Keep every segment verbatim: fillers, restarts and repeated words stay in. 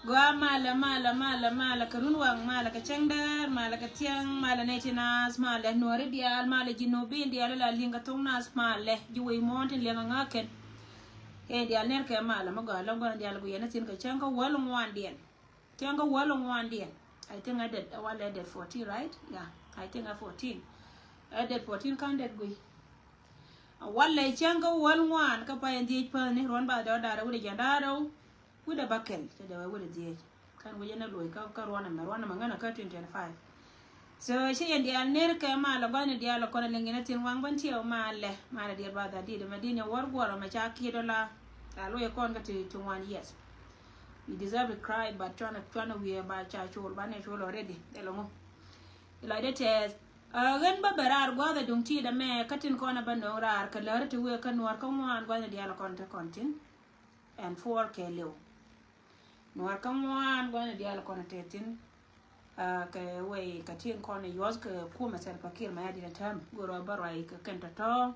Gɔaa malɛ, malɛ, malɛ, malɛ kɛ run waŋ, malɛ kɛ cäŋ däär, malɛ kɛ thiaŋ, malɛ nɛy ti naath, malɛ nuɔ̱ɔ̱ri diaal, malɛ ji̱ nuɔ̱ɔ̱r bin diaal, la li̱ŋ kɛ thok naath, malɛ ji̱ wec muɔ̱ɔ̱n tin liɛŋ aŋäkɛn. Kɛ diaal ner kɛ malɛ mi gɔaa lɔ̱ŋ gua̱n diaal guiɛn a thi̱n kɛ cäŋ kä wäl ŋuandiɛn. Cäŋ kä wäl ŋuandiɛn. I think a det, a walɛ det fourteen, right? Yeah, I think a fourteen. A det fourteen ka̱n det gui. A walɛ cäŋ kä wäl ŋuan kä pay in dhiec päni ruɔ̱n ba dɔ̱ da̱rɛ wut a jiɛn da̱rɛ wut a ba kɛl. Cɛ dee wä wut a dhiec. Kan wec ɛn a luɔc kä, kä ruɔ̱n ɛmɛ, ruɔ̱n ɛmɛ ŋän a kä twenty twenty-five. So ci yɛn diaal ner kɛ malɛ gua̱n diaal a kɔn a liŋ in a thi̱n waŋ bän tiɛw malɛ. Malɛ diaal ba dha dit ɛmɛ dit ni wär guɔrɔ mɛ ca kiet ɔ la. Ca luɔc kɔn kä ti, ti ŋuan, yes. You deserve to cry, but cuanɛ, cuanɛ wiee ba ca col, banɛ col already. Dee lɔ ŋu. Ilɔcdɛ tɛth. Ɣän bä bɛ raar gua̱a̱th a duŋ ti̱i̱t ɛmɛ kä tin kɔn a bä no̱o̱ŋ raar kɛ läri ti wëë kä nuɔ̱ɔ̱r kä ŋuan gua̱thni diaal a kɔn te kɔn thi̱n. Ɛn puɔr kɛ liw. Nuɔ̱ɔ̱r kä ŋuan gua̱thni diaal a kɔn te thi̱n. Kɛ wëë kɛ tin kɔn a yuɔth kɛ kumɛ Salva Kiir Mayardit a tääm go̱o̱r a bä ruac kɛ kɛn tɔ̱tɔ̱.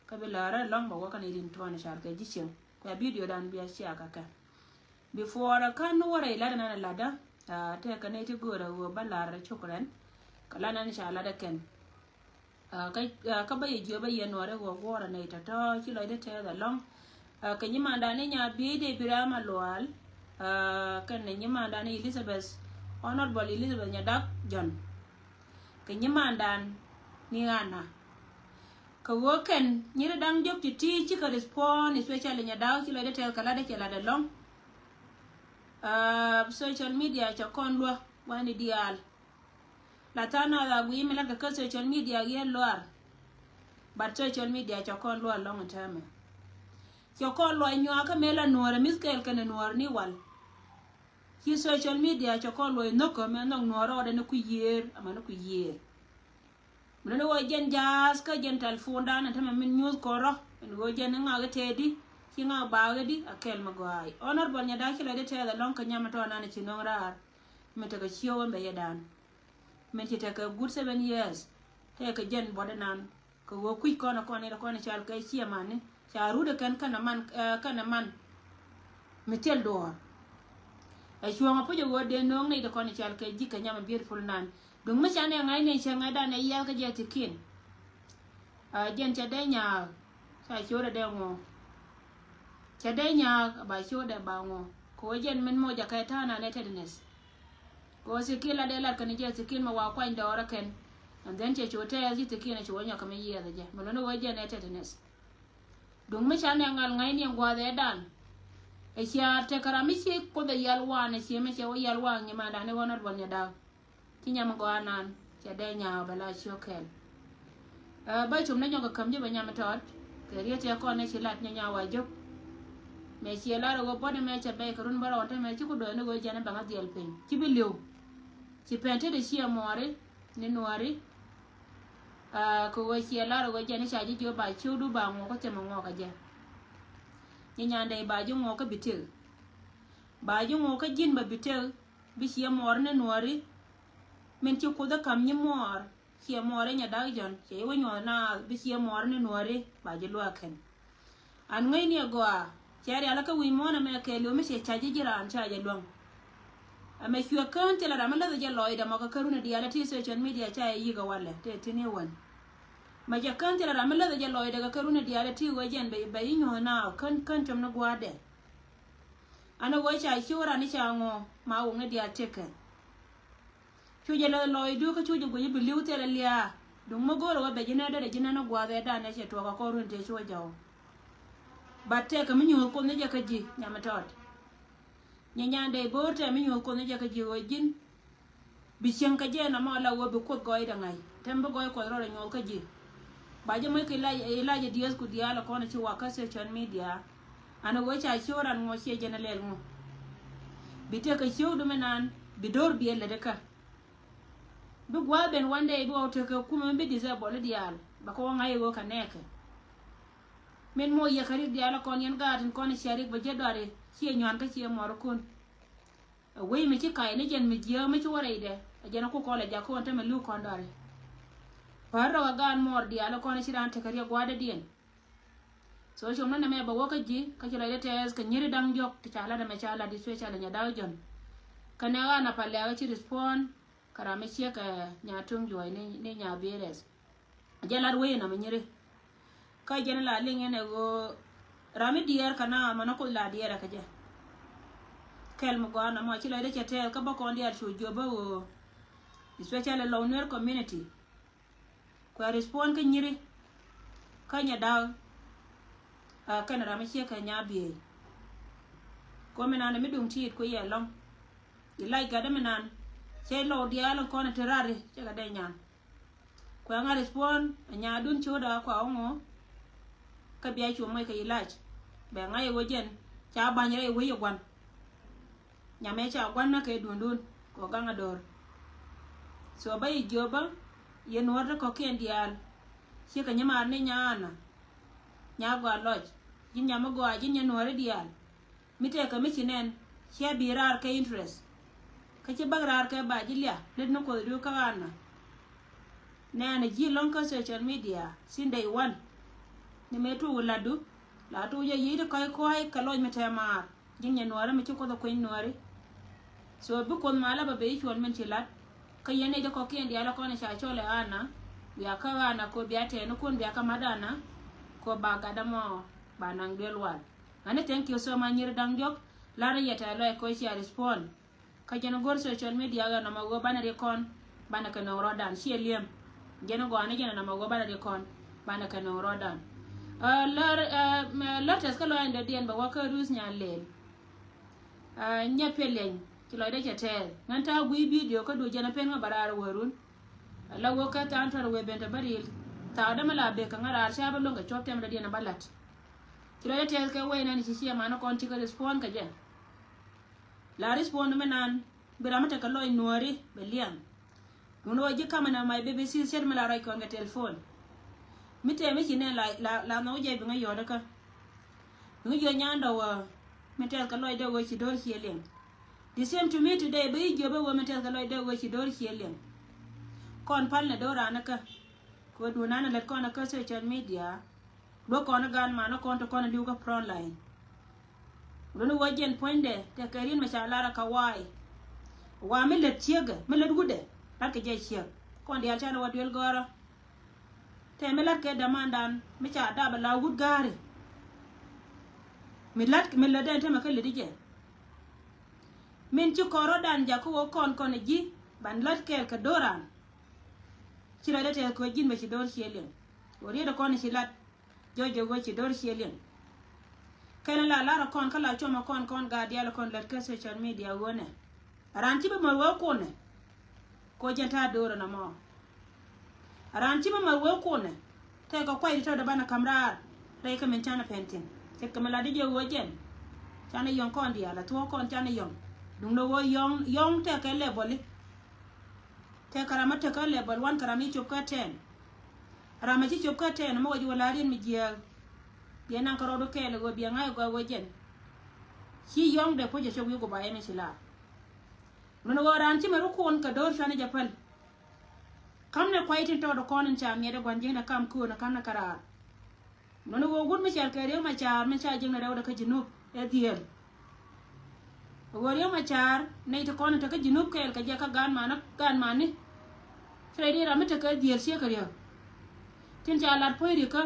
Kä bi läärä lɔ̱ŋ bɛ wä kɛn irin tuɔɔn i̱ cal kɛ ji̱ cieŋ. Kuɛ bidio dan bia cia kɛ kɛ. Before kä ni wä rɛy ladä nan ladä. Tëëkɛ ni ti göörä ɣöö bä lar cuk rɛn. Kɛ ladä nan ca ladä kɛn. Kä bä yɛ jiö bä yɛ nuɔri ɣöö guɔrä nɛy tɔ̱tɔ̱ ci lɔcdä tɛɛth ɛlɔ̱ŋ. Kɛ nyimandan ni nya biey dee bi rɛm a lual. Kɛn ni nyimandan ni Elizabeth, Honorable Elizabeth Nyadak John. Kɛ nyimandan ni Anna. Kɛ ɣöö kɛn nyiri da̱ŋ jɔk ti̱ti̱ cikɛ respond, especially Nyadak ci lɔcdä tɛth kɛ latdä cɛ latdä lɔ̱ŋ. Social media cɛ kɔn luä gua̱ni diaal. La tha̱a̱ŋ nath a guiy mi latkɛ kä social media giɛ luar. But social media cɛ kɔn luä lɔ̱ŋ in täämɛ. Cɛ kɔn luä nyuakä mëë la nuɔ̱ɔ̱rɛ mi̱th kɛɛl kɛnɛ nuɔ̱ɔ̱r ni wal. Ci social media cɛ kɔn luɔc nhökä mɛ nhɔk nuɔɔr rɔɔdɛ ni ku yiëër ama ni ku yiëër. Mi ni ɣöö jɛn ja̱a̱th kä jɛn telephone dan ɛn tämɛ min nyuuth kɔn rɔ ɛn ɣöö jɛn ni ŋak itɛɛdi ci ŋak baak iti a kɛl mi gɔaac. Honorable Nyadak ci lɔcdä tɛɛth ɛlɔ̱ŋ kɛ nyam mi tɔɔnan ci no̱o̱ŋ raar mi tekɛ ciöw ɛn bɛ yɛ dan. Min ci tekɛ good seven years. Tëëkɛ jɛn buɔt inan kɛ ɣöö kui̱c kɔn ɛ kɔn in ɛ kɔn in cal kɛ ciɛ mani ca rut ɛ kɛn kɛn ɛ man, kɛn ɛ man. Mi thil duɔɔr ɛ cuɔ̱ŋ ɛ puc ɛ ɣöö dee no̱o̱ŋ nɛy ti kɔn in cal kɛ ji̱ kɛ nyam ɛ beautiful nan. Duŋ mi ca nɛ ŋa̱c ni cɛ ŋa̱cdan ɛ yiath kä jɛ thi̱ki̱n. Jɛn cɛ dee nyaak ca ciötdɛ dee ŋuɔ. Cɛ dee nyaak ɛ ba ciötdɛ ba ŋuɔ kɛ ɣöö jɛn min moc ɛ kɛ ta̱a̱ nan ɛ tɛtnɛth. Kɛ ɣöö thi̱ki̱n la dee lat kɛn jɛ thi̱ki̱n mɛ wa kuany dɔɔrä kɛn. And then cɛ cu tɛɛth ci thi̱ki̱n ɛ cu wä nyɔk kɛ mi yiɛth ɛ jɛ mɛ luni ɣöö jɛn ɛ tɛtnɛth. Duŋ mi ca nɛ ŋal ŋa̱cni ɛn gua̱a̱th ɛ dan. Ɛ cia tekɛ ram mi ci Kuoth ɛ yal waan ɛ cie mi cɛ wä yal waan nyimandan i̱ Honorable Nyadak. Ci nyam gɔaa nan cɛ dee nyaak bɛ la ciök kɛl. Bä cum ni nyɔk kɛ käm ji̱ bɛ nyam tɔt kɛ riet tiɛ kɔn ni ci lat nyanya wa jök. Mɛ ciɛ lar ɛ ɣöö buɔ̱t ɛmɛ cɛ bɛy kɛ run bärɔw ɛn tämɛ ci ku do̱n ni ɣöö jɛn ɛ bɛŋ a dhiɛl piny ci bi li̱w. Ci pɛn tet ɛ ciɛ muɔɔri ni nuɔɔri. Kɛ ɣöö ciɛ lar ɛ ɣöö jɛn i̱ ca ji̱ jiök ba ciökdu ba ŋuɔk kä thimɛ ŋuɔk kɛ jɛ. Nyi nyandɛ i̱ ba ji̱ ŋuɔk kä bi tëk. Ba ji̱ ŋuɔk kä ji̱n bɛ bi tëk. Bi ciɛ muɔɔri ni nuɔɔri. Min ci Kuoth ɛ ka̱m nyi muɔɔr ciɛ muɔɔri Nyadak Jɔ̱ɔ̱n cɛ i̱ wä nyuɔ̱th naath bi ciɛ muɔɔri ni nuɔɔri ba ji̱ luaak kɛn. An ŋäcni agɔaa cɛ rialikä wi̱i̱ muɔ̱ɔ̱n ɛmɛ kɛɛliw mi cɛ ca ji̱ ji̱ raan ca jɛ luäŋ. Ɛmɛ cuɛ kään thilɛ ram mi läth jɛ lɔcdɛ mɔ kɛ kärun diaal ti social media ca jɛ yi̱k ɛ walɛ tëë thi̱n i̱ wän. Mɛ cɛ kään thilɛ ram mi läth jɛ lɔcdɛ kɛ kärun diaal ti ɣöö jɛn bɛ bɛ i̱ nyuɔ̱th naath kään kään com ni gua̱a̱thdɛ. An ɛ ɣöö ca ciöt ran i̱ ca ŋuɔ ma wä ŋäc diaal tëkɛ. Cu jɛ lɛ lɔcdu kä cu jɛ guic i̱ bi li̱w thilɛ lia̱a̱. Duŋ mi go̱o̱rɛ wä bɛ ji̱ nɛn derɛ ji̱ nɛn i̱ gua̱a̱th ɛ dan ɛ cɛ tuɔɔk a kɔr run tëë cu wä jɔw. Bat tɛkɛ mi nyuuth Kuoth ni jɛ kä ji̱ nyam mi tɔt. Nyi nyan dee bo̱o̱r tɛk mi nyuuth Kuoth ni jɛ kä ji̱ ɣöö ji̱n. Bi cieŋ kɛ jɛ nɔmɔ la ɣöö bi Kuoth gɔɔydɛ ŋa̱c. Tɛm bi gɔɔy Kuɔth rɔɔdɛ nyuɔth kä ji̱. Ba jɛ moc kɛ ilac, ilac i̱ dieth ku diaal ɛ kɔn i̱ ci wak kä social media. An ɛ ɣöö ca ciöt ran ŋuɔ ciɛ jɛn ɛ lɛl ŋu. Bi tëk kɛ ciökdu mi naan bi do̱r biɛ lät ikä. Bi gua̱a̱th ben one day bi ɣɔw tekɛ kumɛ mi bi disable i̱ diaal bɛ kɛ wä ŋa̱c i̱ ɣöö kɛ nɛɛkɛ. Min moc yɛ kɛ rik diaal ɛ kɔn yɛn gaat in kɔn i̱ cia rik bɛ ji̱ dɔari ciɛ nyuan kä ciɛ muɔrikun. Ɛ wec mi ci kac ni jɛn mi jiääk mi ci wä rɛydɛ ɛ jɛn ɛ ku kɔl ɛ jakɔn te mɛ li̱w kɔn dɔari. Päär rɔ kɛ gaat muɔɔr diaal ɛ kɔn i̱ ci raan tekɛ riɛk gua̱a̱thdädiɛn. So com ni nɛmɛ bɛ wä kä ji̱ kä ci lɔcdä tɛɛth kɛ nyiri da̱ŋ diɔ̱k ti ca lat ɛmɛ ca lat especially Nyadak Jɔ̱ɔ̱n. Kä nɛ ɣa̱n a pal lɛ̈k ci respond kä ram mi ciek kɛ Nya Tuŋ Juɔ̱c ni, ni Nya Biɛrɛth. Jɛ lat wee nɔmɔ nyiri. Kä jɛn la liŋ ɛn ɛ ɣöö ram mi diɛɛr kä na mɔ ni Kuoth la diɛɛr ɛ kä jɛ. Kɛl mi gɔaa nɔmɔ ci lɔcdɛ cɛ tɛɛth kä bä kɔn diaal cu jiöp bä ɣöö, especially Lou Nuer community. Kuɛ respond kä nyiri kä nyɛ da̱k. Ɛ kɛn ram mi ciek kɛ Nya Biɛy. Ko mi nan mi duŋ tiit ku yɛ lɔŋ. I lac gatdä mi nan cɛ Lou diaal in kɔn in te rari cɛ kɛ dee nyan. Kuɛ ŋa respond ɛ nyadun ci wä da̱k kua wä ŋɔ. Kä bia cu moc kɛ i lac bɛ ŋa̱c ɛ wä jɛn ca ba̱ny rɛy wec ɛ gua̱n. Nyamɛ ca gua̱n na kɛ duundun kɛ gaŋ a do̱r. So bä yi jiöpä yɛ nuɔ̱ɔ̱r ti kɔ̱kiɛn diaal. Ciekɛ nyɛ maar ni Nya Anna, Nya Gɔaa Lɔc, ji̱n nyam mi gɔaa ji̱n nyɛ nuɔ̱ɔ̱ri diaal. Mi tɛkɛ mi ci nɛn ciɛ bi raar kɛ interest. Kä ci bäk raar kɛ ba ji̱ lia lät ni Kuothdu kä Anna. Nɛɛnɛ ji̱ lɔ̱ŋ kä social media since day one. Ni mëë tuuk latdu la tuuk jɛ yiëë ti kɔ̱c kɔ̱c kɛ lɔc mi tɛɛ maar. Ji̱n nyɛ nuɔ̱ɔ̱ri mi ci Kuoth ɛ kueny nuɔ̱ɔ̱ri. So bi Kuoth mal a bɛ ben i̱ cuɔl min ci lat. Kä yɛn nɛy ti kɔ̱kiɛn diaal ɛ kɔn ɛ ca cɔl ɛ Anna. Bia kä Anna ko bia tɛɛni kun bia kä mat Anna. Ko ba gatdä mɔ ba naŋ duel wal. Ani thank you so much nyiri da̱ŋ diɔ̱k. Lar ni yɛ tɛɛ lɔc ko cia respond. Kä jɛn go̱r social media ɣän nɔmɔ ɣöö banɛ ri kɔn banɛ kɛ nöŋ rɔɔdan ciɛ li̱em. Jɛn gɔaa ni jɛn nɔmɔ ɣöö banɛ ri kɔn banɛ kɛ nöŋ rɔɔdan. Ɛ, lär, ɛ, mɛ, lär tɛth kä lɔcdä diɛn bɛ wä kä Ruth Nyan Lel. Ɛ, nyɛ piɛ liɛny ci lɔcdä cɛ tɛɛth ŋän ta̱a̱ gui̱i̱ video kä du jɛn a pen ŋä bɛ raar wärun. Ɛ, la wä kä tha̱a̱ŋ tɔr wee ben te bä ril. Thaakdä mi la bek kɛ ŋä raar ca bä luäŋ kɛ cuɔp tɛmdä diɛn a bä la̱t. Ci lɔcdä tɛɛth kɛ wee nɛn ci ciɛ man kɔn ci kä respond kɛ jɛ. La respond mi nan bi ram mi tekɛ lɔc nuɔ̱ɔ̱ri bɛ liam. Duundɛ wä ji̱ kamɛ na my B B C ciet mi la ruac kɔn kɛ telephone. Mi tëë mi ci nɛn la, la, la nhɔk jɛ bi ŋä yɔ̱ɔ̱t kä. Bi ŋä yɔ̱ɔ̱t nyan dɔ̱ wä mi tɛth kɛ lɔc dee wä ci do̱r cië liɛŋ. The same to me today bi jiöp ɛ wä mi tɛth kɛ lɔc dee wä ci do̱r cië liɛŋ. Kɔn pal nɛ do̱r raan kä. Kɛ wä duun nan lät kɔn kä social media. Luäk kɔn i̱ gan man i̱ kɔn ti kɔn i̱ li̱w kä front line. Luni wä jiɛn puɔ̱nydɛ tɛ kɛ ri̱n mɛ ca lar ɛ ka wa̱a̱ i̱ wa̱a̱ mi lät ciekɛ mi lät wutdɛ. Lat kɛ jɛ ciek kɔn diaal canɛ wä duel gɔ̱rä. Tɛ mi lat kɛ dämandan mi ca dap ɛ la wut ga̱a̱ri. Mi lat mi lät dɛn tämɛ kä lät i̱ jɛ. Min ci kɔn rɔ̱dan jak kä wä kɔn kɔn i̱ ji̱ ban lat kɛɛl kɛ do̱ran. Ci lat dee tɛ kɛ ji̱n mɛ ci do̱r ciɛ liɛŋ. Wä riet ɛ kɔn i̱ ci lat. Jɔc jɛ wee ci do̱r cië liŋ. Kɛn la lar kɔn kä la cuɔmɛ kɔn kɔn gaat diaal kɔn lät kä social media ɣöö nɛ. Raan ci bä mär wee kunɛ. Ko jɛn ta̱a̱ do̱r ɛn ɛmɔ. Raan ci bä mär wee kunɛ. Tɛkɛ kuay ti tɔ̱ dee banɛ ka̱m raar. Rɛy kä min canɛ pɛn thi̱n. Ce̱tkɛ mi la di jɛ ɣöö jɛn. Canɛ yɔ̱ŋ kɔn diaal a thuɔ̱ɔ̱k kɔn canɛ yɔ̱ŋ. Duundɛ ɣöö yɔ̱ŋ, yɔ̱ŋ tɛkɛ level i̱. Tɛkɛ ram mi tekä level one kɛ ram mi cop kä ten. Ram mi ci cop kä ten mi wä ji̱ wä la riet mi jiääk. Biɛ naŋ kärɔɔdu kɛɛl ɛ ɣöö biɛ ŋa̱c ɛ gɔaa ɣöö jɛn. Ci yɔ̱ŋ dee puɔ̱c ɛ cop wi̱i̱ gubayɛ mi ci laar. Nuni ɣöö raan ci mɛ rukun kɛ do̱r cuani jɛ päl. Ka̱m ni kuay tin tɔɔt ɛ kɔn in ca miɛt ɛ gua̱n ji̱n ɛ kam köön ɛ ka̱n ɛ käraar. Nuni ɣöö wut mi cɛl kɛ Riek Macar mi ca jiäkni rɛwdɛ kä Junub ɛ dhieel. Ɣöö Riek Macar nɛy ti kɔn in te kä Junub kɛɛl kɛ jɛ kä gaan mani, gaan mani. Ci rɛy di ram mi te kɛ dhieel ciek kɛ Riek. Tin ca lat puɔ̱ny Riek kä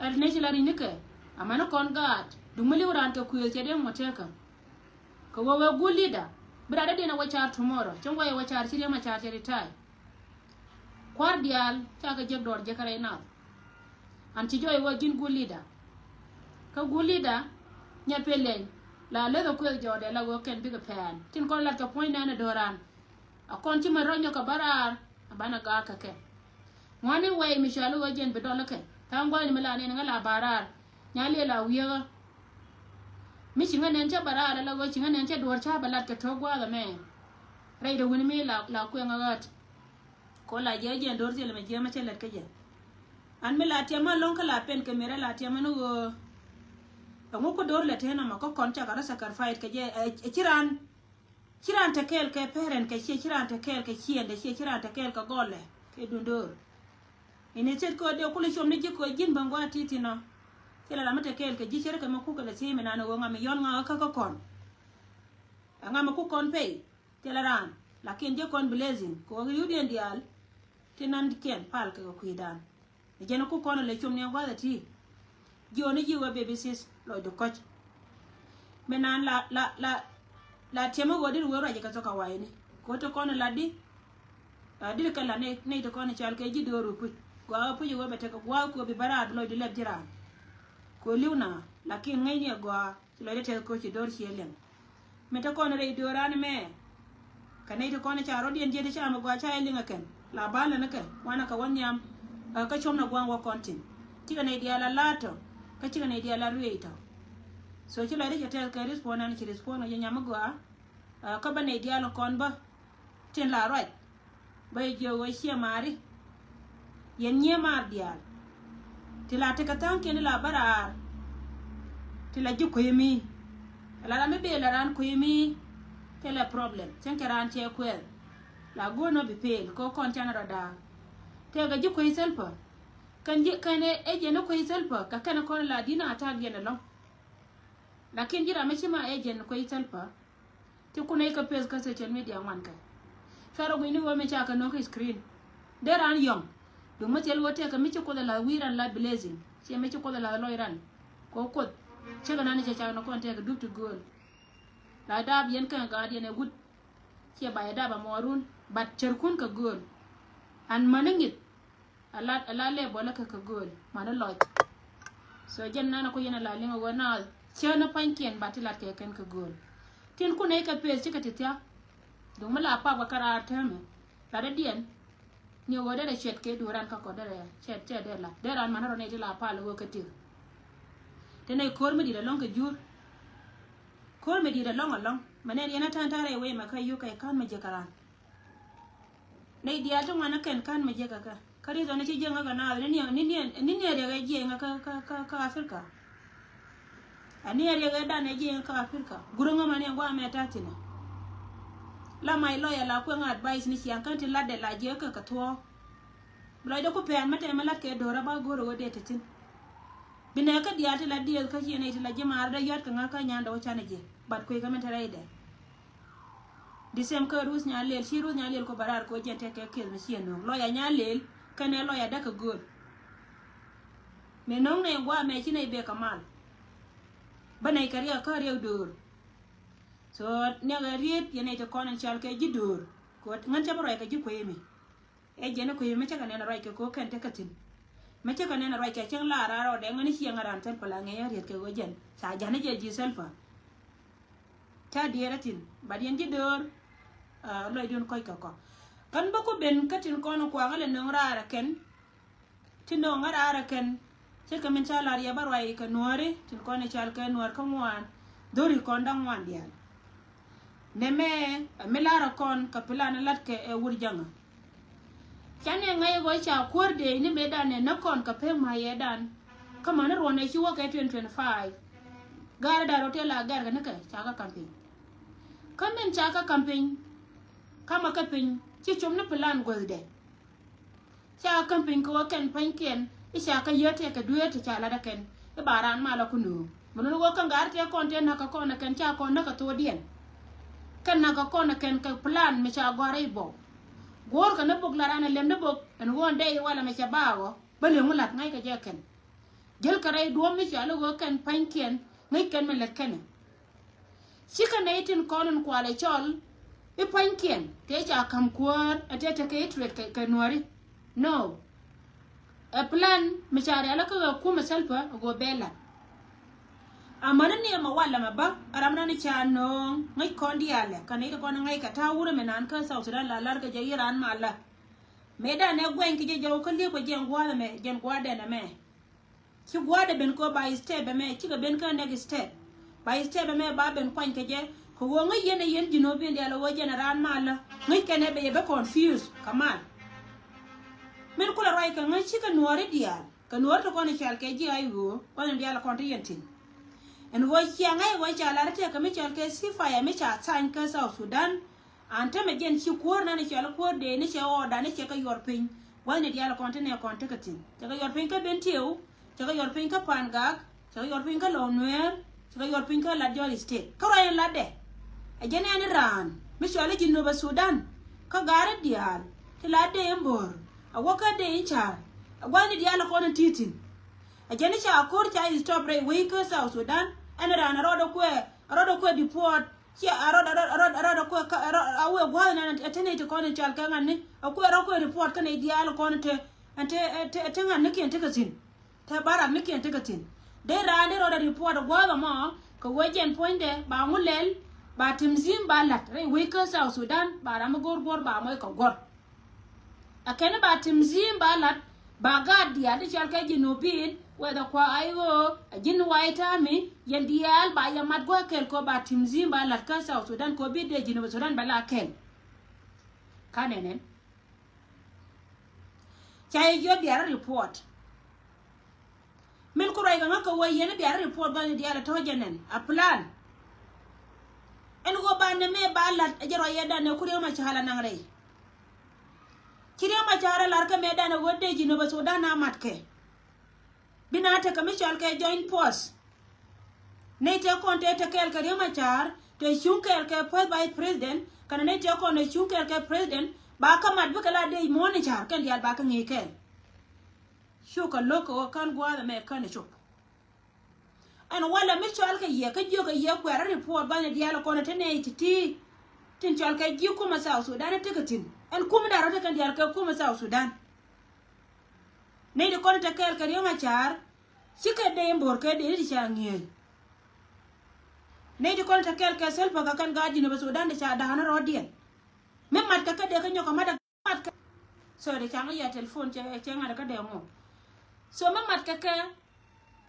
ɛ nɛy ci la ri̱c ni kɛ. Amäni kɔn gaat duŋ mi li̱w raan kɛ kuëëth cɛ dee ŋuɔ̱t tekä. Kɛ ɣöö wee good leader bi rat dee diɛn ɛ wä car tomorrow. Cäŋ wä yɛ wä car ci Riek Macar cɛ retire. Kua̱r diaal ca kɛ jek dɔɔr jek kɛ rɛy nath. An ci jɔɔc wä ji̱n good leader. Kä good leader nyɛ piliɛny la leth ɛ kueth jɔɔdɛ la ɣöö kɛn bikɛ pɛɛn tin kɔn lat kɛ puɔ̱ny nɛn ɛ do̱ran. A kɔn ci mɛ rɔ̱ nyɔk kɛ bä raar a banɛ gaak kɛ kɛ. Ŋuani wɛy mi cuali ɣöö jiɛn bi dɔl kɛ tha̱a̱ŋ gua̱a̱ni mi la nɛn ŋä la ba raar. Nya liɛ la wi̱eekä. Mi ci ŋä nɛn cä bä raar ala ɣöö ci ŋä nɛn cä duɔ̱ɔ̱r cä bä lat kɛ to̱k gua̱a̱th ɛmɛ. Rɛy dee wi̱ni mi la, la kueŋä ɣäät. Ko la jiɛ jiɛn do̱r thilɛ mɛ jiɛ mɛ cä lät kä jɛ. An mi la tiɛmä lo̱ŋ kä la pen kɛ mi rɛ la tiɛmä ni ɣöö. Ɛŋu kä do̱r lɛ tɛn ɔmɔ kä kɔn cakɛ rɔ sacrifice kɛ jɛ ɛ, ɛ ci raan. Ci raan te kɛɛl kɛ parent kɛ ciɛ, ci raan te kɛɛl kɛ ciɛndɛ ciɛ, ci raan te kɛɛl kɛ gɔlɛ kɛ dundor. Ini thiet kɛ ɣöö dee kulɛ com ni ji̱ kɛ ɣöö ji̱n bäŋ gua̱a̱th ti̱i̱ thi̱n ɔ. Thilɛ ram mi te kɛɛl kɛ ji̱ cärkɛ mi kuk kɛ lɛ thiec mi naan ɛ ɣöö ŋa mi yɔ̱n ŋakä kä kɔn. Ɛ ŋa mi kuk kɔn pɛy. Thilɛ raan, lakin ji̱ kɔn blessing kɛ ɣöö riwdiɛn diaal ti nan kɛn pal kɛ kɛ kui̱dan. Ɛ jɛn ku kɔn lɛ com ni gua̱th ɛ ti. Jiɔni ji̱ wee baby sis lɔcdu kɔc. Mi nan la la la la tiɛmɛ ɣöö dit wee ruac kɛ thok a wayni. Kɛ ɣöö ti kɔn la di. A dit kɛ la nɛy nɛy ti kɔn cal kɛ ji̱ do̱r wee puc. Gɔaa puc wee bɛ tekɛ gua̱a̱th kɛ ɣöö bi bä raar bi lɔcdu lɛp ji̱ raan. Kɛ ɣöö li̱w na lakin ŋäcni ɛ gɔaa. Ci lɔcdä tɛth koci do̱r ciɛ liŋ. Mi te kɔn rɛy do̱ran mɛ. Kɛ nɛy ti kɔn ca rɔ̱diɛn jiɛt ca mi gɔaa ca yɛ liŋ ɛ kɛn la bal ni kɛ wanɛ kɛ wä nhiam. Kä com na gua̱a̱ŋ wä kɔn tin cikɛ nɛy diaal a la̱a̱t tɔ. Kä cikɛ nɛy diaal a ruëëc tɔ. So ci lɔcdä cɛ tɛth kɛ respond an ci respond kɛ jɛ nyam mi gɔaa. Kä bä nɛy diaal kɔn bä. Tin la ruac bä yɛ jiök ɣöö ciɛ maari. Yɛn nyiee maar diaal. Ti la tekɛ tha̱a̱ŋkiɛn ti la bä raar. Ti la ji̱ kui̱ mi. La ram mi bee la raan kui̱ mi. Thilɛ problem cieŋ kɛ raan cɛ kuɛɛl. La guɔ̱n ɔ bi peel kɛ ɣöö kɔn canɛ rɔ da̱a̱k. Tëëkɛ ji̱ kui̱ thilpä. Kɛn ji̱ kɛn ɛ jɛn ɛ kui̱ thilpä kɛ kɛn ɛ kɔn la di̱n a ta̱a̱k yɛn ɛlɔ̱ŋ. Lakin ji̱ ram mi ci ma ɛ jɛn ɛ kui̱ thilpä. Ti kun nɛy kä peth kä social media ŋuan kɛ. Cuarɛ gui̱ni ɣöö mi ca kɛ no̱o̱ŋ kä screen. Dee raan yɔ̱ŋ. Duŋ mi thil ɣöö tɛkɛ mi ci Kuoth ɛ la̱th wi̱i̱ ran la blessing. Ciɛ mi ci Kuoth ɛ la̱th lɔc ran. Kɛ ɣöö Kuoth. Cä kɛ nan cɛ cak ni kɔn tɛkɛ dup ti gööl. La daap yɛn kɛn gaat yɛn ɛ wut. Ciɛ ba yɛ daap ɛ mɔɔrun. But cärkun kɛ gööl. An mäni ŋi̱th. A la, a la lɛ bɔlä kɛ kɛ gööl mani lɔc. So jɛn nanɛ ku yɛn a la liŋ a ɣöö na cä ni pa̱nykiɛn ba ti lat kɛ kɛn kɛ gööl. Tin kun nɛy kɛ peth cikɛ ti thia̱k. Duŋ mi la pap kɛ kɛ raar täämɛ lat dee diɛn. Ni ɣöö derɛ cuɛt kɛ duɔ̱ɔ̱ran kä kɔ derɛ cuɛt cuɛt dee lat dee ran mani rɔ nɛy ti la pal ɣöö kɛ ti̱r. Ti nɛy ko̱r mi di̱t ɛlɔ̱ŋ kɛ jur. Ko̱r mi di̱t ɛlɔ̱ŋ ɛlɔ̱ŋ mɛ nɛn yɛn a ta̱a̱n ta̱a̱ rɛy wee mɛ kä yuk kɛ ka̱n mi jiäk kɛ ran. Nɛy diaal ti ŋuan ni kɛn ka̱n mi jiäk kɛ kɛ kä rieth ɣän ci jiäk ŋä kɛ naath ni niɛ ni niɛ ni niɛ riɛk ɛ jiɛk ŋä kä kä kä kä Africa. Ɛ niɛ riɛk ɛ dan ɛ jiɛk ŋä kä Africa gurä ŋä ma ni ɛ guamɛ ta̱thinɛ. La mac lɔc ɛ la kueŋ advice ni ciaŋ kän ti latdɛ la jiɛk kɛ kɛ thuɔ̱ɔ̱k. Lɔcdɛ ku pɛn mɛ tɛmɛ lat kɛ do̱rä ba go̱rä wä dee te thi̱n. Bi nɛ kä diaal ti la dieth kä ciɛ nɛy ti la ji̱ maar dee yuat kɛ ŋä kä nyandɛ wä canɛ jiɛ bat kui̱ kä min te rɛydɛ. Di sɛm kä Ruth Nyalel ci Ruth Nyalel ku bɛ raar kɛ wä jɛn tekɛ kieth mi ciɛ no̱o̱ŋ lɔya Nyalel kɛnɛ lɔya däk kɛ gööl. Mi no̱o̱ŋ nɛ guamɛ ci nɛy bek kɛ mal. Bä nɛy kɛ riɛk kä riɛk döör. So niɛkɛ riet yɛn nɛy ti kɔn in cal kɛ ji̱ döör. Kɛ wä ŋän cä bä ruac kɛ ji̱ kueemi. Ɛ jɛn i̱ kui̱ mi cä kɛ nɛn ruac kɛ ko̱ kɛn tekɛ thi̱n. Mi cä kɛ nɛn ruac kɛ cäŋ la raar rɔɔdɛ ŋäni ciɛ ŋa̱ raan thil pä la ŋɛc a riet kɛ ɣöö jɛn ca ja̱n i̱ jɛ ji̱ thil pä. Ca diɛɛr a thi̱n bat yɛn ji̱ döör. Lɔcdun kɔc kɛ kɔ kän bä ku ben kä tin kɔn kuakä lɛ nöŋ raar ɛ kɛn. Ti nöŋ ŋa̱ raar ɛ kɛn. Ce̱tkɛ min ca lar yɛ bä ruac kɛ nuääri tin kɔn i̱ cal kɛ nuäär kä ŋuan. Dho̱ri kɔn da̱ŋ ŋuan diaal. Nɛmɛ ɛ mi la̱rä kɔn kɛ plan lat kɛ ɛ wur jäŋä. Canɛ ŋäc ɛ gɔy ca kuäär dee ni mëëdan ɛ näk kɔn kɛ pek ma̱a̱c yɛ dan. Kä mäni ruɔ̱n ɛ ci wä kɛ twenty twenty-five. Ga̱r da̱r rot tëë la gɛr kɛ nikɛ ca kä campaign. Kä min ca kä campaign. Kamä kä piny ci com ni plan guäthdɛ. Ca käm piny kɛ wä kɛn pa̱nykiɛn i̱ ca kä yätɛ kɛ dueer ti ca lat ɛ kɛn i̱ ba raan malä ku nööŋ. Mi luni wä kä ŋa̱r tëë kɔn tëë na̱k kɛ kɔn ɛ kɛn ca kɔn näk kɛ thokdiɛn. Kɛn na̱k kɛ kɔn ɛ kɛn kɛ plan mi ca gɔ̱a̱r i̱ bɔw. Guɔ̱ɔ̱r kɛ ni bok la raan ɛ lem ni bok ɛn ɣöö ɛn dɛy i̱ walɛ mi cɛ baak ɔ bä li̱eŋ wä la̱t ŋa̱ckɛ jɛ kɛn. Jäl kɛ rɛy duɔ̱ɔ̱p mi ca li ɣöö kɛn pa̱nykiɛn ŋäc kɛn mi lät kɛnɛ. Cikɛ nɛy tin kɔn in kualɛ cɔl i̱ pa̱nykiɛn tëë ca ka̱m kuäär ɛ tëë tekɛ i̱ tuet kɛ nuäri. No. Ɛ plan mi ca rialä kä ɣä kumɛ thil pä ɛ ɣöö bɛ la̱t. Amäni ni ɛmɛ walɛ mɛ bä ɛ ram nan i̱ ca nööŋ ŋäc kɔn diaalɛ kɛ nɛy ti kɔn in ŋäc kɛ ta̱a̱ wurɛ mi naan kä South Sudan la la̱r kɛ jɛ i̱ raan malä. Mëëdan ɛ guɛny kɛ jɛ jɔw kä liep kɛ jɛn gua̱a̱th ɛmɛ jɛn gua̱a̱th dɛn ɛmɛ. Ci gua̱a̱dɛ ben kɛ ɣöö by step ɛmɛ cikɛ ben kä next step. By step ɛmɛ ba ben kuany kɛ jɛ kɛ ɣöö ŋäc yɛn ɛ yɛn ji̱n ɣöö ben diaal ɛ ɣöö jɛn ɛ raan malä ŋäc kɛn ɛ bɛ yɛ bä confuse kɛ mal. Min kulɛ ruac kɛ ŋäc cikɛ nuɔɔri diaal kɛ nuɔɔri ti kɔn i̱ cal kɛ ji̱ ay ɣöö kɔn in diaal ɛ kɔn ti yɛn thi̱n. Ɛn ɣöö cia ŋäc ɣöö ca lar tëëkɛ mi cal kɛ ceasefire mi ca thany kä South Sudan. An tämɛ jɛn ci kuäär nan i̱ cɔal kuäär dee ni cɛ ɣɔɔda ni cɛ kɛ yuɔr piny. Gua̱thni diaal kɔn ti nɛ kɔn tekɛ thi̱n cɛ kɛ yuɔr piny kä Bentiu. Cɛ kɛ yuɔr piny kä Pangak. Cɛ kɛ yuɔr piny kä Lɔw Nueer. Cɛ kɛ yuɔr piny kä Lat Jɔr State kä ruac in latdɛ. Ɛ jɛn ɛn i̱ raan mi cɔal i̱ Jinubä Sudan, kä gaari diaal ti la dee in bo̱o̱r a wä kä dee in ca̱a̱r. A gua̱thni diaal kɔn in ti̱i̱ thi̱n. A jɛn i̱ ca ko̱r ca i̱ stop rɛy wec kä South Sudan. Ɛn raan a rɔɔdɛ kuɛ, a rɔɔdɛ kuɛ deport. Ciɛ a rɔɔdɛ, a rɔɔdɛ, a rɔɔdɛ, a rɔɔdɛ kuɛ kä, a rɔɔdɛ, a wee gua̱a̱th ɛn, ɛ te nɛy ti kɔn in cɔal kɛ ŋa̱tni. A kuɛ rɔɔdɛ kuɛ deport kä nɛy diaal kɔn in te, in te, in te, in te ŋa̱tnikiɛn tekɛ thi̱n. Te barak ni kiɛn tekɛ thi̱n. Dee raan dee rɔɔdɛ report ɛ gua̱a̱th ɛmɔ kɛ wee jɛn puɔ̱nydɛ ba ŋu lɛl, ba timzim ba la̱t rɛy wec kä South Sudan, ba ram mi go̱r guɔ̱r ba mɔc kɛ guɔ̱r. Ɛ kɛn ba timzim ba la̱t, ba gaat diaal ti cɔal kɛ Jinubin, whether kua I O, a ji̱n White Army, yɛn diaal ba yɛ mat gua̱a̱th kɛl kɔ ba timzim ba la̱t kä South Sudan kɔ bi dee Jinub Sudan ba la kɛl. Ka nɛnɛn. Ca yɛ jiɔ biarä report. Min ku ruac kɛ ŋä kɛ wee yɛn biarä report bä ni diaal ɛ tɔ̱ jɛ nɛn a plan. Ɛn ɣöö ba nɛmɛ ba lat ɛ jɛ ruac yɛ danɛ ku Riek Machar a naŋ rɛy. Ci Riek Machar a lar kä mɛ danɛ ɣöö dee Jinubä Sudan a matkɛ. Bi na tekɛ mi cɔal kɛ joint force. Nɛy tëë kɔn tëë te kɛɛl kɛ Riek Machar, tëë cuŋ kɛɛl kɛ first vice president, kɛnɛ nɛy tëë kɔn tëë cuŋ kɛɛl kɛ president, ba kä mat bikɛ la dee muɔ̱ɔ̱n in ca̱a̱r kɛn diaal ba kä ŋi̱i̱c kɛɛl. Cukɛ lo̱k kɛ ɣöö kän gua̱a̱th ɛmɛ kän ɛ cop. Ɛn walɛ mi cɔal kɛ yɛ kä jiök kɛ yɛ kuɛɛrä report bä ni diaal kɔn te nɛy ti̱ti̱. Tin cɔal kɛ ji̱ kumɛ South Sudan tekɛ thi̱n. Ɛn kumɛ da̱rä tekɛ diaal kɛ kumɛ South Sudan. Nɛy ti kɔn te kɛɛl kɛ Riek Machar, cikɛ dee in bo̱o̱r kɛ dee ni ti ca ŋi̱eec. Nɛy ti kɔn te kɛɛl kɛ Salva kɛ kɛn gaat Jinubä Sudan ti ca da̱a̱n rɔɔdiɛn. Mi mat kɛ kɛ dee kä nyɔk kɛ mat kɛ mat kɛ. Sorry, ca ŋä yɛ telephone cɛ, cɛ ŋa̱t kɛ dee ŋɔ. So mi mat kɛ kɛ,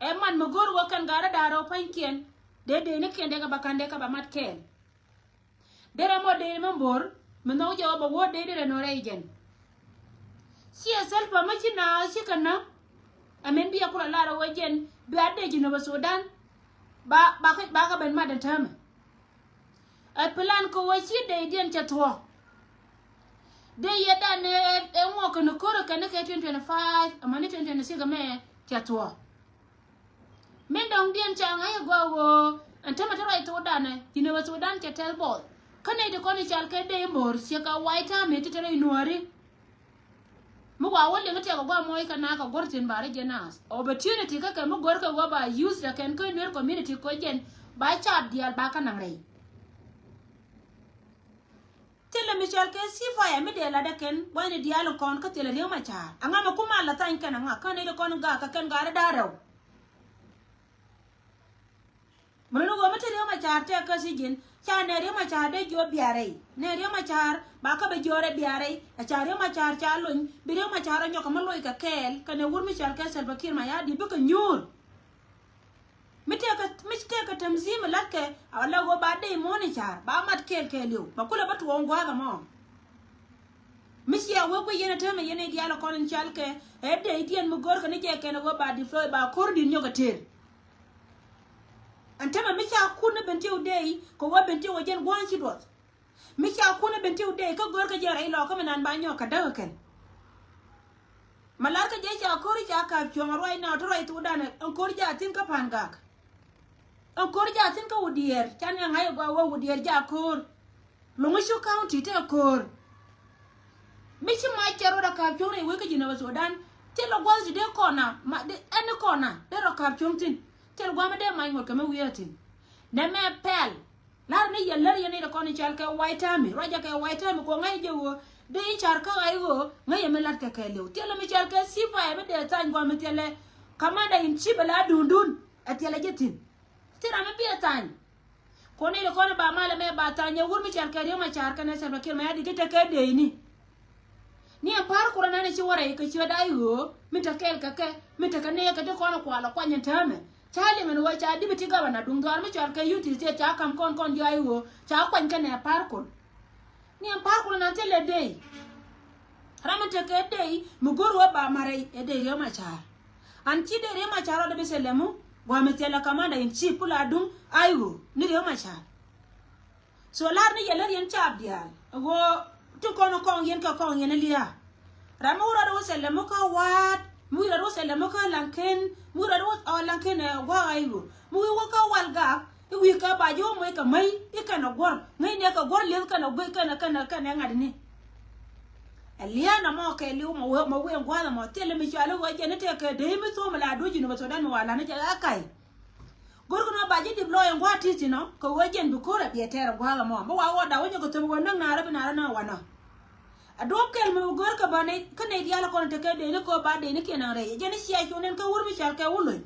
ɛ mat mi go̱o̱r wä kɛn gaat rɔ da̱a̱n rɔ pa̱nykiɛn. Dee dee ni kiɛn dee kɛ ba ka̱n dee kɛ ba mat kɛɛl. Derɛ mɔ dee mɛ bo̱r mi nhɔk jɛ wä bɛ wä dee derɛ nɔ rɛy jɛn. Ciɛ Salva mɛ ci na ci kɛ na. Ɛ min bi a kulɛ lar wä jɛn bi a dee Jinubä Sudan. Ba, ba kä, ba kä ben mat den täämɛ. Ɛ plan kɛ wä ci dee diɛn cɛ thuɔ. Dee yɛ dan ɛ, ɛ ŋuɔ kɛn ko̱r kɛn ni kɛ twenty twenty-five, ɛmɛ ni twenty twenty-six ɛmɛ cɛ thuɔ. Min dɔ̱ŋ diɛn ca ŋa̱c ɛ gɔaa ɣöö ɛn tämɛ te ruac thokdan ɛ Jinubä Sudan cɛ tɛth bɔɔth. Kä nɛy ti kɔn i̱ cal kɛ dee in bo̱o̱r ciɛ kɛ White Army ti te rɛy Nuääri. Mi wa wä liŋ tiɛk ɛ gɔaa mɔc kɛ naak kɛ guɔ̱r thi̱n ba rɛ jɛ naath. Opportunity kä kɛ mi go̱r kɛ ɣöö ba use dɛ kɛn kä Nuer community kɔ jɛn ba cap diaal ba kä naŋ rɛy. Thilɛ mi cɔal kɛ ceasefire mi dee latdɛ kɛn gua̱thni diaal in kɔn kä thilɛ Riek Machar. Aŋa mɛ kum a la thany kɛn aŋa kä nɛy ti kɔn in gaak kɛ kɛn gaari da̱a̱ rɛw. Mɛ ni ɣöö mi te Riek Machar tɛk kä sijin ca nɛ Riek Machar dee jiɔ biarɛy. Nɛ Riek Machar ba kä bɛ jiɔrɛ biarɛy. A ca Riek Machar ca lony bi Riek Machar a nyɔk kɛ mi loc kɛ kɛɛl kɛnɛ wur mi cɔal kɛ Salva Kiir Mayardit bikɛ nyuur. Mi tëëkɛ, mi tëëkɛ tämzim mi la̱tkɛ a wä lɛ ɣöö ba dee muɔ̱ɔ̱n in ca̱a̱r ba mat kɛɛl kɛɛliw ba kulɛ bä tuɔɔŋ gua̱a̱th ɛmɔ. Mi ciɛ wee kui̱ yɛn ɛ täämɛ yɛn ɛ diaal ɛ kɔn in cal kɛ ɛ dee i̱ diɛn mi go̱o̱rkɛ ni jɛ kɛn ɛ ɣöö ba deploy ba ko̱r di̱t nyɔk ɛ tëër. Ɛn täämɛ mi ca kun ni Bentiu dee kɛ ɣöö Bentiu ɛ jɛn gua̱a̱th ci duɔth. Mi ca kun ɛ Bentiu dee kä go̱o̱rkɛ jɛ rɛy lɔɔkä mi nan ba nyɔk kɛ däk ɛ kɛn. Ma lar kä jɛ ca ko̱ri ca ka̱p cuɔ̱ŋ a ruac na tɔ ruac thokdan ɛn ko̱r jɛ a thi̱n kä pa̱n gak. Ɛn ko̱r jɛ a thi̱n kä Wudiɛɛr ca ni ŋa̱c ɛ gɔaa wä Wudiɛɛr jɛ a ko̱r. Lo̱ŋ i̱ cu county te ko̱r. Mi ci mac cɛ rot a ka̱p cuɔ̱ŋ rɛy wec kä Jinubä Sudan. Thilɛ gua̱th ti dee kɔna ma dee ɛn kɔna dee rɔ ka̱p cuɔ̱ŋ thi̱n. Thilɛ gua̱th mi dee mac ŋot kɛ mi wi̱i̱ a thi̱n. Nɛ mɛ pɛl. Lar ni yɛ lär yɛn ni rɛ kɔn i̱ cal kɛ White Army ruacɛ kɛ White Army kɔ ŋäc jɛ ɣöö dee i̱ car kä ɣac ɣöö ŋäc yɛ mi lat kɛ kɛɛliw thilɛ mi cal kɛ ceasefire mi dee thany gɔaa mi thilɛ. Commander in chief ala dundun ɛ thilɛ jɛ thi̱n. Thil ram mi bi ɛ thany. Kɔn ni rɛ kɔn i̱ ba malɛ mɛ ba thany ɛ wur mi cal kɛ Riek Machar kɛnɛ Salva Kiir Mayardit ti tekɛ dee ini. Ni ɛn pa̱a̱r kurɛ nɛn i̱ ci wä rɛy kɛ ciöt ay ɣöö mi te kɛɛl kɛ kɛ mi tekɛ nɛy kɛ ti kɔn i̱ kual ɛ kuany ɛn täämɛ. Ca liŋ ɛn ɣöö ca deputy governor duŋ dhɔaar mi cɔal kɛ U T C ca ka̱m kɔn kɔn jiɔ ay ɣöö ca kuany kɛnɛ pa̱a̱r kol. Ni ɛn pa̱a̱r kol ɛn an thilɛ dey. Ram mi tekɛ dey mi go̱r ɣöö ba ma̱r ɛ dey Riek Machar. An ci dey Riek Machar rɔɔdɛ bi thilɛ mu gua̱a̱m mi thilɛ commander in chief kula duŋ ay ɣöö ni Riek Machar. So lar ni yɛ lär yɛn caap diaal ɛ ɣöö ti kɔn kɔŋ yɛn kɛ kɔŋ yɛn lia̱a̱. Ram mi wurɔ di wä thilɛ mi kä wa̱a̱t mi wurɔ di wä thilɛ mi kä laŋken mi wurɔ di wä ɔ laŋken ɛ gua̱a̱k a i̱ ɣöö mi wi̱i̱ wä kä wal gak. I̱ wi̱i̱ kɛ ba ji̱ wä moc kɛ mäc i̱ kɛn ɛ guɔ̱r ŋäcnɛ kɛ guɔ̱r lieth kɛn ɛ guic kɛn ɛ kɛn ɛ kɛn ɛ ŋa̱tni. Ɛ lia̱a̱n ɛmɔ kɛɛliw mɔ wee mɔ wee ŋua̱th ɛmɔ thilɛ mi cɔal i̱ ɣöö jɛn i̱ tëëkɛ dee mi thuɔ̱ɔ̱m ɛ la duɔ̱c Jinub Sudan mi wa la̱t ni cɛ ɣä ka̱c. Go̱rkɛ nɔ ba ji̱ dip lɔɔc ɛn gua̱a̱th ti̱i̱ thi̱n ɔ kɛ ɣöö jɛn bi ko̱r ɛ biɛ tɛɛr ɛ gua̱a̱th ɛmɔ mi wa wä da̱k wä nyɛ kɛ thöp ɣöö näk naarä bi naarä näk wanɔ. Ɛ duɔ̱ɔ̱p kɛl mi bi go̱rkɛ bä nɛy kä nɛy diaal ɛ kɔn tekɛ dee ni kɛ ɣöö ba dee ni kiɛn ɛn rɛy ɛ jɛn i̱ cia cuɔ̱n ɛn kä wur mi cɔal kɛ wä lony.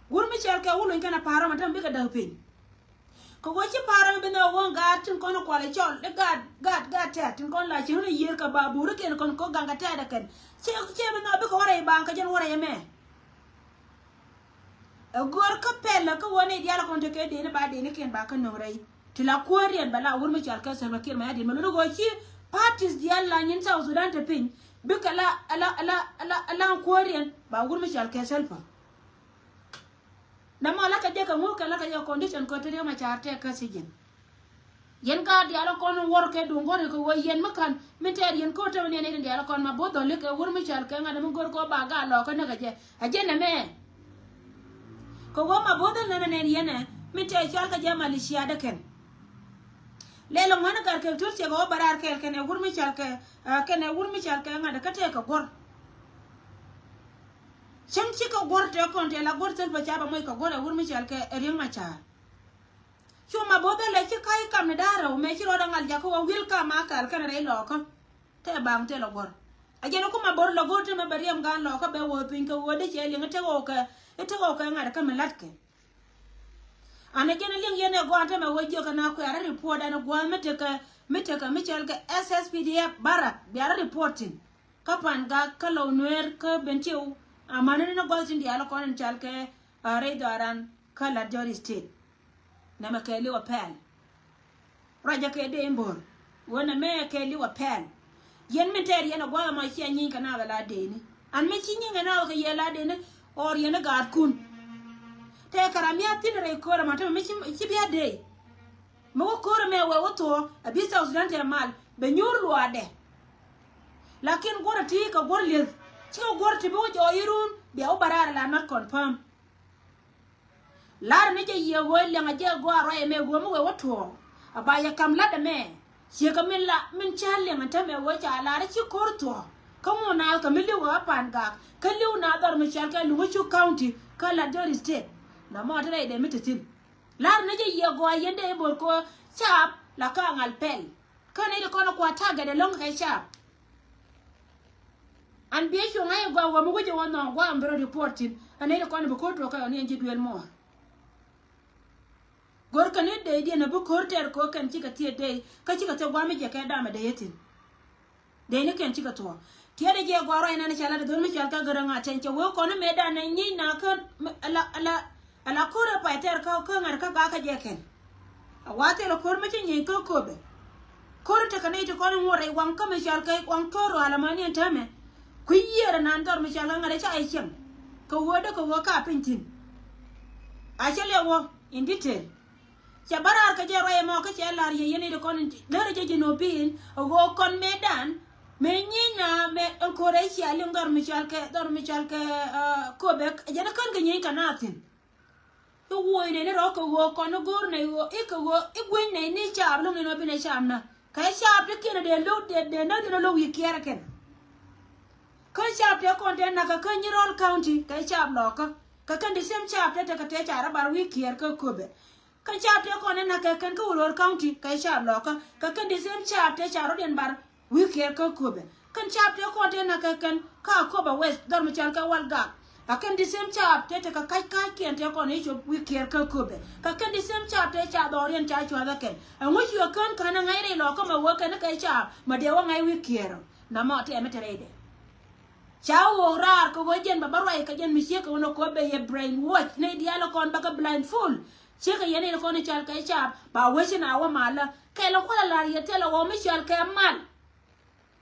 Wur mi cɔal kɛ wä lony kɛn a pa̱a̱r ɔmɔ täm bikɛ däk piny. Kɛ ɣöö ci pa̱a̱r ɔmɔ bi nhɔk ɣöö gaat tin kɔn kual ɛ cɔl i̱ gaat gaat gaat tɛ̈t tin kɔn la cieŋ ni yiër kɛ ba buurikiɛn kɔn kɛ gaŋ kɛ tɛ̈t ɛ kɛn. Ciɛ ciɛ bi nhɔk bikɛ wä rɛy baŋ kɛ jɛn wä rɛy ɛmɛ. Ɛ gör kä pɛl kä wä ni diaal kɔn tekɛ deni ba denikiɛn ba kä nöŋ rɛy. Ti la kuäär riɛn bɛ la wur mi cɔal kɛ Salva Kiir Mayardit mɛ luni ɣöö ci parties diaal la nyin South Sudan te piny bikɛ la la la la la kuäär riɛn ba wur mi cɔal kɛ Salva. Nɛmɔ la kɛ jɛ kɛ ŋuk kɛ la kɛ jɛ condition kɛ te Riek Machar tɛ kä sijin. Yɛn ka diaal kɔn wor kɛ duŋ gɔri kɛ wä yɛn mi kan mi tɛɛr yɛn ko̱r te mi niɛn itin diaal kɔn ma both dhɔli kɛ wur mi cɔal kɛ ŋa̱t mi gör kɛ wä ba ga lɔ kɛ ni kɛ jɛ a jɛ nɛmɛ. Kɛ wä ma both dhɔli nɛn nɛn yɛn ɛ mi tɛɛr cɔal kɛ jɛ Malaysia dɛ kɛn. Lɛl ŋuan kar kɛ tur cɛ kɛ wä bɛ raar kɛɛl kɛn ɛ wur mi cɔal kɛ kɛn ɛ wur mi cɔal kɛ ŋa̱t kä tɛɛ kɛ guɔr. Cäŋ cikɛ guɔ̱r tëë kɔn tëë la guɔ̱r thil pɛ ca bɛ moc kɛ guɔ̱r ɛ wur mi cɔal kɛ Riek Machar. Cu ma bo̱o̱th ɛ lɛ ci ka̱c kam ni da̱a̱ rɛw mëë ci rɔɔdɛ ŋal jakä wä wi̱el kam a kɛl kɛn rɛy lɔɔkä. Tëë baŋ tëë lɛ guɔ̱r a jɛn ɛ ku ma bo̱r lɛ go̱o̱r tëë mɛ bɛ riɛm gaan lɔɔkä bɛ wä piny kɛ ɣöö dee cɛ liŋ i̱ tek ɣɔw kɛ i̱ tek ɣɔw kɛ ŋa̱t kä mi la̱tkɛ. An ɛ jɛn ɛ liŋ yɛn ɛ gɔaa tëë mɛ wä jiök kɛ na kuɛ̈rä report ɛn ɛ gua̱a̱th mi tekɛ mi tekɛ mi cɔal kɛ S S P D F barak biarä report thi̱n. Kä Pan Gak kä Lou Nuer kä Bentiu amäni ni gɔl tin diaal kɔn in cal kɛ a rɛy dhɔaran kä Latjor State. Nɛmɛ kɛ liw a pɛl. Ruacä kɛ dee in bo̱r ɣöö nɛmɛ kɛ liw a pɛl. Yɛn min tɛɛr yɛn a gua̱th ɛmɔ cia nyiny kɛ naath a la deeni an mi ci nyiny kɛ naath kɛ yɛ la deeni. Ɣɔr yɛn a gaatkun tɛɛ kɛ ram mi a thin rɛy köör ɛmɔ tämɛ mi ci bia dee. Mi wä ko̱r ɛmɛ wɛ wä thuɔ̱ɔ̱ a bi South Sudan tɛɛ mal bɛ nyuur luaadɛ. Lakin guɔ̱rɛ ti kɛ guɔ̱r lieth cikɛ guɔ̱r ti bi wä jɔɔc irun bia wä bä raar la not confirm. Lar ni jɛ yiëë ɣöö liɛŋ a jɛ gɔaa ruac ɛmɛ ɣöö mi wɛ wä tuɔɔk a ba yɛ kam lat ɛmɛ. Ciekɛ min la min cä liɛŋ ɛn tämɛ ɣöö ca lar ci ko̱r thuɔ̱ɔ̱k kä ŋun naath kɛ mi li̱w ɣä Pan Gak kä li̱w naath dhɔr mi cɔal kɛ Luŋä Cuk County kä Latjor State. Nɔmɔ ti rɛydɛ mi te thi̱n. Lar ni jɛ yiëë gɔaa yɛn dee i̱ bo̱r kɛ ɣöö caap la kä aŋal pɛl. Kä nɛy ti kɔn ɛ kua̱r target ɛlɔ̱ŋ kɛ caap. An biɛ cuɔ̱ŋ a i̱ gɔaa wä mi wec ɛ wä nhɔɔŋ gua̱a̱m bi rɔ report thi̱n ɛ nɛy ti kɔn ɛ bi ko̱r tuɔɔk kɛ ɣän yɛn ji̱ duël muɔ̱ɔ̱r. Go̱r kɛn i̱ dee diɛn ɛ bi ko̱r tɛɛr ko̱ kɛn cikɛ thiee dee kä cikɛ thiee gua̱a̱m mi jɛ kɛ dam ɛ dee yɛ thi̱n. Dee ni kɛn cikɛ thuɔ̱ɔ̱ tiɛɛt ɛ jɛ gɔaa ruac nan ɛ ca lat ɛ dhol mi cɔal kä Gäräŋ Atɛny cɛ wee kɔn i̱ mëëdan ɛ nyic na kä ala ala ala ko̱r ɛ pay tɛɛr kä kä ŋa̱t kä gakä jɛ kɛn. A wa thil ko̱r mi ci nyic kä Köpɛ. Ko̱r tekɛ nɛy ti kɔn i̱ ŋuɔ̱t rɛy waŋ kä mi cɔal kɛ waŋ ko̱r rual ɛmɔ ni ɛn täämɛ. Kui̱ yiëër ɛnan dhɔr mi cɔal kɛ ŋa̱t ɛ ca i̱ cieŋ. Kɛ ɣöö dee kɛ ɣöö ka piny thi̱n. A cä liɛk wä in detail. Cɛ bä raar kɛ jɛ ruac ɛmɔ kä cɛ lar yɛ yɛn i̱ ti kɔn in lärä jɛ ji̱ nɔ pi̱i̱n ɛ ɣöö kɔn mëëdan. Mëë nyi̱i̱n na mëë ɛn ko̱r ɛ cia liŋ dhɔr mi cɔal kɛ dhɔr mi cɔal kɛ Köpɛ jɛn ɛ kän kɛ nyi̱i̱n kɛ naath thi̱n. I̱ wuɔ̱c nɛy ni rɔ̱ kɛ ɣöö kɔn i̱ go̱o̱r nɛy ɣöö i̱ kɛ ɣöö i̱ gui̱ny nɛy ni caap lo̱ŋ nɛy nɔ bi nɛy caap na kɛ caap ti kiɛn dee lo̱k dee dee näk dee lo̱k wi̱i̱ kiɛɛr kɛn. Kä caap tëë kɔn tëë nak kɛ kä Nyirol County kɛ caap lɔɔkä kɛ kɛn the same caap tëë tekɛ tëë ca rɔ bar wi̱i̱ kiɛɛr kä Köpɛ. Kä caap tëë kɔn tëë nak kɛ kɛn kä Uror County kɛ caap lɔɔkä kɛ kɛn the same caap tëë ca rɔ̱diɛn bar wi̱i̱ kiɛɛr kä Köpɛ. Kɛn caap tëë kɔn tëë nak kɛ kɛn kä Akobo West dhɔr mi cɔal kɛ Walgak. A kɛn the same caap tëë tekɛ ka̱c ka̱ckiɛn tëë kɔn i̱ cop wi̱i̱ kiɛɛr kä Köpɛ. Kɛ kɛn the same caap tëë ca dhɔriɛn ca cua̱th ɛ kɛn. Ɛŋu cuɛ kään ka̱n ɛ ŋa̱c rɛy lɔɔkä mɛ wee kɛn kɛ caap mɛ dee wä ŋa̱c wi̱i̱ kiɛɛr ɔ. Namɔ tɛmɛ te rɛydɛ. Ca ɣöö raar kɛ ɣöö jɛn bɛ bä ruac kɛ jɛn mi ciek kɛ ɣöö nɔ kɛ ɣöö bɛ yɛ brainwash nɛy diaal kɔn bä kɛ blindfold. Ciek kɛ yɛn in kɔn i̱ cɔal kɛ caap ba wec in a wä malä kɛl ɛ kuäl a la̱r yɛ thil ɛ ɣɔw mi cɔal kɛ mal.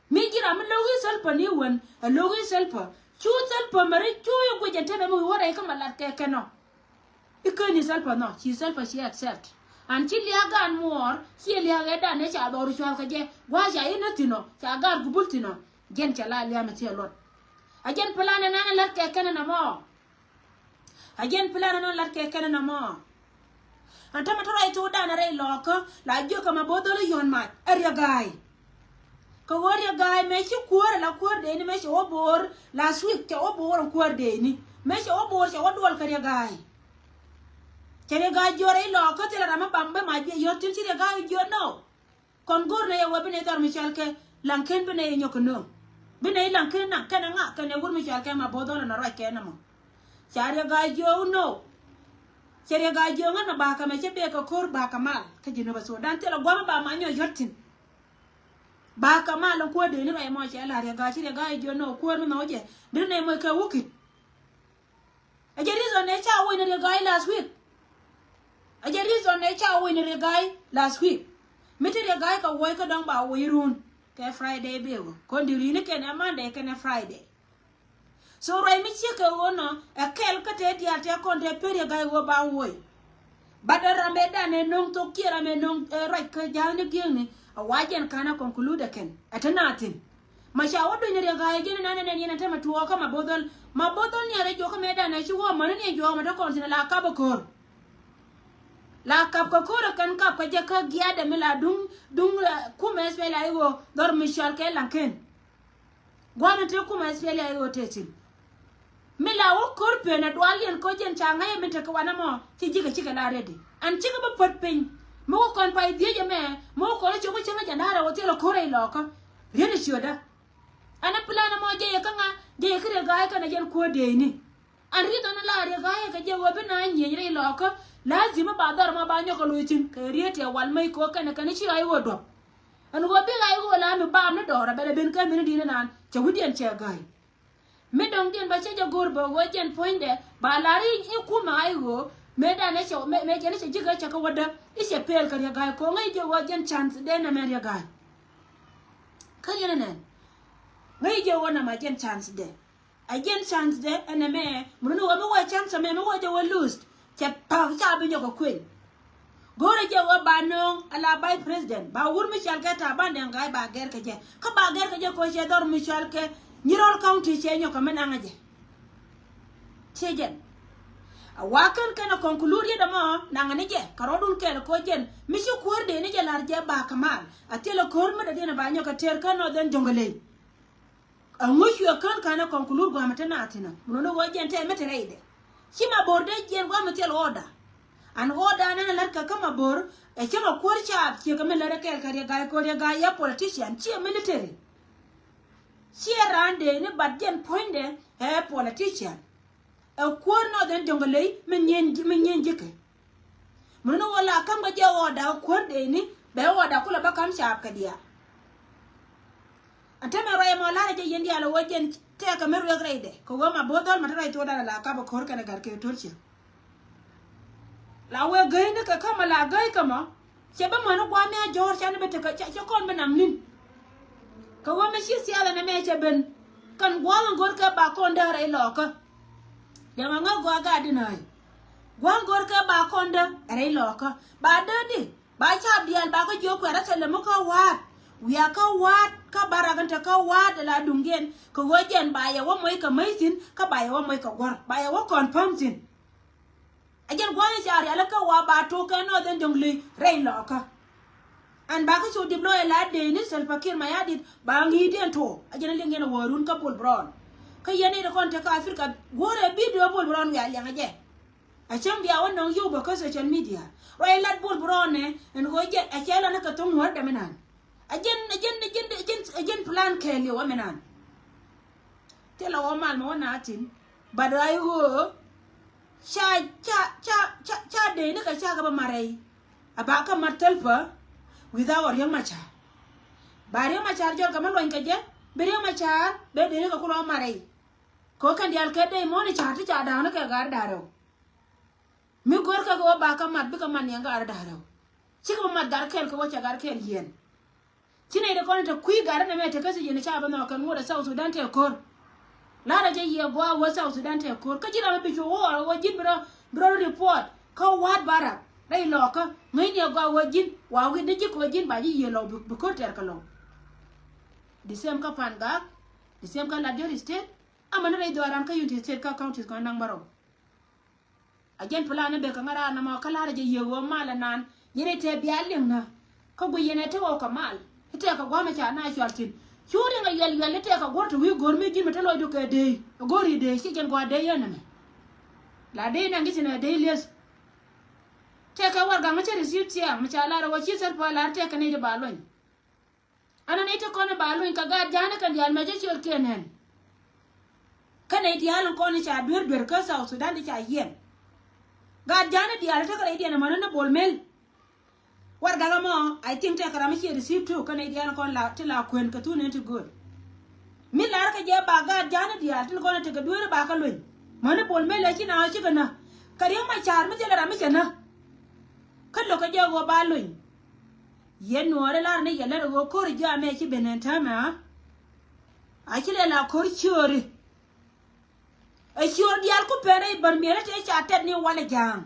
Mi ji̱ ram mi lo̱k i̱ Salva ni wen ɛ lo̱k i̱ Salva cu Salva mɛ ri cu i̱ guic ɛn te mɛ mi wi̱i̱ wä rɛy kä mɛ lat kɛ kɛn ɔ. I̱ ken i̱ Salva nhɔ ci Salva ci accept. An ci lia̱a̱ gan muɔɔr ci lia̱a̱ ɣɛɛt dan ëë ca dhɔr cua̱l kɛ jɛ gua̱a̱c ca i̱ nä thi̱n ɔ ca gaat gubul thi̱n ɔ. Jɛn cɛ la lia̱a̱ mi thiɛ luɔt. A jɛn plan ɛnan ɛ la̱t kɛ kɛn ɛn ɛmɔ. A jɛn plan ɛnan la̱t kɛ kɛn ɛn ɛmɔ. Ɛn tämɛ te ruac thokdan rɛy lɔɔkä la jiök kɛ Maboth Dhɔl i̱ yɔ̱n mac ɛ Riɛk Ga̱a̱y. Kɛ ɣöö Riɛk Ga̱a̱y mëë ci kuäär ala kuäär dee ni mëë cɛ wä bo̱o̱r last week, cɛ wä bo̱o̱r ɛn kuäär dee ni mëë cɛ wä bo̱o̱r cɛ wä duɔl kɛ Riɛk Ga̱a̱y. Cɛ Riɛk Ga̱a̱y jiök rɛy lɔɔkä thilɛ ram mi bam bi mac biɛ yɔ̱t thi̱n ci Riɛk Ga̱a̱y jiök nɔ. Kɔn go̱o̱r nɛ yɛ wee bi nɛ dhɔr mi cɔal kɛ Laŋken bi nɛ yɛ nyɔk kɛ nööŋ. Bi nɛ i̱ Laŋken naŋ kɛnɛ ŋa kɛnɛ wur mi cɔal kɛ Maboth Dhɔl ɛn ruac kɛ nɔmɔ. Ca Riɛk Ga̱a̱y jiök nɔ. Cɛ Riɛk Ga̱a̱y jiök ŋän mɛ ba kɛ mɛ cä bek kɛ ko̱r ba kɛ mal kä Jinub Sudan thilɛ gua̱a̱m ba ma nyɔk yɔ̱t thi̱n. Ba kɛ mal ɛn kuäär dee ni ruac mɔ cɛ la Riɛk Ga̱a̱y ci Riɛk Ga̱a̱y jiök nɔ kuäär mi nhɔk jɛ. Dee nɛ mɔ kɛ wukit. A jɛ reason nɛ ca woc ni Riɛk Ga̱a̱y last week. A jɛ reason nɛ ca woc ni Riɛk Ga̱a̱y last week. Mi ti Riɛk Ga̱a̱y kɛ woc kä dɔ̱ŋ ba woc run kɛ Friday bek ɣöö kɔn di rin kɛnɛ Monday kɛnɛ Friday. So ruac mi ciek kɛ ɣöö nɔ ɛ kɛl kä tëë diaal tëë kɔn tëë per Riɛk Ga̱a̱y ɣöö ba woc. But ɛ ram ëëdan ɛ no̱ŋ thok kiɛ ram ɛ no̱ŋ ɛ ruac kä ja̱a̱thni gi̱eŋni a wa jɛn ka̱n a conclude ɛ kɛn ɛ te na thi̱n. Ma ca wä duny ni Riɛk Ga̱a̱y ji̱n inan ɛ nɛn yɛn ɛ te ma tuɔɔkä Maboth Dhɔl. Maboth Dhɔl niɛɛr ɛ juɔkä mëëdan ɛ ci wä mäni ni ɛ juɔk ma te kɔn thi̱n ɛ la kap ɛ ko̱r. La kap kɛ ko̱r ɛ kɛn kap kɛ jɛ kä giaatdɛ mi la duŋ duŋ kumɛ SPLA i̱ ɣöö dhɔr mi cɔal kɛ Laŋken. Gua̱n in te kumɛ SPLA i̱ ɣöö te thi̱n. Mi la wä ko̱r pen ɛ dual yɛn ko̱ jɛn ca ŋäc ɛ min tekɛ wanɛ mɔ ci ji̱kɛ cikɛ la ready. Ɛn cikɛ bä pät piny mi wä kɔn pay dhiec ɛmɛ mi wä kɔn ɛ cop kä cäŋ ɛ jɛn da̱rɛ wä thilɛ ko̱r ɛ ilɔɔkä. Riet ɛ ciötdä. Ɛn ɛ plan ɛmɔ jɛ yɛ kä ŋa jɛ yɛ kä Riɛk Ga̱a̱y kɛnɛ jɛn kuäär dee ni. Ɛn riet ɛn la Riɛk Ga̱a̱y kɛ jɛ ɣöö bi na nyieny rɛy lɔɔkä. Lazim mi ba dhɔr ma ba nyɔk kɛ lo̱c thi̱n kɛ riet ɛ wal mec ko̱ kɛnɛ kɛnɛ ci ɣa̱c ɣöö duɔ̱p. Ɛn ɣöö bi ɣa̱c ɣöö la mi baam ni dɔɔr a bɛl ɛ ben kä mini di̱t ni naan cɛ wi̱cdiɛn cɛ ga̱a̱y. Mi dɔ̱ŋdiɛn ba cɛ jɛ go̱r bä ɣöö jɛn puɔ̱nydɛ ba la̱r i̱ kumɛ ɣa̱c ɣöö mëëdan ɛ cɛ mëë jɛn ɛ cɛ ji̱ kä cɛ kä wädä i̱ cɛ pɛɛl kɛ Riɛk Ga̱a̱y ko̱ ŋäc jɛ ɣöö jɛn chance dɛ nɛmɛ Riɛk Ga̱a̱y. Kä yɛn ɛ nɛn ŋäc jɛ ɣöö nɛmɛ jɛn chance dɛ. A jɛn chance dɛ ɛn ɛmɛ mi run wä mi wä chance ɛmɛ mi wä jɛ wä lose. Cɛ pa̱k ca bi nyɔk ɛ kuën. Go̱rɛ jɛ wä ba nööŋ ala vice president ba wur mi cɔal kɛ Taban Deng Gai ba gɛr kɛ jɛ kä ba gɛr kɛ jɛ kɛ ɣöö cɛ dhɔr mi cɔal kɛ Nyirol County cɛ nyɔk kɛ mi naŋ jɛ. Ciɛ jɛn a wa kän kɛn a conclude yet ɛmɔ naŋ ni jɛ kɛ rɔɔdun kɛl kɛ ɣöö jɛn mi ci kuäär dee ni jɛ la̱r jɛ ba kɛ mal a thilɛ ko̱r mi dee diɛn a ba nyɔk kɛ tëër kä Northern Jonglei. Aŋu cuɛ kän ka̱n ɛ conclude gua̱a̱mɛ te naath thi̱n ɔ. Mun ni ɣöö jɛn tɛmɛ te rɛydɛ. Ci Mabor dee jiɛn gua̱a̱mɛ thil order. An order nɛn ɛ la̱t kɛ kä Mabor ɛ cäŋ ɛ kuäär caap ciek kɛ mi lät ɛ kɛɛl kɛ Riɛk Ga̱a̱y kɛ Riɛk Ga̱a̱y ɛ politician ciɛ military. Ciɛ raan dee ni bat jɛn puɔ̱nydɛ ɛ politician. Ɛ kuäär Northern Jonglei mi nyieny mi nyieny ji̱kɛ. Mun ni wä la ka̱m kɛ jɛ ɣɔɔda kuäär dee ni bɛ ɣɔɔda kulɛ bä ka̱m caap kɛ diaal. Ɛn te mɛ ruac ɛmɔ la̱rä jɛ yɛn diaal ɛ wä jɛn tɛɛkɛ mi ruɛk rɛydɛ kɛ wä ma bo̱o̱th dhɔl ma te ruac thokdan la kap ɛ ko̱r kɛnɛ gat kɛ to̱r ciɛ. La wee gäy ni kɛ ka̱mä la gäy kɛ mɔ cɛ bä mäni gua̱a̱m mi a jɔ̱ɔ̱r ca ni bä tekɛ cɛ kɔn bä naŋ ni̱n. Kɛ wä mi ci thiath ɛn ɛmɛ cɛ ben kɛn gua̱a̱m in go̱r kɛ ba kɔn däär rɛy lɔɔkä. Jɛ ma ŋäk gɔaa gaat di nääy. Gua̱a̱m go̱rkɛ ba kɔndä rɛy lɔɔkä ba dääni ba caap diaal ba kä jiök kuɛ̈rä thilɛ mi kä wa̱a̱t. Wiakä wa̱a̱t kä ba rak in te kä wa̱a̱t ala duŋdiɛn kɛ ɣöö jɛn ba yɛ wä moc kɛ mäc thi̱n kä ba yɛ wä moc kɛ guɔ̱r ba yɛ wä confirm thi̱n. A jɛn gua̱a̱th in ca rialikä wa ba tok kɛ Northern Jonglei rɛy lɔɔkä. An ba kä cu dip lɔɔc la dee ni Salva Kiir Mayardit ba ŋi̱i̱cdiɛn tok a jɛn a liŋ yɛn a wä run kä Bol Brown. Kä yɛn i̱ ti kɔn te kä Africa guɔ̱rɛ video Bol Brown wiaa liɛŋ a jɛ. A cäŋ bia wä nɔŋ yio̱w bä kä social media ruac lat Bol Brown nɛ ɛn ɣöö jɛ a cɛ lan kä thoŋ ŋuäär dɛm inan. A jɛn a jɛn a jɛn a jɛn a jɛn plan kɛɛliw a minan. Thilɛ wä mal mɛ wä na thi̱n. But ruac ɣöö ca ca ca ca ca dee ni kɛ ca kɛ bä marɛy. A ba kä mat thäl pä without Riek Machar. Ba Riek Machar jɔl kɛ mi luɔny kɛ jɛ bi Riek Machar ben dee ni kɛ kulɔ marɛy. Kɛ ɣöö kɛn diaal kɛ dee mɔni car ti ca da̱a̱k ni kɛ gar da̱a̱k rɛw. Mi go̱rkɛ kɛ ɣöö ba kä mat bikɛ mat niɛŋ gar da̱a̱k rɛw. Cikɛ bä mat gar kɛl kɛ wä cɛ gar kɛl yiɛn. Ci nɛy ti kɔn te kui̱ gat ɛn ɛmɛ te kä thiec yɛn ca bä nhɔk kɛn ŋot ɛ South Sudan te ko̱r. La̱rä jɛ yiɛ gɔaa wä South Sudan te ko̱r kä ji̱n ram mi bi cu wä ɣɔr wä ji̱n bi rɔ bi rɔ report kä wa̱a̱t barak rɛy lɔɔkä ŋäcni ɛ gɔaa wä ji̱n wa wi̱i̱ ni ji̱ kɛ wä ji̱n ba ji̱ yiëë lɔw bi ko̱r tɛɛr kɛ lɔw. The same kä Pangak, the same kä Lat Jor State. Amäni rɛy dhɔaaran kä Unity State kä counties kɔn naŋ bärɔw. A jɛn plan ni bek kɛ ŋa̱ raan nɔmɔ kä la̱rä jɛ yiëë ɣöö mal ɛnan. Yɛn i̱ tɛɛ bia liŋ nä. Kä guiy yɛn ɛ ti ɣɔw kɛ mal i̱ tɛɛ kɛ gua̱a̱m i̱ ca na cual thi̱n. Cu riŋ a yuɛl yuɛl i̱ tɛɛ kɛ guɔ̱r ti wi̱i̱ go̱r mi ji̱n mi te lɔcdu kɛ dee. Go̱r i̱ dee ci jɛn gua̱a̱r dee yɛn nɛmɛ. La dee naŋ gi̱ ci nɛ dee lieth. Tɛɛ kɛ warɛgak mi cä receive thiaŋ mi ca lar ɛ ɣöö ci third party lar tɛɛ kɛ nɛy ti ba luny. Ɛn ɛ nɛy ti kɔn i̱ ba luny kɛ gaat ja̱a̱n i̱ kɛn diaal mɛ jɛ ciötkiɛn ɛn. Kä nɛy diaal in kɔn i̱ ca duer duer kä South Sudan ti ca yiɛn. Gaat ja̱a̱n i̱ diaal i̱ tekɛ rɛydiɛn ɛmɔni ni Bol Mel. Warɛgak ɛmɔ, I think tɛkɛ ram mi ciɛ receive too kä nɛy diaal in kɔn la ti la kuën kɛ thun in ti gööl. Mi lar kɛ jɛ ba gaat ja̱a̱n i̱ diaal tin kɔn i̱ tekɛ duer i̱ ba kä luny. Mɔni Bol Mel ɛ ci na ɣä cikɛ nä. Kɛ Riek Machar mi thilɛ ram mi cɛ nä. Kä lo̱kɛ jɛ ɣöö ba luny. Yɛn nuɔɔri lar ni yɛ lɛr ɣöö ko̱ri jɔamɛ ci ben ɛn täämɛ a. A ci lɛ la ko̱r ciööri. Ɛ ciöör diaal ku pɛn rɛy bär miɛl tëë ca tɛt ni walɛ ja̱a̱ŋ.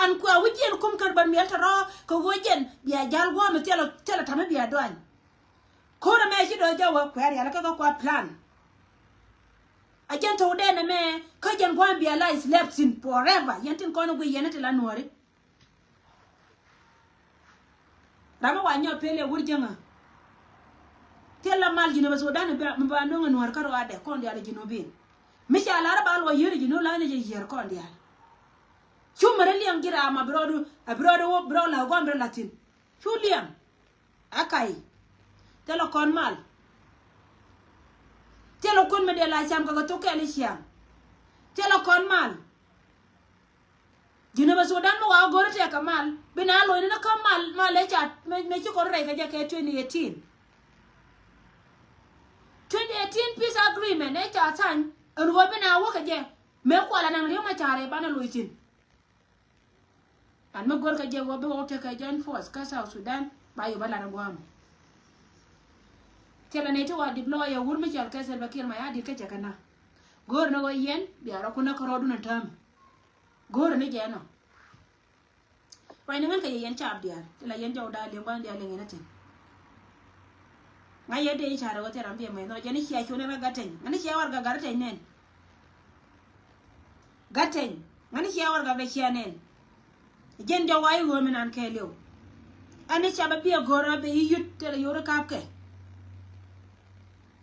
An kuɛ wi̱c jiɛn kum kän bär miɛl tɔ̱rɔ̱ kɛ ɣöö jɛn bia ja̱l gua̱a̱m thilɛ, thilɛ ta̱mi bia duany. Ko̱r ɛmɛ ci dɔ̱ jɛ wä kuɛ rial kä kɛ kua plan. A jɛn thok dɛn ɛmɛ kä jɛn gua̱a̱m bia la slept in forever. Yɛn tin kɔn i̱ guiy yɛn i̱ ti la nuɔɔri. Ram mi wa nyɔk pel i̱ wur jäŋä. Thil la mal Jinub Sudan mi ba, mi ba nöŋ ɛ nuɔ̱ɔ̱r kä ruaadɛ kɔn diaal Jinubin. Mi ca lar ba luɔ yier Jinub la ni jɛ yier kɔn diaal. Cu mɛ rɛ liɛŋ ji̱ ram a bi rɔɔdu, a bi rɔɔdu wä, bi rɔɔdu la gɔm bi rɔ la thi̱n. Cu liɛŋ. A ka̱y. Thil la kɔn mal. Thil la kun mi dee la cam kɛ kɛ thok kɛl i̱ ciaŋ. Thil la kɔn mal. Jinub Sudan mi wa go̱r tɛk kɛ mal bi na lo̱c ni ni kä mal, mal ɛ ca mɛ, mɛ ci kɔn rɛy kɛ jɛ kɛ twenty eighteen. Twenty eighteen peace agreement ɛ ca tha̱ny ɛn ɣöö bi na wä kɛ jɛ mɛ kual anaŋ Riek Machar ɛ banɛ lo̱c thi̱n. An mi go̱r kɛ jɛ ɣöö bi wä tɛk kɛ joint force kä South Sudan ba yop a lat ɛ gua̱a̱m. Thilɛ nɛy ti wa deploy ɛ wur mi cɔal kɛ Salva Kiir Mayardit kä cɛ kɛ na. Go̱r ni ɣöö yɛn bia rɔ kun ɛ kärɔɔdun ɛ täämɛ. Go̱o̱rä ni jɛ ɛnɔ. Ruacni ŋän kɛ yɛ yɛn caap diaal ti la yɛn jɔw da̱a̱ liŋ gua̱n diaal liŋ yɛn a thi̱n. Ŋa̱c yɛ dee i̱ ca̱rɛ wä thil ram biɛ mɛy nhɔk jɛn i̱ cia cuɔ̱n in rɔ gat teny ŋän i̱ cia warɛgak gat teny nɛn. Gat teny ŋän i̱ cia warɛgak dee cia nɛn. Jɛn jɔw wa i̱ ɣöö mi nan kɛɛliw. Ɛn i̱ ca bɛ biɛ go̱o̱rä bɛ i̱ yut thilɛ yo̱o̱ri ka̱a̱pkɛ.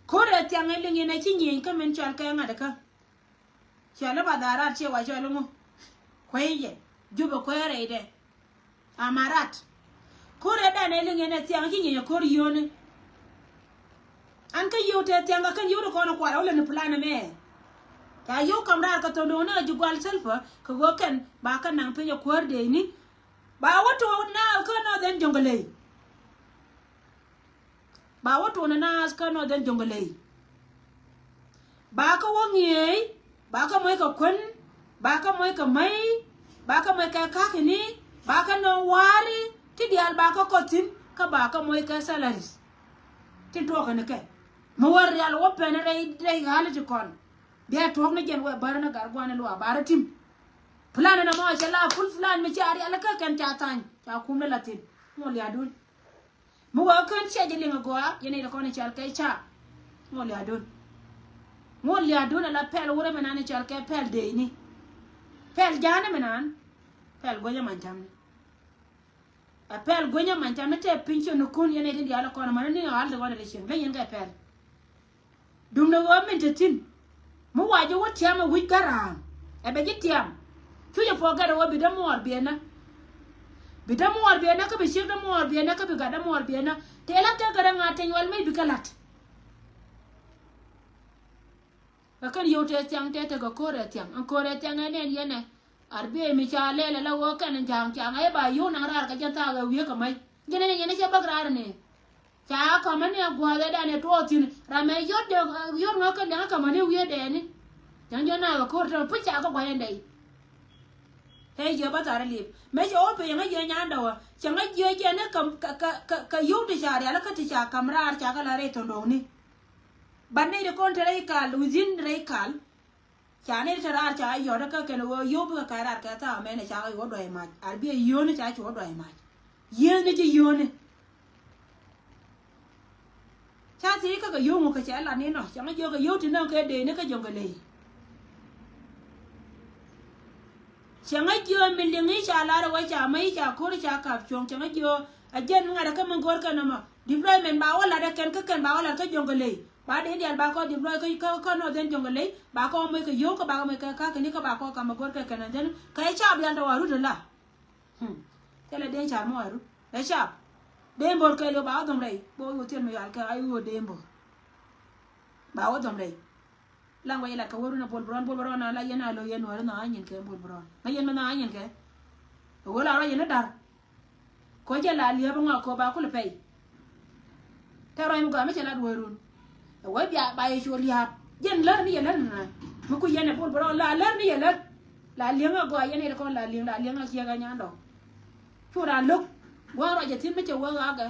Ko̱rɛ thiaŋ in liŋ yɛn a ci nyieny kä min cɔal kɛ ŋa̱t kä. Cɔal i̱ Mudharaat ciɛ wa cɔal i̱ ŋu. Kuecɛ Jubɛ kuecɛ rɛydɛ. Amarat. Ko̱rɛ danɛ liŋ yɛn ɛ thiaŋ ci nyieny ɛ ko̱r yio̱o̱ni. An kä yio̱w tɛ thiaŋ kɛ kɛn yio̱w ti kɔn ɛ kual ɛ wä lɛ ni plan ɛmɛ. Ca yio̱w kam raar kɛ thon do̱ŋ ni ɛ ji̱ gual Salva kɛ ɣöö kɛn ba kɛ naŋ piny ɛ kuäär dee ni. Ba wä tuɔɔk naath kä Northern Jonglei. Ba wä tuɔɔk ni naath kä Northern Jonglei. Ba kä wä ŋi̱eec, ba kä moc kɛ kuän, ba kä moc kɛ mäc, ba kä moc kɛ ka̱ki̱ni, ba kä nööŋ wa̱a̱ri ti diaal ba kä kɔth thi̱n kä ba kä moc kɛ salaries. Tin tuɔɔk kɛn kɛ mi wä rial wä pɛn rɛy rɛy ɣa̱li ti kɔn. Bia tuɔɔk ni jɛn wɛ bärä ni gat gua̱n ni luaak ba rɔ tim. Plan ni nɔmɔ cɛ la full plan mi ca rial kä kɛn ca tha̱a̱ny ca kum ni la thi̱n. Ŋuɔl lia̱a̱dun. Mi wä kän cia jɛ liŋ agɔaa yɛn nɛy ti kɔn i̱ cɔal kɛ ca. Ŋuɔl lia̱a̱dun. Ŋuɔl lia̱a̱dun ala pɛl wurɛ mi nan i̱ cɔal kɛ pɛl deecni. Pɛl ja̱a̱ni mi nan. Pɛl guänyä ma̱ny ta̱mni. Ɛ pɛl guänyä ma̱ny ta̱mni tɛ piny ciönikun yɛn nɛy tin diaal i̱ kɔn amäni ni ɣa̱l ti ɣɔn ɛ ti cieŋ leny yɛn kɛ pɛl. Duundɛ ɣöö min te thi̱n mi wa ji̱ wä tiam ɛ wi̱c gara̱a̱ŋ ɛ bɛ ji̱ tiam. Cu jɛ puɔk gɛt ɛ ɣöö bi dämuɔɔr biɛnä. Bi dämuɔɔr biɛnä kä bi ciek dämuɔɔr biɛnä kä bi gat dämuɔɔr biɛnä. Tëë la̱t kɛ gɛt ɛ ŋa̱ teny wal mec bi kɛ la̱t. Kɛ kɛn yio̱w tëë thiaŋ tëë tekɛ ko̱r ɛ thiaŋ ɛn ko̱r ɛ thiaŋ ɛn ɛn yɛn ɛ. Ar biey mi ca lɛl ala ɣöö kɛn in ja̱a̱ŋ ca ŋa̱c i̱ ba yio̱w naŋ raar kɛ jɛn thaak ɛ wiee kɛ mac. Ji̱n ɛn in yɛn i̱ cɛ bäk raar ni. Ca kamäni a gua̱a̱th ɛ dan ɛ tuɔɔk thi̱n ram ɛ yot jɛ yot ŋɔ̱k kɛ liaŋ kamäni wiee dɛɛni. Cäŋ jɔ̱ naath ɛ ko̱r tɛmɛ puc ca kɛ gua̱c ɛn dɛy. Ɛ jiɛ bä thar ɛ liep mëë cɛ wä piny ɛ ŋäc jiɛ nyan dɔwä cɛ ŋäc jiɛ jɛ ni kɛ kɛ kɛ kɛ yio̱w ti ca rial kä ti ca ka̱m raar ca kɛ la rɛy thɔ̱ndɔɔkni. Ban nɛy ti kɔn te rɛy kal within rɛy kal. Ca ni te raar ca yɔt kä kɛn ɣöö yio̱w bikɛ ka̱c raar kɛ thaak mɛn ɛ ca kɛ yuɔ̱t duay mac ar bi ɛ yio̱ni ca cuɔ̱t duay mac. Yieeni ji̱ yio̱ni. Ca thiec kä kɛ yio̱w ŋu kɛ cɛ lat ni nɔ cɛ ŋä jiök kɛ yio̱w ti nöŋ kɛ dee ni kä Jonglei. Cɛ ŋäc jiö mi liŋ i̱ ca lar ɛ wä ca mäc i̱ ca ko̱r i̱ ca kap cuɔ̱ŋ, cɛ ŋäc jiö a jɛn ŋa̱t ɛ kä mi go̱r kɛn ɛmɔ. Deployment ba wä lat ɛ kɛn kä kɛn ba wä lat kä Jonglei. Ba dee diaal ba kɔ deploy kä, kä, kä Northern Jonglei, ba kɔ mäc kɛ yio̱w kä ba kɔ mäc kɛ ka̱ kɛn i̱ kä ba kɔ kam ɛ go̱r kɛ kɛn ɛn jɛn. Kɛ cap diaal tɔ wa rut ɛ la. Hmm. Thilɛ dee car mɔ wa rut. Ɛ cap. Dee bo̱r kɛɛliw ba wä dhɔm rɛy. Bo̱ wä thiel mi yal kɛ a i̱ wä dee bo̱r. Ba wä dhɔm rɛy. Laŋ wä yɛ lat kɛ wä run a Bol Bron, Bol Bron a la yɛn a lo̱ yɛn wä run a nyin kɛ Bol Bron. Ŋa yɛn mɛ na nyin kɛ. Wä la rɔ yɛn a dar. Ko jɛ la liɛp ŋɔ ko ba kul pɛy. Tɛ rɔy mi gɔaa mi cɛ lat wä run. Ɛ wä bia ba yɛ cu liap. Jɛn lär ni yɛ lär na. Mi ku yɛn ɛ Bol Bron la lär ni yɛ lär. La liɛŋ a gɔaa yɛn ɛ kɔn la liɛŋ, la liɛŋ a kiɛk a nyan dɔk. Cu raan lo̱k. Gua̱a̱r ruac a thi̱n mi cɛ wä ɣa̱a̱kɛ.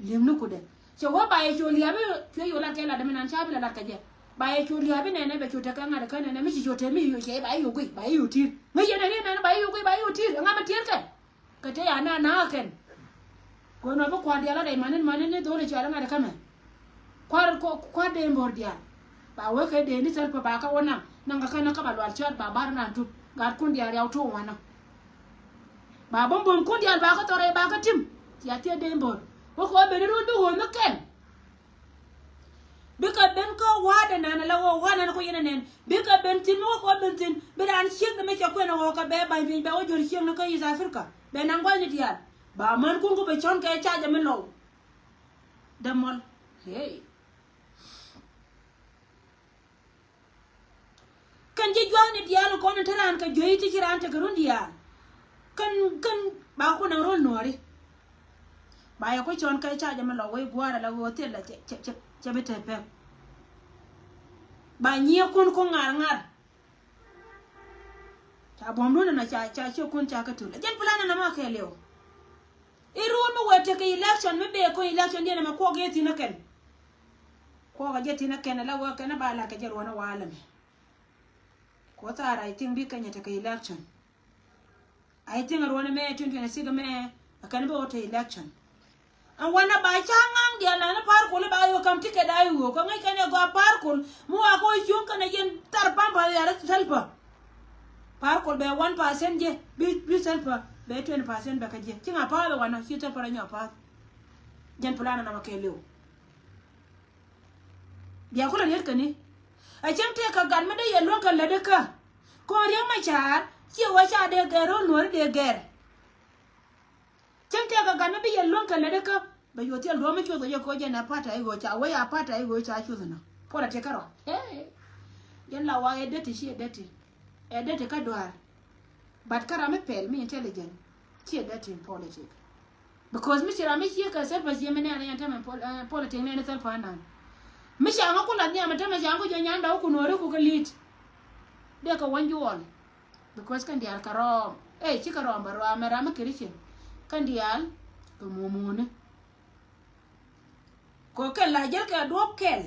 Li̱em ni kudɛ. Cɛ wä ba yɛ cu lia̱a̱ bi cuɛ yo̱ lat kɛ lat dämi nan ca bi la lat kɛ jɛ. Ba yɛ cu lia̱a̱ bi nɛnɛ bɛ cu tekɛ ŋa̱t kä nɛnɛ mi ci cu te mi yo̱ cɛ ba yɛ yo̱ guic ba yɛ yo̱ ti̱r. Ŋäc yɛn ɛ riet nɛnɛ ba yɛ yo̱ guic ba yɛ yo̱ ti̱r. Ŋa mi ti̱r kɛ. Kɛ te ya na na kɛn. Kɛ nɔ bi kua̱r diaal a rɛy mani mani ni dholi cɔal ŋa̱t kä mɛ. Kua̱r, kua̱r, kua̱r dee bo̱r diaal. Ba wee kɛ dee ni thil pä ba kä wä naŋ naŋ kä kɛn kä ba lual cɔat ba bar nan tup. Gat kun diaal riaw tuɔɔk wanɔ. Ba bum bum kun diaal ba kä thɔrɛ ba kä tim. Cia thiee dee bo̱r. Wä kɛ wä ben run bi wä mi kɛn. Bikɛ ben kä wa̱a̱dɛ nan ala wä wa̱a̱ nan kɔ yɛn a nɛn. Bikɛ ben thi̱n mi wä kɛ wä ben thi̱n bi raan ciek ni mi cɛ kuɛn a wä kɛ bɛ ba̱ny piny bɛ wä jor ciek ni kä East Africa. Bɛ nan gua̱ny ni diaal ba män kun kɔ bɛ cɔn kɛ ca jɛ mi lɔw. Dämɔl. Hey. Kɛn ji̱ jua̱a̱ni diaal kɔn in te raan kɛ juey ti ci raan tekɛ run diaal. Kɛn, kɛn ba kun a run nuɔri. Ba yɛ ku cɔn kɛ ca jɛ mi lɔ wei gua̱a̱r ala wei thil la cɛ, cɛ, cɛ, cɛ bi te pek. Ba nyiɛ kun ku ŋar ŋar. Ca buɔ̱mdun ɛnɔ ca, ca ciökun ca kä tul. Jɛn plan ɛnɔ ma kɛɛliw. I̱ ruun mi wee tekɛ election mi bee kun election diɛn ɛmɛ kuɔk yee thi̱n ɛ kɛn. Kuɔk a jɛ thi̱n ɛ kɛn ala wee kɛn ɛ ba lat kɛ jɛ ruɔn ɛ walɛ mɛ. Kuɔth ar I think bi Kenya tekɛ election. I think ruɔn ɛmɛ twenty twenty-six ɛmɛ ɛ kɛn bɛ wä te election. Ɛn wanɛ ba ca ŋa̱ŋ diaal nani Par Kuol i̱ ba yɛ wä kam ticket a i̱ wä kɛ ŋäc kɛn ɛ gɔaa Par Kuol mi wa kɛ wä cuŋ kɛn ɛ yɛn thar pampa yɛr thäl pä. Par Kuol bɛ one percent jɛ bi, bi thäl pä bɛ twenty percent bɛ kä jɛ ci ŋa pa̱a̱th ɛ wanɔ ci thäl pä rɔ nyɔ pa̱a̱th. Jɛn plan ɛ nɔmɔ kɛɛliw. Bia kulɛ riet käni. Ɛ cäŋ tëë kɛ gat mi dee yɛ luäŋ kɛ lätdä kä kɔn Riek Machar ciɛ wä ca dee gɛr ro̱l nuɔ̱ri dee gɛr. Cäŋ tëë kɛ gat mi bi yɛ luäŋ kɛ lätdä kä bɛ yuɔ thiɛl duɔ̱ɔ̱m mi cuoth kɛ jɛ koc jɛn ɛ pa̱t a i̱ ɣöö ca wee a pa̱t a i̱ ɣöö ca cuoth nɔ. Puɔl a tiɛ kärɔa. Yɛn la wa ɛ deti ci ɛ deti. Ɛ deti kä dua̱a̱r. But kä ram mi pɛl mi intelligent ci ɛ deti in politic. Because mi ci ram mi ciek kɛ Salva ciek mi nɛɛni ɛn tämɛ pol-, eh, politic nɛɛni Salva anan. Mi ca ŋä kula nhiam ɛn tämɛ ca ŋä ku jɛ nyan dɔw ku nuɔri ku kɛ li̱t. Dee kɛ wä nyuɔl. Because kɛn diaal kɛ rɔɔm. Ɛ, cikɛ rɔɔm bɛ rɔɔm ɛ ram mi Christian. Kɛn diaal kɛ mumuni. Kɛ kɛn la jäl kɛ duɔ̱p kɛl.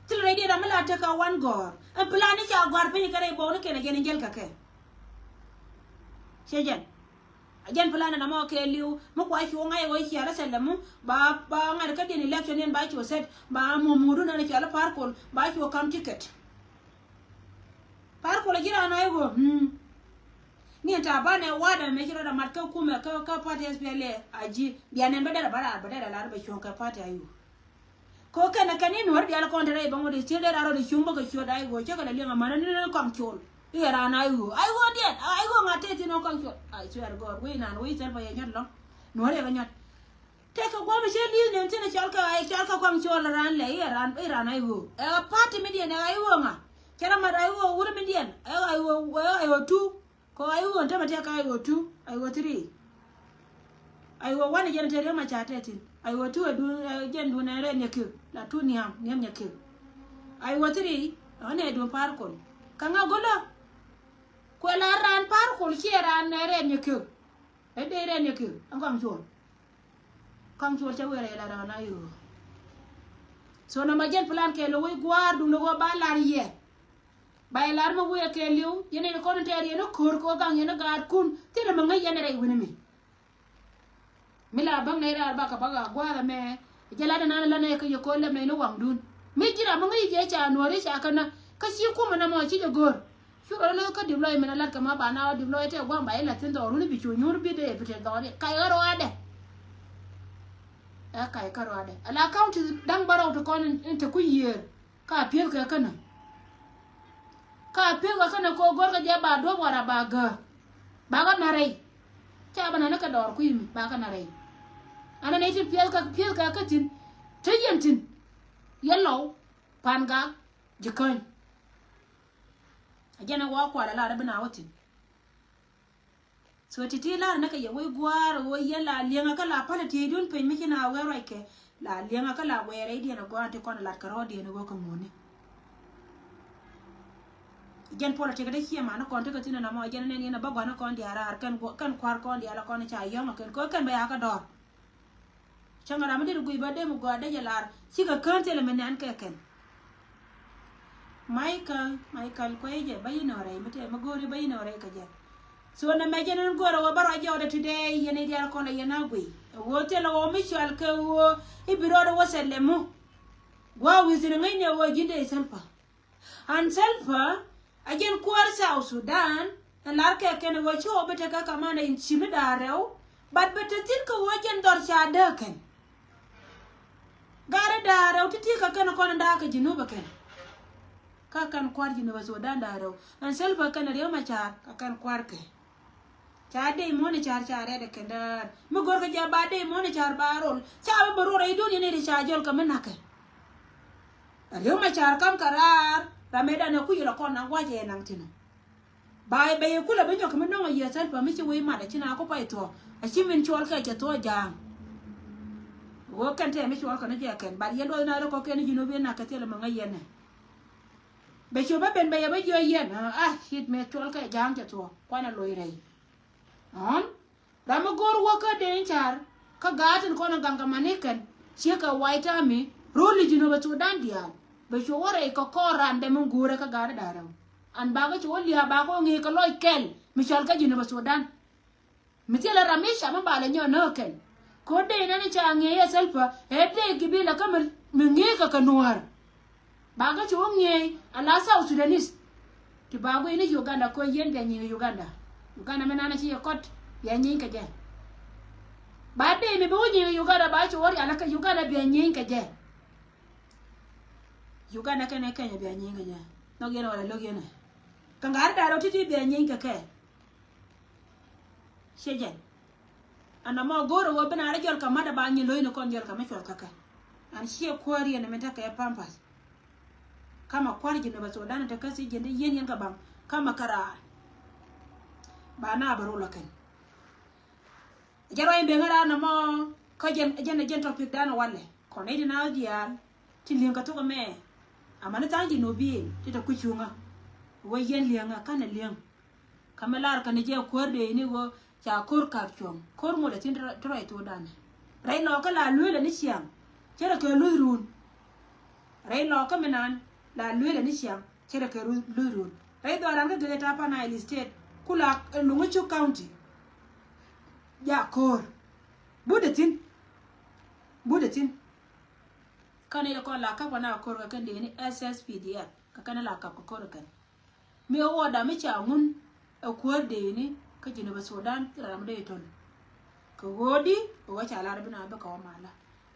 Thil rɛy diɛ ram mi la tekɛ wan gɔ̱r. Ɛn plan ni ca gɔ̱r piny kɛ rɛy bɔw ni kɛn a jɛn in jäl kɛ kɛ. Cɛ jɛn. A jɛn plan na mɔ kɛɛliw mi kua cu ŋa̱c ɣöö cia rɛ thɛlɛ mu ba, ba ŋa̱t kä diɛn election diɛn ba cu set ba mumudun ɛn cɔal i̱ Par Kuol ba cu kam ticket. Par Kuol a ji̱ raan a i̱ ɣöö, hmm. Ni ɛn ta̱a̱ banɛ wa̱a̱dɛ mɛ ci rɔ da mat kä kumɛ kä, kä party S P L A a ji̱. Bia nɛn bä derɛ bä raar bä derɛ lar bɛ cuɔ̱ŋ kɛ party a i̱ ɣöö. Kɛ ɣöö kɛnɛ kɛn i̱ nuɔ̱ɔ̱r diaal kɔn te rɛy bäŋ wä dee ciek dee raar rɔ dee cuŋ bä kɛ ciöt a i̱ ɣöö cä kɛ lɛ liɛŋ a mänä ni ni kɔaŋ col. I̱ ɛ raan a i̱ ɣöö. A i̱ ɣöö diɛn. A i̱ ɣöö ŋa̱t tëë thi̱n ɣöö kɔaŋ col. I swear God. Wec naan wec thɛl bä yɛ nyɔt lɔ̱ŋ. Nuɔ̱ɔ̱r yɛ kɛ nyɔt. Tëëkɛ gua̱a̱p i̱ cä li̱i̱th nɛn thi̱n i̱ cɔal kɛ, i̱ cɔal kɛ kɔaŋ col raan lɛ i̱ ɛ raan, i̱ raan a i̱ ɣöö. Ɛ ɣöö party mi diɛn ɛ ɣöö a i̱ ɣöö ŋa. Cɛ rɔ mat a i̱ ɣöö wur mi diɛn. Ɛ ɣöö a i̱ ɣöö, ɛ ɣöö a i̱ ɣöö two. Kɛ ɣöö a i̱ ɣöö tämɛ tëëkɛ a i̱ ɣöö two, a i̱ ɣöö three. A i̱ ɣöö one ɛ jɛn te Riek Machar te thi̱n. A i̱ ɣöö two ɛ duun, ɛ jɛn duun ɛ rɛn nyɛ ki̱k. La two nhiam, nhiam nyɛ ki̱k. A i̱ ɣöö three, ɛ ɣöö nɛ duun Par Kuol. Kä ŋa go̱lä. Kuɛ la raan Par Kuol ciɛ raan ɛ rɛn nyɛ ki̱k. Ɛ dee rɛn nyɛ ki̱k. Ɛn kɔaŋ col. Kɔaŋ col cɛ wëë rɛy la raan a i̱ ɣöö. So nɔmɔ jɛn plan kɛɛliw wec gua̱a̱r duundɛ ɣöö ba lar yɛ. Ba yɛ lar mi wëë kɛɛliw, yɛn in kɔn in tɛɛr yɛn in ko̱r kɛ ɣöö gaŋ yɛn in gaatkun. Thilɛ mi ŋäc yɛn rɛy wi̱ni mi. Mi la bäŋ nɛy raar bakɛ bak a gua̱a̱r ɛmɛ. Jɛ lat ɛnan ɛ lät nɛy kä yɛ ko̱r lɛp nɛy ni waŋdun. Mi ji̱n ram mi ŋäc jɛ ca nuɔ̱ɔ̱ri ca känä. Kä ci kumɛ nɔmɔ ci jɛ go̱r. Cu rɔ lä kä diploy min a lat kɛ ma ba na wä diploy tɛ gua̱a̱m ba ilɛ thin dhɔr wuni bi cu nyuur bi dee bi tɛ dhɔr i̱ kac ɣä rɔadɛ. Ɛ kac kä rɔadɛ ala county da̱ŋ bärɔw ti kɔn in te ku yiëër. Ka pi̱eth kɛ känä. Ka pi̱eth kɛ känä ko go̱r kɛ jɛ ba duɔ̱p wara ba gäär. Ba kä na rɛy. Ca ba na ni kɛ dɔɔr kui̱ mi ba kä na rɛy. Ɛn ɛn i̱ tin pi̱eth kɛ pi̱eth kɛ kä thi̱n. Te yɛn thi̱n. Yɛ lɔw pan gak ji̱ käny. A jɛn ɛ wä kual ɛ lar ɛ bi na wä thi̱n. So ti̱ti̱ lar näkɛ yɛ wec gua̱a̱r ɛ ɣöö yɛn la liɛŋä kä la pa̱l ɛ ti̱eydun piny mi ci na wee ruackɛ la liɛŋä kä la wee rɛydiɛn ɛ gɔaa ti kɔn ɛ lat kɛ rɔɔdiɛn ɛ ɣöö kɛ ŋuni. Jɛn politik dee ciɛ man kɔn tekɛ thi̱n ɛnɔmɔ jɛn ɛnɛn yɛn ɛ bä gua̱n kɔn diaal raar kɛn kua̱r kɔn diaal kɔn ca yɔ̱ŋ ɛ kɛn kɛ kɛn bɛ yakä dɔ̱r. Cäŋ ram mi dit guic bä dee mi gɔaa dee jɛ lar cikɛ kään thilɛ mi nɛn kɛ kɛn. Michael, Michael kuecɛ bä yinɔ rɛy mi tɛɛ mi go̱o̱ri bä yinɔ rɛy kɛ jɛ. So nɛ mɛ jɛn in go̱o̱rɛ wä bä rɔ jɔɔdɛ today yɛn i̱ diaal kɔn lɛ yɛn a guic ɛ ɣöö thilɛ ɣöö mi cual kɛ ɣöö i̱ bi rɔɔdɛ wä thɛl lɛ mu. Gua̱a̱ wi̱i̱ thi̱n ŋäcnɛ ɣöö ji̱n dee thäl pa. An Salva a jɛn kuäär South Sudan. Ɛn lar kɛ kɛn ɣöö ci ɣöö bi tekɛ kamanda in cimi da̱a̱ rɛw. But bɛ te thi̱n kɛ ɣöö jɛn dhɔr ca dääk kɛn. Garɛ da̱a̱ rɛw ti̱ti̱ kɛ kɛn kɔn in da̱a̱ kɛ Junub ɛ kɛn. Kä kɛn kuäär Junub ɛ Sudan da̱a̱ rɛw ɛn Salva kɛn Riek Machar kɛ kɛn kuäär kɛ. Ca dee muɔ̱n i̱ ca̱r ca rɛɛt ɛ kɛn däär mi go̱rkɛ jɛ ba dee muɔ̱n i̱ ca̱r ba rol ca bä bä rol rɛy dun yɛn i̱ ti ca jɔl kɛ mi na̱kɛ. Riek Machar kam kɛ raar ram mëë danɛ kuc ilɛ kɔn na gua̱c ɛ naŋ thi̱n. Ba bɛ yɛ kulɛ bi nyɔk kɛ mi no̱ŋ a yiëë Salva mi ci wee mat a ci na ku pay thuɔ̱k a ci min cuɔl kɛ cɛ thuɔ̱k ja̱a̱ŋ. Ɣöö kɛn tɛɛ mi cuɔl kɛ ni jɛ kɛn bat yɛn duɔth na rɛ kɔk kɛn ji̱n wee bi nak kɛ thilɛ mi ŋäc yɛn nɛ. Bɛ cu bä ben bɛ yɛ bä jiɔ yɛn a cit mëë cuɔl kɛ ja̱a̱ŋ cɛ thuɔ̱k kuanɛ loc rɛy. Ɔn ram mi go̱o̱r wä kä dee in ca̱r kä gaat in kɔn in gaŋ kɛ mani kɛn ciek kɛ White Army ro̱l i̱ Junub Sudan diaal. Bɛ cu wä rɛy kɛ kɔɔr raan dɛm in guurɛ kä gaat in da̱a̱r rɛw an bakɛ cu wä lia̱a̱ bakɛ wä ŋi̱i̱c kɛ lɔc kɛl mi cɔl kä Junub Sudan. Mi thilɛ ram mi ca mi balɛ nyɔk näk kɛn. Ko̱ dee nɛn ca ŋi̱eec ɛ Salva ɛ dee gibila kä mi ŋi̱eec kɛ kɛ nuäär. Ba kä ci wä ŋi̱eec a la South Sudanese. Ti ba guiy ni Uganda ko̱ yien bia nyieny Uganda. Uganda mi nan ci yɛ kɔt bia nyieny kɛ jɛ. Ba dee mi bi wä nyieny Uganda ba ci wä rial kä Uganda bia nyieny kɛ jɛ. Uganda kɛnɛ Kenya bia nyieny kɛ jɛ. Nhɔk yɛn wala lo̱k yɛn ɛ. Kɛ ŋa̱r da̱r rɛw ti̱ti̱ bia nyieny kɛ kɛ. Ciɛ jɛn. An nɔmɔ go̱o̱r ɛ ɣöö bi na rɛ jɔl kɛ mat ɛ ba nyin lo̱cni kɔn jɔl kɛ mi cuɔl kä kɛ. An ciɛ kuäär yɛn mi tekɛ pampas. Kamɛ kua̱r ji̱n ɛ bɛ Sudan te kä thiec ji̱n te yien yɛn kɛ baŋ kamɛ käraar. Ba na bɛ rol ɛ kɛn. Jɛ ruac in beŋä raan nɔmɔ kä jɛn jɛn jɛn topic dan walɛ kɔn nɛy ti na diaal ti li̱eŋ kɛ thok ɛmɛ. Amäni tha̱a̱ŋ ji̱ nɔ bi̱i̱l ti te kui̱ cuŋä. Wee yɛn li̱eŋä kanɛ li̱eŋ. Kä mi lar kɛn jɛ kuäär dee ni ɣöö ca ko̱r kap cuɔ̱ŋ ko̱r ŋot ɛ thi̱n ti ruac thokdan. Rɛy lɔɔkä la lueelɛ ni ciaŋ cɛ rɛ kɛ luth ruun. Rɛy lɔɔkä mi naan la lueelɛ ni ciaŋ cɛ rɛ kɛ luth ruun. Rɛy dhɔran kä Greater Upper Nile State ku la Longchuuk County. Ja ko̱r but ɛ thi̱n. But ɛ thi̱n. Kä ni dee kɔn la kap kɛ na ko̱r kɛ kɛn dee ni S S P D F kɛ kɛn la kap kɛ ko̱r kɛ kɛn. Mi ɣöö da mi ca ŋun ɛ kuäär dee ni kä Jinub Sudan ram dee tol. Kɛ ɣöö di ɣöö ca lar bi na bi kɛ wä mala.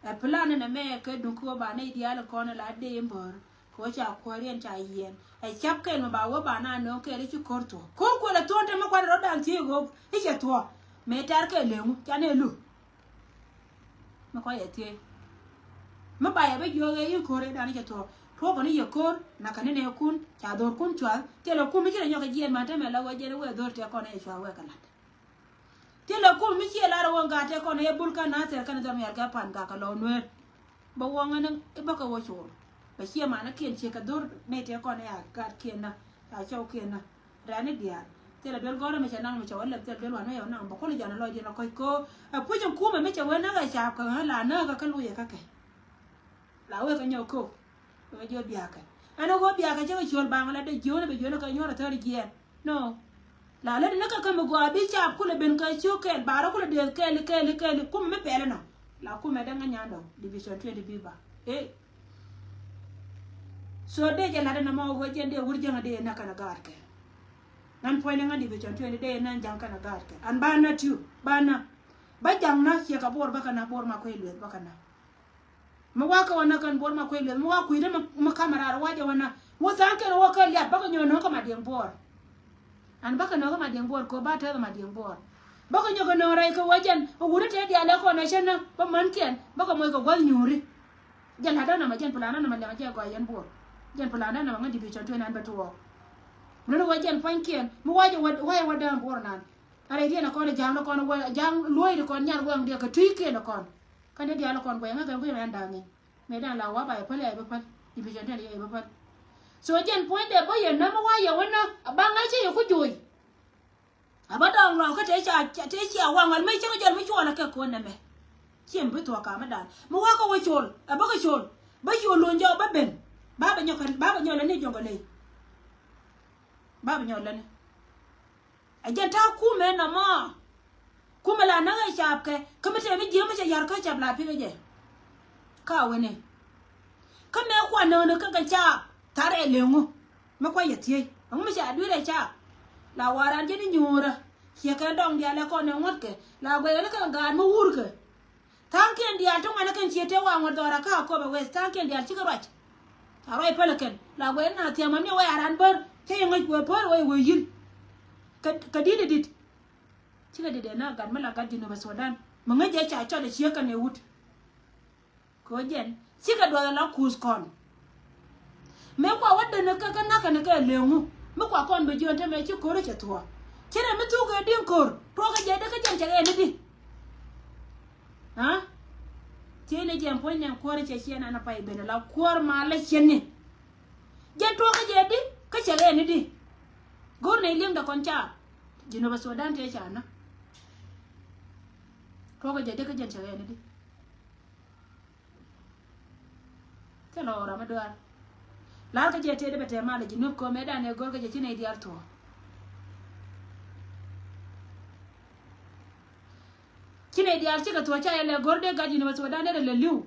Ɛ plan ni nɛ mɛ kɛ duŋ ki wä ba nɛy diaal in kɔn in la dee in bär kɛ wä ca kuäär yɛn ca yiɛn ɛ cap kɛl mi ba wä ba na nööŋ kɛl i̱ ci ko̱r thuɔ̱k ko̱r kuël ɛ thuɔ̱k te mi kuan in rɔ̱dan thiec ɣöö i̱ cɛ thuɔ̱k. Mëë tɛr kɛl leŋu ca nɛ lu. Mi kɔc ɛ thiec mi ba yɛ bi jiɔk ɛ in ko̱r ɛ dan i̱ cɛ thuɔ̱k. Tuɔ̱k kɔn i̱ yɛ ko̱r na kɛn in ɛ kun ca dho̱r kun cuath thilɛ kun mi ci rɛ nyɔk ɛ jiɛn ma te mɛ la wä jiɛn i̱ wee dho̱r tɛ kɔn ɛ cuath wee kɛ la̱t. Thilɛ kum mi ciɛ lar ɛ wä gat tɛ kɔn ɛ bul kä na thɛr kɛn dhɔr mial kɛ pan gak kɛ lɔ nueer. Bɛ wä ŋäni i̱ bä kɛ wä col bɛ ciɛ manikiɛn ciɛ kɛ dhor nɛy tɛ kɔn ɛ a gatkiɛn na ca cɔwkiɛn na. Rɛ̈ni diaal thilɛ duel gɔ̱rä mi cɛ naŋ mi cɛ wä lɛp thilɛ duel wan mi yɛ wä naŋ bɛ kul jɔn ɛ lɔcdiɛn ɛ kɔc ko̱ ɛ puc in kumɛ mi cɛ wee näk ɛ ca kɛ ɣän la näk kɛ kä luc ɛ kä kɛ. La wek kɛ nyɔk kok. Wek jiɔ biakɛ ɛn ɛ wä biakɛ cä kɛ ciöl baŋ la dee jiön ɛ bɛ jiön ɛ kɛ nyuɔr ɛ thäri jiɛɛn. No. La lät ni kä kä mi gɔaa bi caap kulɛ ben kä ciök kɛɛl barä kulɛ dee kɛɛl kɛɛl kɛɛl kumɛ mi pɛl inɔ. La kumɛ dee ŋä nyandɔ division twenty biba. Ee. So dee jɛ lat inɔ mɔ wee jɛn dee wur jäŋä dee näk kɛn ɛ gaatkɛ. Nan puɔ̱ny ni ŋa̱n division twenty dee nan ja̱ŋ kɛn a gaat kɛ. An ba na tiw, ba na. Ba ja̱ŋ na ciɛ ka Bor ba kɛn a Bor ma kuec lueth ba kɛn a. Mi wa kä wa na kɛn Bor ma kuec lueth, mi wa kui̱dä mi, mi kamɛ raar wa jɛ wa na. Wä tha̱a̱ŋ kɛn wä kä liap, ba kɛ nyɔk nööŋ kä Madiɛŋ Bor. An ba kɛ nööŋ kä Madiɛŋ Bor, kɛ wä ba tɛth Madiɛŋ Bor. Ba kɛ nyɔk kɛ nööŋ rɛy kɛ wä jɛn, wuri tëë diaal ɛ kɔn ɛ cä na, ba män kiɛn, ba kɛ moc kɛ gua̱th nyuuri. Jɛn la̱tdä namɛ, jɛn plan namɛ lɛŋ jɛ gɔaa yɛn Bor. Jɛn plan namɛ ŋa̱n division twenty nine bɛ tuɔɔk. Luni wä jɛn pua̱nykiɛn mi wacɛ wä, wacɛ wä dääm Bor nan. A rɛy diɛn a kɔn a ja̱a̱ŋ ni kɔn wä ja̱a̱ŋ luɔ̱c ni kɔn nyan wä ɛŋ diɛ kɛ tui̱kiɛn a kɔn. Kä ni diaal a kɔn guɛy ŋa̱th ɛn gui̱c mɛn da̱a̱ŋ in. Mëë dan la wa ba yɛ päl ɛ bä päl. Division twenty yɛ bä päl. So jɛn puɔ̱nydɛ bä yɛ nä mi wa yɛ wä nä a ba ŋa̱c cä yɛ ku joc. A bä dɔɔŋ lɔɔk kä tëë ca, tëë cia waŋ wal mi cä kɛ jɔl mi cuɔl a kɛ kuɔn nɛmɛ. Ciɛ mi bi thuɔ̱k kamädan mi wa kä wä col a bä kɛ col. Bä col luɔ̱n jɔk bä ben. Ba bɛ nyɔk, ba bɛ nyɔk lɛ ni jɔŋ kɛ ley. Ba bɛ nyɔk lɛ ni. A jɛn ta̱a̱ kumɛ nɔmɔ. Kumɛ la näk ɛ caap kɛ kä mi tëë mi jiäk mi cɛ ya̱r kä caap la pi̱k ɛ jɛ. Ka weni. Kä mëë kuan nööni kä kɛ caap tha̱r ɛ leŋu. Mi kuac yɛ thiec ɛŋu mi ca dui̱r ɛ caap. La waran jɛ ni nyuurä. Ciɛ kɛ dɔŋ diaal ɛ kɔn ɛ ŋuɔ̱tkɛ la guɛy ɛ ni kɛ gaat mi wurkɛ. Tha̱a̱ŋkiɛn diaal ti ŋuɛ̈nɛ kɛn cië tëë wa ŋuɔ̱t dhɔra kä Akobo West, tha̱a̱ŋkiɛn diaal cikɛ ruac. A ruac päl kɛn la guɛy na thia̱a̱m ami wä yaran bär cä yɛ ŋäc kuɛ pär wä yɛ wee yi̱l. Kɛ, kɛ di̱t ɛ di̱t. Cikɛ di̱t ɛ na gat mi la gat Jinubä Sudan mi ŋäc jɛ ca cɔl ɛ ciek kɛn ɛ wut. Kɛ ɣöö jɛn cikɛ duɔth ala kuuth kɔn. Mëë kua wä däni kä, kä na̱kä ni kɛ leŋu mi kua kɔn bɛ jiön te mɛ ci ko̱r cɛ thuɔ̱ɔ̱. Ci rɛ mi thuk kɛ di̱ŋ ko̱r tuɔɔkɛ jɛ dee kä jɛn cɛ ɣɛɛ ni di. Aa? Thiecni jɛn puɔ̱ny nɛn kuäär cɛ ciɛ nan a pay ben ala kuäär ma la ciɛni. Jɛn tuɔɔkɛ jɛ di kä cɛ ɣɛɛ ni di. Go̱r ni liŋdɛ kɔn ca Jinubä Sudan tëë ca na. Tuɔɔkɛ jɛ dee kä jɛn cɛ ɣɛɛ ni di. Thilɛ ɣɔw ram mi duaar. La̱r kä jɛ tëë dee bɛ tɛɛ mal ɛ Jinub kɛ ɣöö mëë dan ɛ go̱r kä jɛ ci nɛy diaal thuɔ̱ɔ̱. Ci nɛy diaal cikɛ thuɔ̱ɔ̱ ca yɛ lɛ go̱r dee gat Jinubä Sudan dee rɛ lɛ li̱w.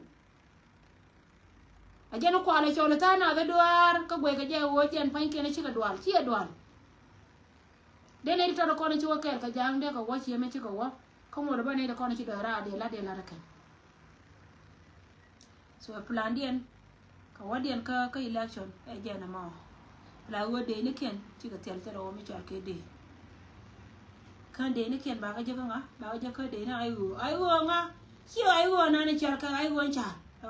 A jɛn kualɛ cɔl i̱ tha̱a̱ŋ nath i̱ duaar kä guɛy kɛ jɛ ɣöö jɛn pua̱nykiɛn i̱ cikɛ dual, ciɛ dual. Dee nɛy ti tɔt kɔn i̱ ci wä kɛɛl kɛ ja̱a̱ŋ dee kɛ wä ciɛ mɛ cikɛ wä. Kä ŋot i̱ bä nɛy ti kɔn i̱ ci dɔ̱ɔ̱r raar dee la̱t dee la̱t ikɛn. So ɛ plandiɛn kɛ wädiɛn kä, kä election ɛ jɛn ɛmɔ. La ɣöö dee ni kiɛn cikɛ thil thil ɛ wä mi cɔal kɛ dee. Kä dee ni kiɛn bakɛ jek kä ŋa, bakɛ jek kä dee ni ay ɣöö, ay ɣöö ŋa. Ci ay ɣöö nani cɔal kɛ ay ɣöö ca,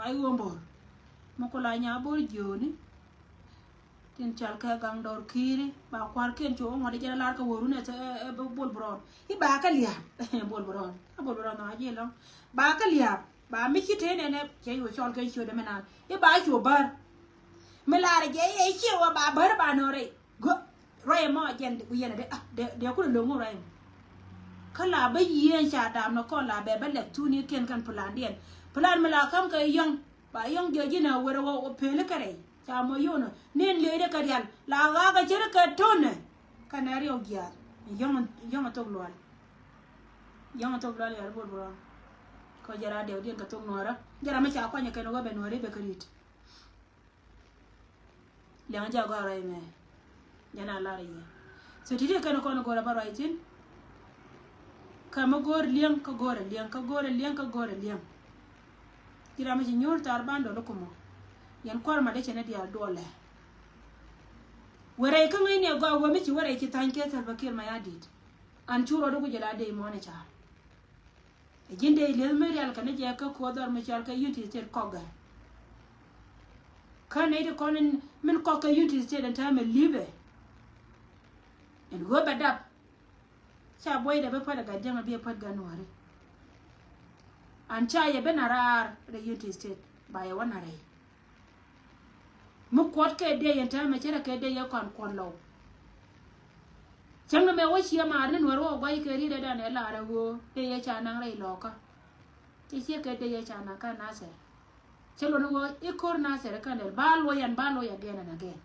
ay ɣöö bo̱r. Mi ku la nya bo̱r jiööni. Tin cɔal kɛ gaŋ dɔr ki̱i̱ri ba kua̱rkiɛn cu ŋuɔ̱t jɛn lar kɛ wärun ɛ, ɛ, ɛ Bol Brown. I̱ ba kɛ lia̱a̱p Bol Brown, a Bol Brown a ji̱ lɔ̱ŋ. Ba kɛ lia̱a̱p ba mi ci tëë nɛnɛ cɛ cu cɔl kɛ ciötdɛ mi naan i̱ ba cu bär. Mi lar jɛ i̱ ciɛ wä ba bär ba nɔ rɛy. Gö ruac ɛmɔ jɛn ku yɛn ɛ dee, ah, dee, dee kulɛ lo̱ŋ ruac ɛmɔ. Kä la bä yieen ca dam ni kɔn la bɛ bä lɛk thuni kiɛn kɛn plandiɛn. Plan mi la ka̱m kɛ yɔ̱ŋ. Ba yɔ̱ŋ jiɔc ji̱n a wer a wä peli kɛ rɛy ca mɔ yonä nin liecdä kɛ rial la ɣakä ceri kɛ tonɛ. Kɛnɛ riɛw jiath yɔ̱ŋ, yɔ̱ŋ a thok lual. Yɔ̱ŋ a thok lual yɔal Bol Brown. Kɔ jɛ ra diɛw diɛn kɛ thok nuɔrä jɛ ra mi ca kuanyɛ kɛn wä bɛ nuɔri bɛ kɛ rit. Liɛŋ jɛ a gɔaa ruac mɛ. Jɛn a lar yɛ. So ti̱ti̱ kɛn kɔn go̱o̱r a bä ruac thi̱n. Kä mi go̱o̱r liɛŋ kä go̱o̱r a liɛŋ kä go̱o̱r a liɛŋ kä go̱o̱r a liɛŋ. Ji̱ ram mi ci nyuur thar ban dɔl kumɔ. Yɛn kuäär ma dee cɛ ni diaal duɔlɛ. Wä rɛy kä ŋäcni a gɔaa wä mi ci wä rɛy ci tha̱ny kɛ Salva Kiir Mayardit. An cu ruɔdu ku jɛ la dee muɔ̱ɔ̱n i̱ ca̱a̱r. Ɛ ji̱n dee lieth mi rial kɛn jɛ kä kuɔth dhɔr mi cɔal kɛ Unity State kɔkɛ. Kä nɛy ti kɔn in min kɔk kɛ Unity State in täämɛ li̱pɛ. In ɣöö bɛ dap. Ca buɔydɛ bi päl ɛ gat jiäŋ a bi ɛ päl gat nuääri. An ca yɛ bi na raar rɛy Unity State ba yɛ wä na rɛy. Mi kuɔt kɛ dee yɛn täämɛ cärɛ kɛ dee yɛ kɔn kuɔt lɔw. Cäŋ ni mɛ wä ciɛ maar ni nuɛr wä guay kɛ ri̱t ɛ dan ɛ lar ɛ ɣöö dee yɛ ca naŋ rɛy lɔɔkä. Cɛ ciɛ kɛ dee yɛ ca naŋ kä Nasir. Cɛ luɔt ni ɣöö i̱ ko̱r Nasir kä nɛr ba luɔy ɛn ba luɔy again and again.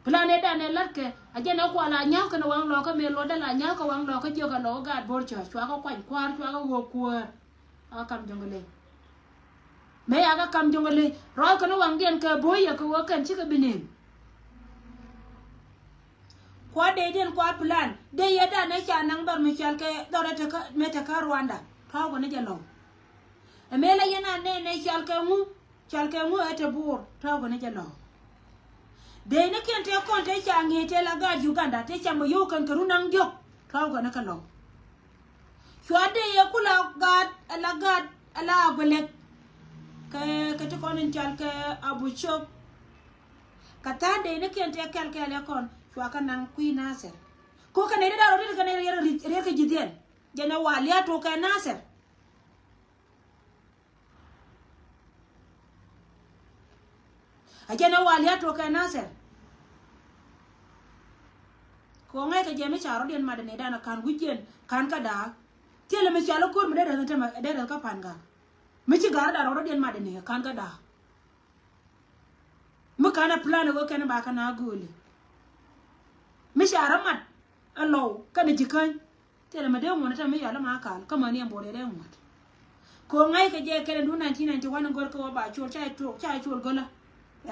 Plan ɛ dan ɛ la̱t kɛ a jɛn ɛ kua la nyäk kɛn waŋ lɔɔkä mëë luɔtdä la nyäk kɛ waŋ lɔɔkä jiök ɛ lɔɔkä gaat bo̱r cä cua kɛ kuany kua̱r cua kɛ ɣöö kuäär. A kam Jɔŋlei. Mëë yakɛ kam Jɔŋlei rɔɔk kɛn waŋdiɛn kɛ bo̱o̱yɛ kɛ wä kɛn cikɛ bi neen. Kua dee diɛn kua plan dee yɛ dan ɛ ca naŋ dhɔr mi cɔal kɛ dhɔr ɛ te kä, mɛ te kä Rwanda. Tɔ̱ kɔn ni jɛ lɔw. Ɛ mëë la yɛn a nɛn ɛ cɔal kɛ ŋu, cɔal kɛ ŋu ɛ te Bor. Tɔ̱ kɔn ni jɛ lɔw. Dee ni kiɛn te kɔn te ca ŋi̱i̱c te la gaat Uganda te ca mɔ yio̱w kɛn kɛ run naŋ diɔ̱k. Tɔ̱ kɔn ni kɛ lɔw. Cua dee yɛ ku la gaat, la gaat, la Agwelek. Kɛ, kɛ ti kɔn in cɔal kɛ Abucok. Ka tha̱a̱ŋ dee ni kiɛn tëë kɛl kɛl ɛ kɔn cua kä naŋ kui̱ Nasir. Ko kɛn ɛ ri da̱r ɔ ri kɛn ɛ riɛr, riɛr kɛ ji̱ dhiɛn. Jɛn ɛ wa lia̱a̱ tok kɛ Nasir. A jɛn ɛ wa lia̱a̱ tok kɛ Nasir. Ko ŋäc kɛ jɛ mi ca rɔ̱diɛn mat ɛ nɛy dan ɛ ka̱n wi̱c jɛn ka̱n kä da̱a̱k. Thilɛ mi ca lä ko̱r mi dee rɛth ɛ tämɛ dee rɛth kä pa̱n gak. Mi ci ga̱r da̱r rɔ̱diɛn mat ɛ nɛy ka̱n kä da̱a̱k. Mi ka̱n a plan ɛ ɣöö kɛn ba kɛn a gööli. Mi ca rɔ mat a lɔw kɛn a ji̱ käny. Thilɛ mi dee ŋuɔ̱t a tämɛ mi yɔl a ma kal kä mäni ɛn Bor yɛ dee ŋuɔ̱t. Ko ŋäc kɛ jɛ kɛn a duun nineteen ninety-one in gör kɛ ɣöö ba col ca col ca col gölä.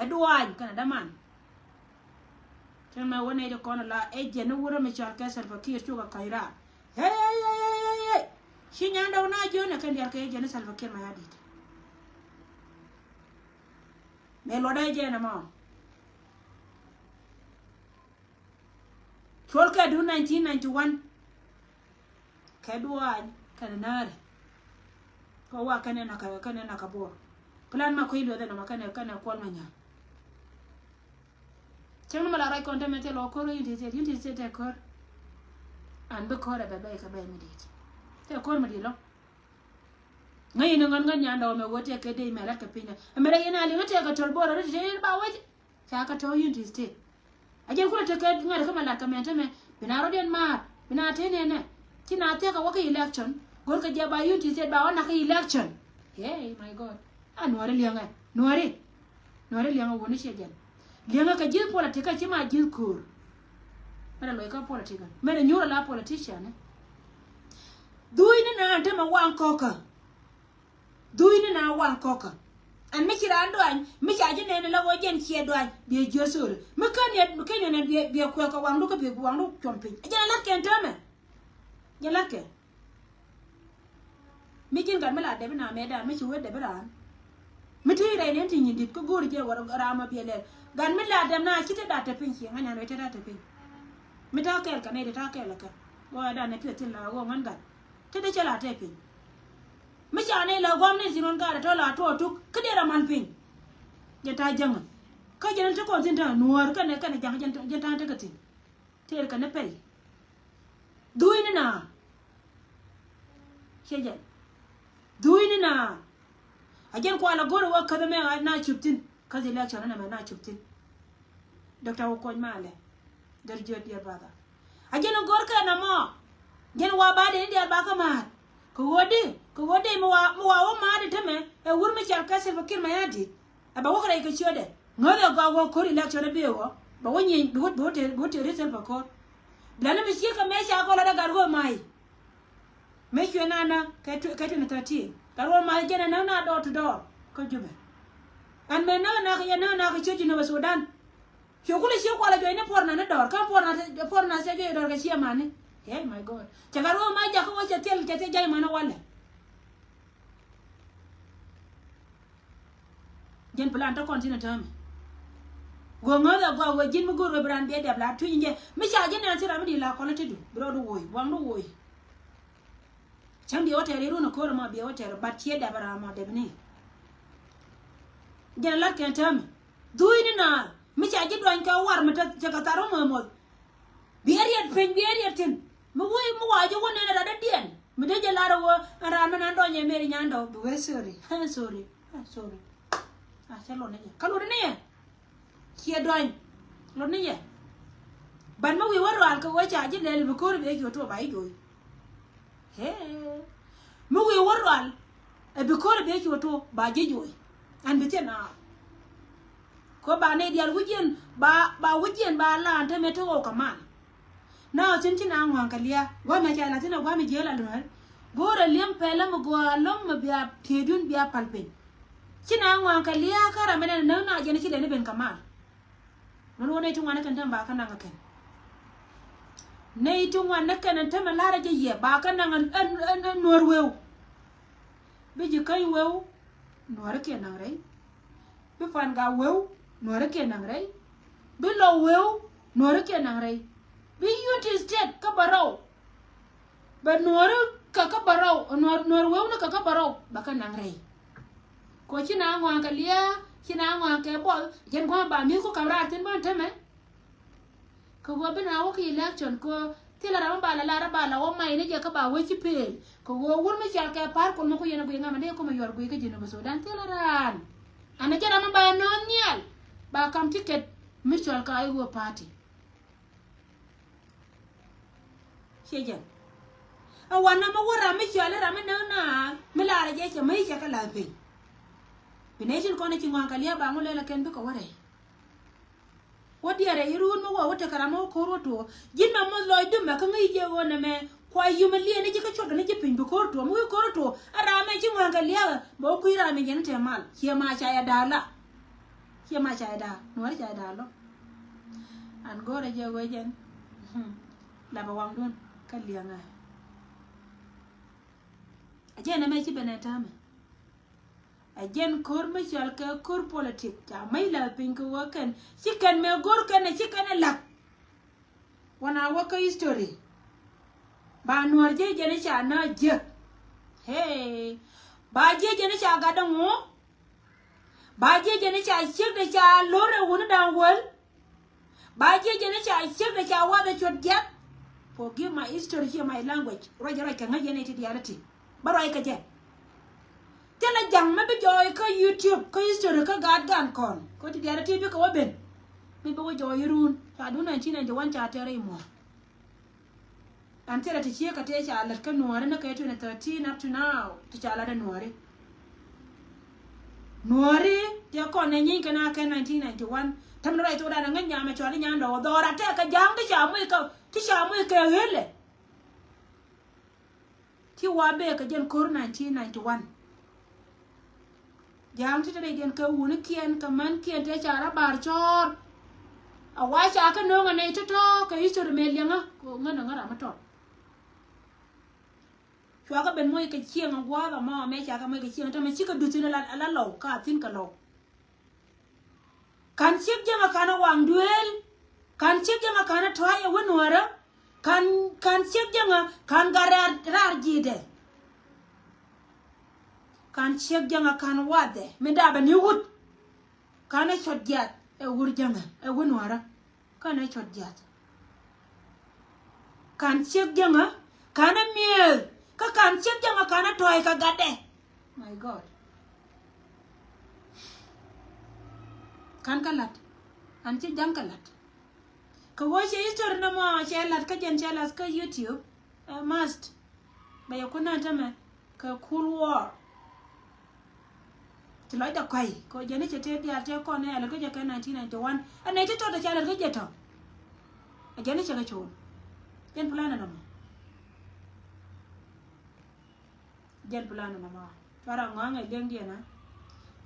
Ɛ duaany kɛn a däman. Cäŋ mɛ wä nɛy ti kɔn ala ɛ jɛn ni wurä mi cɔal kɛ Salva Kiir cukɛ ka̱ny raar. Yey, yey, yey, yey, yey, yey. Ci nyan dɔw na jiön ɛ kɛn diaal kɛ ɛ jɛn ni Salva Kiir Mayardit. Mɛ luɔt ɛ jɛn ɛmɔ. Cuɔl kɛ duun nineteen ninety-one. Kɛ duaany kɛnɛ na̱a̱ri. Kɛ wa kɛnɛ nakä, kɛnɛ nakä Bor. Plan ma kui̱ luɛth ɛnɔmɔ kɛnɛ, kɛnɛ Kuɔl Manyaŋ. Cäŋ ni mi la ruac kɔn te mɛ thil ɔ ko̱r Unity State, Unity State tɛ ko̱r. An bi ko̱r ɛ bɛ bɛy kɛ bɛy mi di̱i̱t. Tɛ ko̱r mi di̱i̱t lɔ. Ŋäc ni ŋän ŋän nyan dɔɔ mɛ wä tɛ kɛ dee mɛ lat kɛ piny nɛ. Ɛmɛ rɛ yɛn a liŋä tɛ kɛ töl Bor ri ti te yɛn ba wec. Ca kɛ tɔ̱ Unity State. A jɛn kulɛ tekɛ ŋa̱t kä mɛ lat kɛ mɛn te mɛ bi na rɔ̱diɛn maar bi na te nɛnɛ. Ci na thia̱k kɛ wä kä election go̱r kɛ jɛ ba Unity State ba wä nak kä election. Hey my God. A nuɔ̱ɔ̱ri liɛŋɛ nuɔ̱ɔ̱ri. Nuɔ̱ɔ̱ri liɛŋɛ wuni ciɛ jɛn. Liɛŋɛ kɛ ji̱th politic kä ci ma ji̱th ko̱o̱r. Mɛrɛ loc kä politic mɛrɛ nyuur ala politician. Dhuucni naan te mɛ waŋ kɔkä. Dhuucni na waŋ kɔkä. Ɛn mi ci raan duany mi ca ji̱ nɛn la ɣöö jɛn ciɛ duany biɛ jiöt sori mi kä niɛ kä niɛ nɛn biɛ, biɛ kuɛ kɛ waŋdu kä biɛ waŋdu cuɔm piny. Jɛn a la̱t kɛn täämɛ. Jɛn la̱t kɛn. Mi ji̱n gat mi la dɛp ina mɛ dan mi ci wee dɛp iran. Mi ti rɛy nɛn ti nyin dit kä go̱o̱ri jɛ wä ram ma biɛ lɛl. Gat mi la dɛp na ci te dat te piny ci ŋa nyan wee te dat te piny. Mi ta̱a̱ kɛɛl kɛ nɛy ti ta̱a̱ kɛɛl kɛ. Wä dan nɛ piɛ thin la wä ŋän gat. Te de cɛ la te piny. Mi ca nɛy la guam ni thi̱n ɣän gaat tɔ la tuɔɔk tuk kä dee ra mal piny. Jɛn ta̱a̱ jäŋä kä jɛn te kɔn thi̱n ta̱a̱ nuɔ̱ɔ̱r kɛnɛ kɛnɛ ja̱ŋ jɛn ta̱a̱ tekɛ thi̱n. Tëër kɛn ni pɛl. Dhuucni na. Ciɛ jɛn. Dhuucni na. A jɛn kual a go̱r a wä käth mɛ na cup thi̱n. Käth election na mɛ na cup thi̱n. Doctor Wä Kuɔny Malɛ. Däl jiöt diɛt brother. A jɛn a go̱r kɛ na mɔ. Jɛn wa ba dee ni diaal ba kä ma̱a̱t. Kɛ ɣöö di, kɛ ɣöö di mi wa, mi wa wä ma̱a̱t i̱ tämɛ ɛ wur mi cɔal kɛ Salva Kiir Mayardit. Ɛ bɛ wä kɛ rɛy kɛ ciötdɛ ŋäth ɛ gɔaa wä ko̱r election ɛ bi ɛ ɣɔ̱ bɛ wä nyieny bi wä, bi wä te, bi wä te ri Salva Kiir. Bɛ ni mi ciek kɛ mëë ca kɔl ɛ dee gat ɣöö ma̱a̱c. Mëë cuɛ nana kɛ tw-, kɛ twenty thirteen gat ɣöö ma̱a̱c jɛn ɛ näk na door to door kä Jubɛ. Ɛn mëë näk na kɛ jɛ näk na kɛ ciöt Jinubä Sudan. Cu kulɛ cie kualɛ juɔc ni puɔr na ni dɔɔr kä puɔr na, puɔr na cɛ juɔc dɔɔr kɛ cie mani. Hey my God. Cɛ gat wä ma jakä wä cɛ thil cɛ thil jay mani walɛ. Jɛn plan tɔ kɔn thin a täämɛ. Gua ŋäth a gua wä ji̱n mi go̱o̱r wä bi raan biɛ dɛp la tui̱ny jɛ mi ca ji̱n nɛn thil ram mi di la kɔlä ti du bi rɔɔdu woc buaŋdu woc. Cäŋ biɛ wä tɛɛr irun a ko̱r ɛmɔ biɛ wä tɛɛr but ciɛ dɛp a ram mɔ dɛp ni. Jɛn a lat kɛn täämɛ. Dhuucni na mi ca ji̱ duany kɛ war mi te cɛ kɛ thar wä mɔth mɔth. Biɛ riɛt piny biɛ riɛt thi̱n mi wee mi wa ji̱ wä nɛn a rat dädiɛn mi dee jɛ lar a wä ɛn ran mi nan duany ɛ meri nyan dɔw bi wee sorry. Sorry. Sorry. A cɛ luɔt ni jɛ kä luɔt ni jɛ. Ciɛ duany luɔt ni yɛ. Ban mi wi̱i̱ wä rual kɛ wee ca ji̱ lɛl bi ko̱r bi ɛ cuɔ tuɔ ba ji̱ jo̱o̱c. Hee. Mi wi̱i̱ wä rual ɛ bi ko̱r bi ɛ cuɔ tuɔ ba ji̱ jo̱o̱c. An bi thiɛ naath. Kɔ ba nɛy diaal wi̱c yɛn ba, ba wi̱c yɛn ba laan te mëë te ɣɔw kɛ mal. Na ɔ thi̱n ci na ŋua̱a̱ŋ kɛ lia̱a̱ gua̱a̱mɛ ca la thi̱n ɛ gua̱a̱mɛ jiääl a luäär. Go̱o̱rɛ li̱em pɛlä mi gɔaa lɔ̱ŋ mi bia tiëëdun bia pal piny. Ci na ŋua̱a̱ŋ kɛ lia̱a̱ kä ram ɛn ɛn näk na jɛn ci lɛni ben kɛ mal. Mɛn wä nɛy ti ŋuan ɛ kɛn tɛm ba kä naŋ ɛ kɛn. Nɛy ti ŋuan ni kɛn ɛn tämɛ la̱rä jɛ yɛ ba kä naŋ ɛn, ɛn, ɛn, ɛn nuɔ̱ɔ̱r weu. Bi ji̱ käny weu, nuɔ̱ɔ̱ri kiɛ naŋ rɛy. Bi pan gak weu, nuɔ̱ɔ̱ri kiɛ naŋ rɛy. Bi lɔw weu, nuɔ̱ɔ̱ri kiɛ naŋ rɛy. Bi Unity State kä bärɔw. Bɛ nuɔ̱ɔ̱ri kɛ kä bärɔw, nuɔ̱ɔ̱r, nuɔ̱ɔ̱r weu ni kɛ kä bärɔw bɛ kä naŋ rɛy. Kɛ ɣöö ci na ŋɔaŋ kɛ lia̱a̱, ci na ŋɔaŋ kɛ buɔth, jɛn gua̱a̱th ba mi̱th ku ka̱m raar thi̱n bä ɛn tämɛ. Kɛ ɣöö bi na wä kä election kɛ ɣöö thilɛ ram mi ba la lar ba la wä may ni jɛ kä ba wee ci pëël. Kɛ ɣöö wur mi cɔal kɛ pa̱a̱r kuɔl mi ku yɛn a guiy ŋa̱m a dee kum a yuɔr guiy kä Jinub Sudan thilɛ raan. An a jɛ ram mi ba nööŋ nhial ba ka̱m ticket mi cɔal kɛ Igo party. Ciɛ jɛn. A wanɛ mi wä ram mi cɔal i̱ ram mi näk naath mi laarɛ jɛ cɛ mi cɛ kɛ la̱th piny. Bi nation kɔn i̱ ci ŋɔaŋ kɛ lia̱a̱ ba ŋu lɛl a kɛn bikɛ wä rɛy. Wä diɛɛrɛ i̱ ruun mi wä wä tekɛ ram mi wä ko̱r wä tuɔɔk. Ji̱n mɛ muth lɔc dumɛ kä ŋäc jɛ ɣöö nɛmɛ kua yum a liɛɛn i̱ ji̱ kä cuɔt kɛ ni ji̱ piny bi ko̱r tuɔɔk mi wi̱i̱ ko̱r tuɔɔk. A ram mɛ ci ŋɔaŋ kɛ lia̱a̱ bɛ wä kui̱ ram mi jɛn i̱ tɛm mal ciɛ ma ca yɛ da̱a̱ la. Ciɛ ma ca yɛ da̱a̱ nuɔ̱ɔ̱ri ca yɛ da̱a̱ lɔ. An go̱o̱rɛ jɛ wee jɛn. Lapɛ waŋdun kä liɛŋɛ. A jɛn ɛmɛ ci ben ɛ ta̱a̱mɛ. A jɛn ko̱r mi cɔal kɛ ko̱r politik ca mäc la̱th piny kɛ wä kɛn ci kɛn mɛ go̱r kɛn ɛ ci kɛn ɛ la̱k. Wanɛ wä kä history. Ba nuɔ̱ɔ̱r jiɛ jɛn i̱ ca nä jiäk. Hey. Ba jiɛ jɛn i̱ ca gat däŋ ŋu. Ba jiɛ jɛn i̱ ca ciek de ca lo̱r ɛ wuni da̱ŋ wäl. Ba jiɛ jɛn i̱ ca ciek de ca wath ɛ cuɔt jiath. Forgive my history, hear my language. Ruac ruac kɛ ŋäc yɛn ɛ ti diaal ɛ ti. Bä ruac kɛ jɛ. Thilɛ ja̱ŋ mi bi jɔɔy kä YouTube kä history kä gaat gan kɔn. Kä ti diaal ɛ ti bikɛ wä ben. Mi bi wä jɔɔy iruun ca duun nineteen ninety one ca tɛr i̱ muɔ̱ɔ̱r. An thilɛ ti ciek kɛ tëë ca lät kä nuɔ̱ɔ̱ri ni kɛ twenty thirteen up to now ti ca lat ɛ nuɔ̱ɔ̱ri. Nuɔ̱ɔ̱ri tëë kɔn ɛ nyiny kɛn a kɛ nineteen ninety one. Täm ni ruac thokdan ɛ ŋäc nyam ɛ cɔal i̱ nyan dɔɔk dhɔɔr a tɛk kɛ ja̱a̱ŋ ti ca muc kɛ ti ca muc kɛ ɣelɛ. Ti wa bee kɛ jɛn ko̱r nineteen ninety one. Ja̱a̱ŋ ti te rɛydiɛn kɛ wunikiɛn kɛ mänkiɛn tëë ca rɔ ba̱a̱r cɔɔr. A wa ca kä no̱o̱ŋ a nɛy tɔ̱tɔ̱ kɛ history mëë liɛŋä kɛ ŋän a ŋän ram mi tɔt. Cua kä ben moc kɛ cieŋ a gua̱a̱th a mɔ mɛ ca kä moc kɛ cieŋ a tämɛ cikɛ duth thi̱n a la lɔw ka a thi̱n kɛ lɔw. Ka̱n ciek jiäŋä ka̱n a waŋ duëël. Ka̱n ciek jiäŋä ka̱n a tɔ̱a̱c a wä nuäärä. Ka̱n, ka̱n ciek jiäŋä ka̱n gat raar, raar ji̱dɛ. Ka̱n ciek jiäŋä ka̱n wathɛ mi daabɛ ni wut. Ka̱n a cɔt jiath ɛ wur jiäŋä ɛ wä nuäärä. Ka̱n a cɔt jiath. Ka̱n ciek jiäŋä ka̱n a miëëth kä ka̱n ciek jiäŋä ka̱n a tɔ̱a̱c kɛ gatdɛ. My God. Ka̱n kä la̱t. An ci ja̱ŋ kä la̱t. Kɛ ɣöö cɛ history nɔmɔ cɛ la̱t kä jɛn cɛ la̱t kä YouTube. Ɛ must. Bɛ yɛ kun naan tämɛ kɛ Cold War. Ci lɔcdɛ kɔ̱a̱c kɛ ɣöö jɛn ni cɛ tëë diaal tëë kɔn ni a lät kä jɛ kɛ nineteen ninety one. Ɛ nɛy ti tɔt ɛ ca lät kä jɛ tɔ̱. Ɛ jɛn ni cɛ kɛ cool. Jɛn plan ɛ nɔmɔ. Jɛn plan nɔmɔ. Cuarɛ ŋɔaŋ ɛ liɛŋdiɛn a.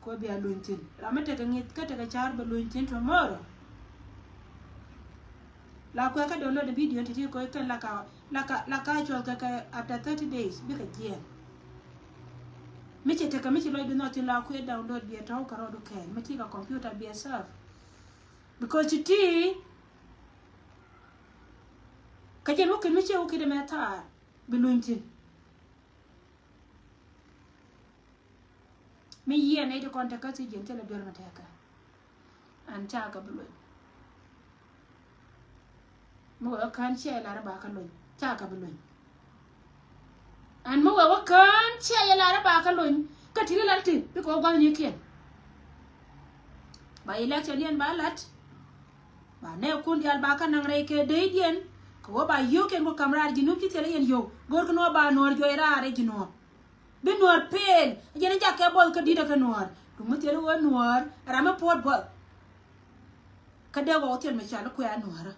Kɛ ɣöö bia luny thi̱n. Ram mi tekɛ ŋi̱th kä tekɛ ca̱r bɛ luny thi̱n tomorrow. La kuɛ kä download video ti ti kɛ ɣöö kɛn la ka, la ka, la ka cuɔth kɛ kɛ after thirty days bikɛ jiɛɛn. Mi ci tekɛ mi ci lɔcdu nhɔk thi̱n la kuɛ download biɛ tɔ̱w kɛ rɔɔdu kɛɛl mi ti kɛ computer biɛ serve. Because ti ti kä jɛn wä ken mi ciɛ wä kidɛ mɛ thaar bi luny thi̱n. Mi yiëë nɛy ti kɔn te kä thiec jiɛn thilɛ duel mi tɛkɛ. An ca kɛ bi luny. Mi wee wä kään ciɛ lar ba kä luny ca kɛ bi luny. An mi wee wä kään ciɛ yɛ lar ba kä luny kä ti ri lar ti bikɛ wä gua̱th ni kiɛn. Ba election yɛn ba lat. Ba nɛ kun dial ba kä naŋ rɛy kɛ dey diɛn kɛ wä ba yio̱k yɛn ku kam raar ji̱ nuɔ̱p ci thilɛ yɛn yio̱k go̱r kä nuɔ̱p ba nuɔ̱ɔ̱r juɔy raar rɛy ji̱ nuɔ̱p. Bi nuɔ̱ɔ̱r peel. Jɛn jakɛ buɔth kä di̱t ɛ kä nuɔ̱ɔ̱r. Duŋ mi thil wä nuɔ̱ɔ̱r ram mi puɔ̱t buɔth. Kä dee gɔw thil mi cal kuɛ a nuɔ̱ɔ̱rä.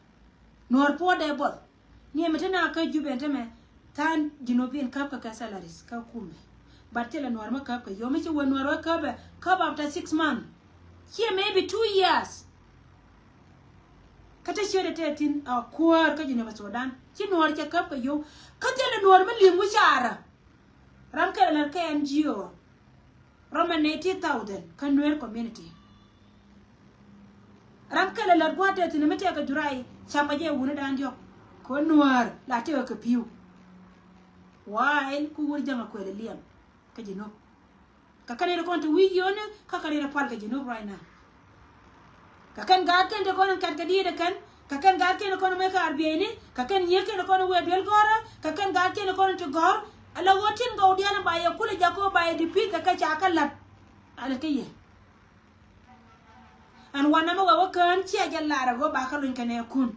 Nuɔ̱ɔ̱r puɔ̱t dee buɔth. Niɛ mi te na kä Jubɛ te mɛ than Junubin käp kä kɛ salaries kä kumɛ. But thilɛ nuɔ̱ɔ̱r mi käp kɛ yom mi ci wä nuɔ̱ɔ̱r wä käp ɛ käp after six months. Ciɛ maybe two years. Kä te ciötdɛ te thi̱n a kuäär kä Jinub Sudan. Ci Nuäär cɛ käp kɛ yio̱w. Kä thilɛ Nuäär mi li̱em wi̱c caarä. Ram kɛl lät kɛ N G O. Ram mɛ nɛy ti thousand kä Nuer community. Ram kɛl lät gua̱a̱th te thi̱n mi tɛkɛ juray cam kɛ jɛ wuni da̱a̱n diɔ̱k. Kɛ ɣöö Nuäär la tɛkɛ kɛ pi̱w. While ku wur jäŋ a kuɛl liɛm kä Jinub. Kä kɛn in kɔn ti wi̱i̱ yio̱o̱ni kä kɛn in pal kɛ Jinub right now. Kä kɛn gaat kɛn ti kɔn in kɛt kɛ di̱i̱t kɛn, kä kɛn gaat kɛn kɔn in mɛ kɛ arbieyni, kä kɛn nyiek kɛn kɔn in wee duel gɔ̱rä, kä kɛn gaat kɛn kɔn in ti gɔ̱r. Ala ɣöö tin gɔw diaal in ba yɛ kulɛ jak kɛ ɣöö ba yɛ dipit kɛ kɛ ca kɛ la̱t. Ala kä yɛ. Ɛn wanɛ mi wee wä kään ciɛ jɛ lar ɛ ɣöö ba kä luny kɛ nɛɛkun.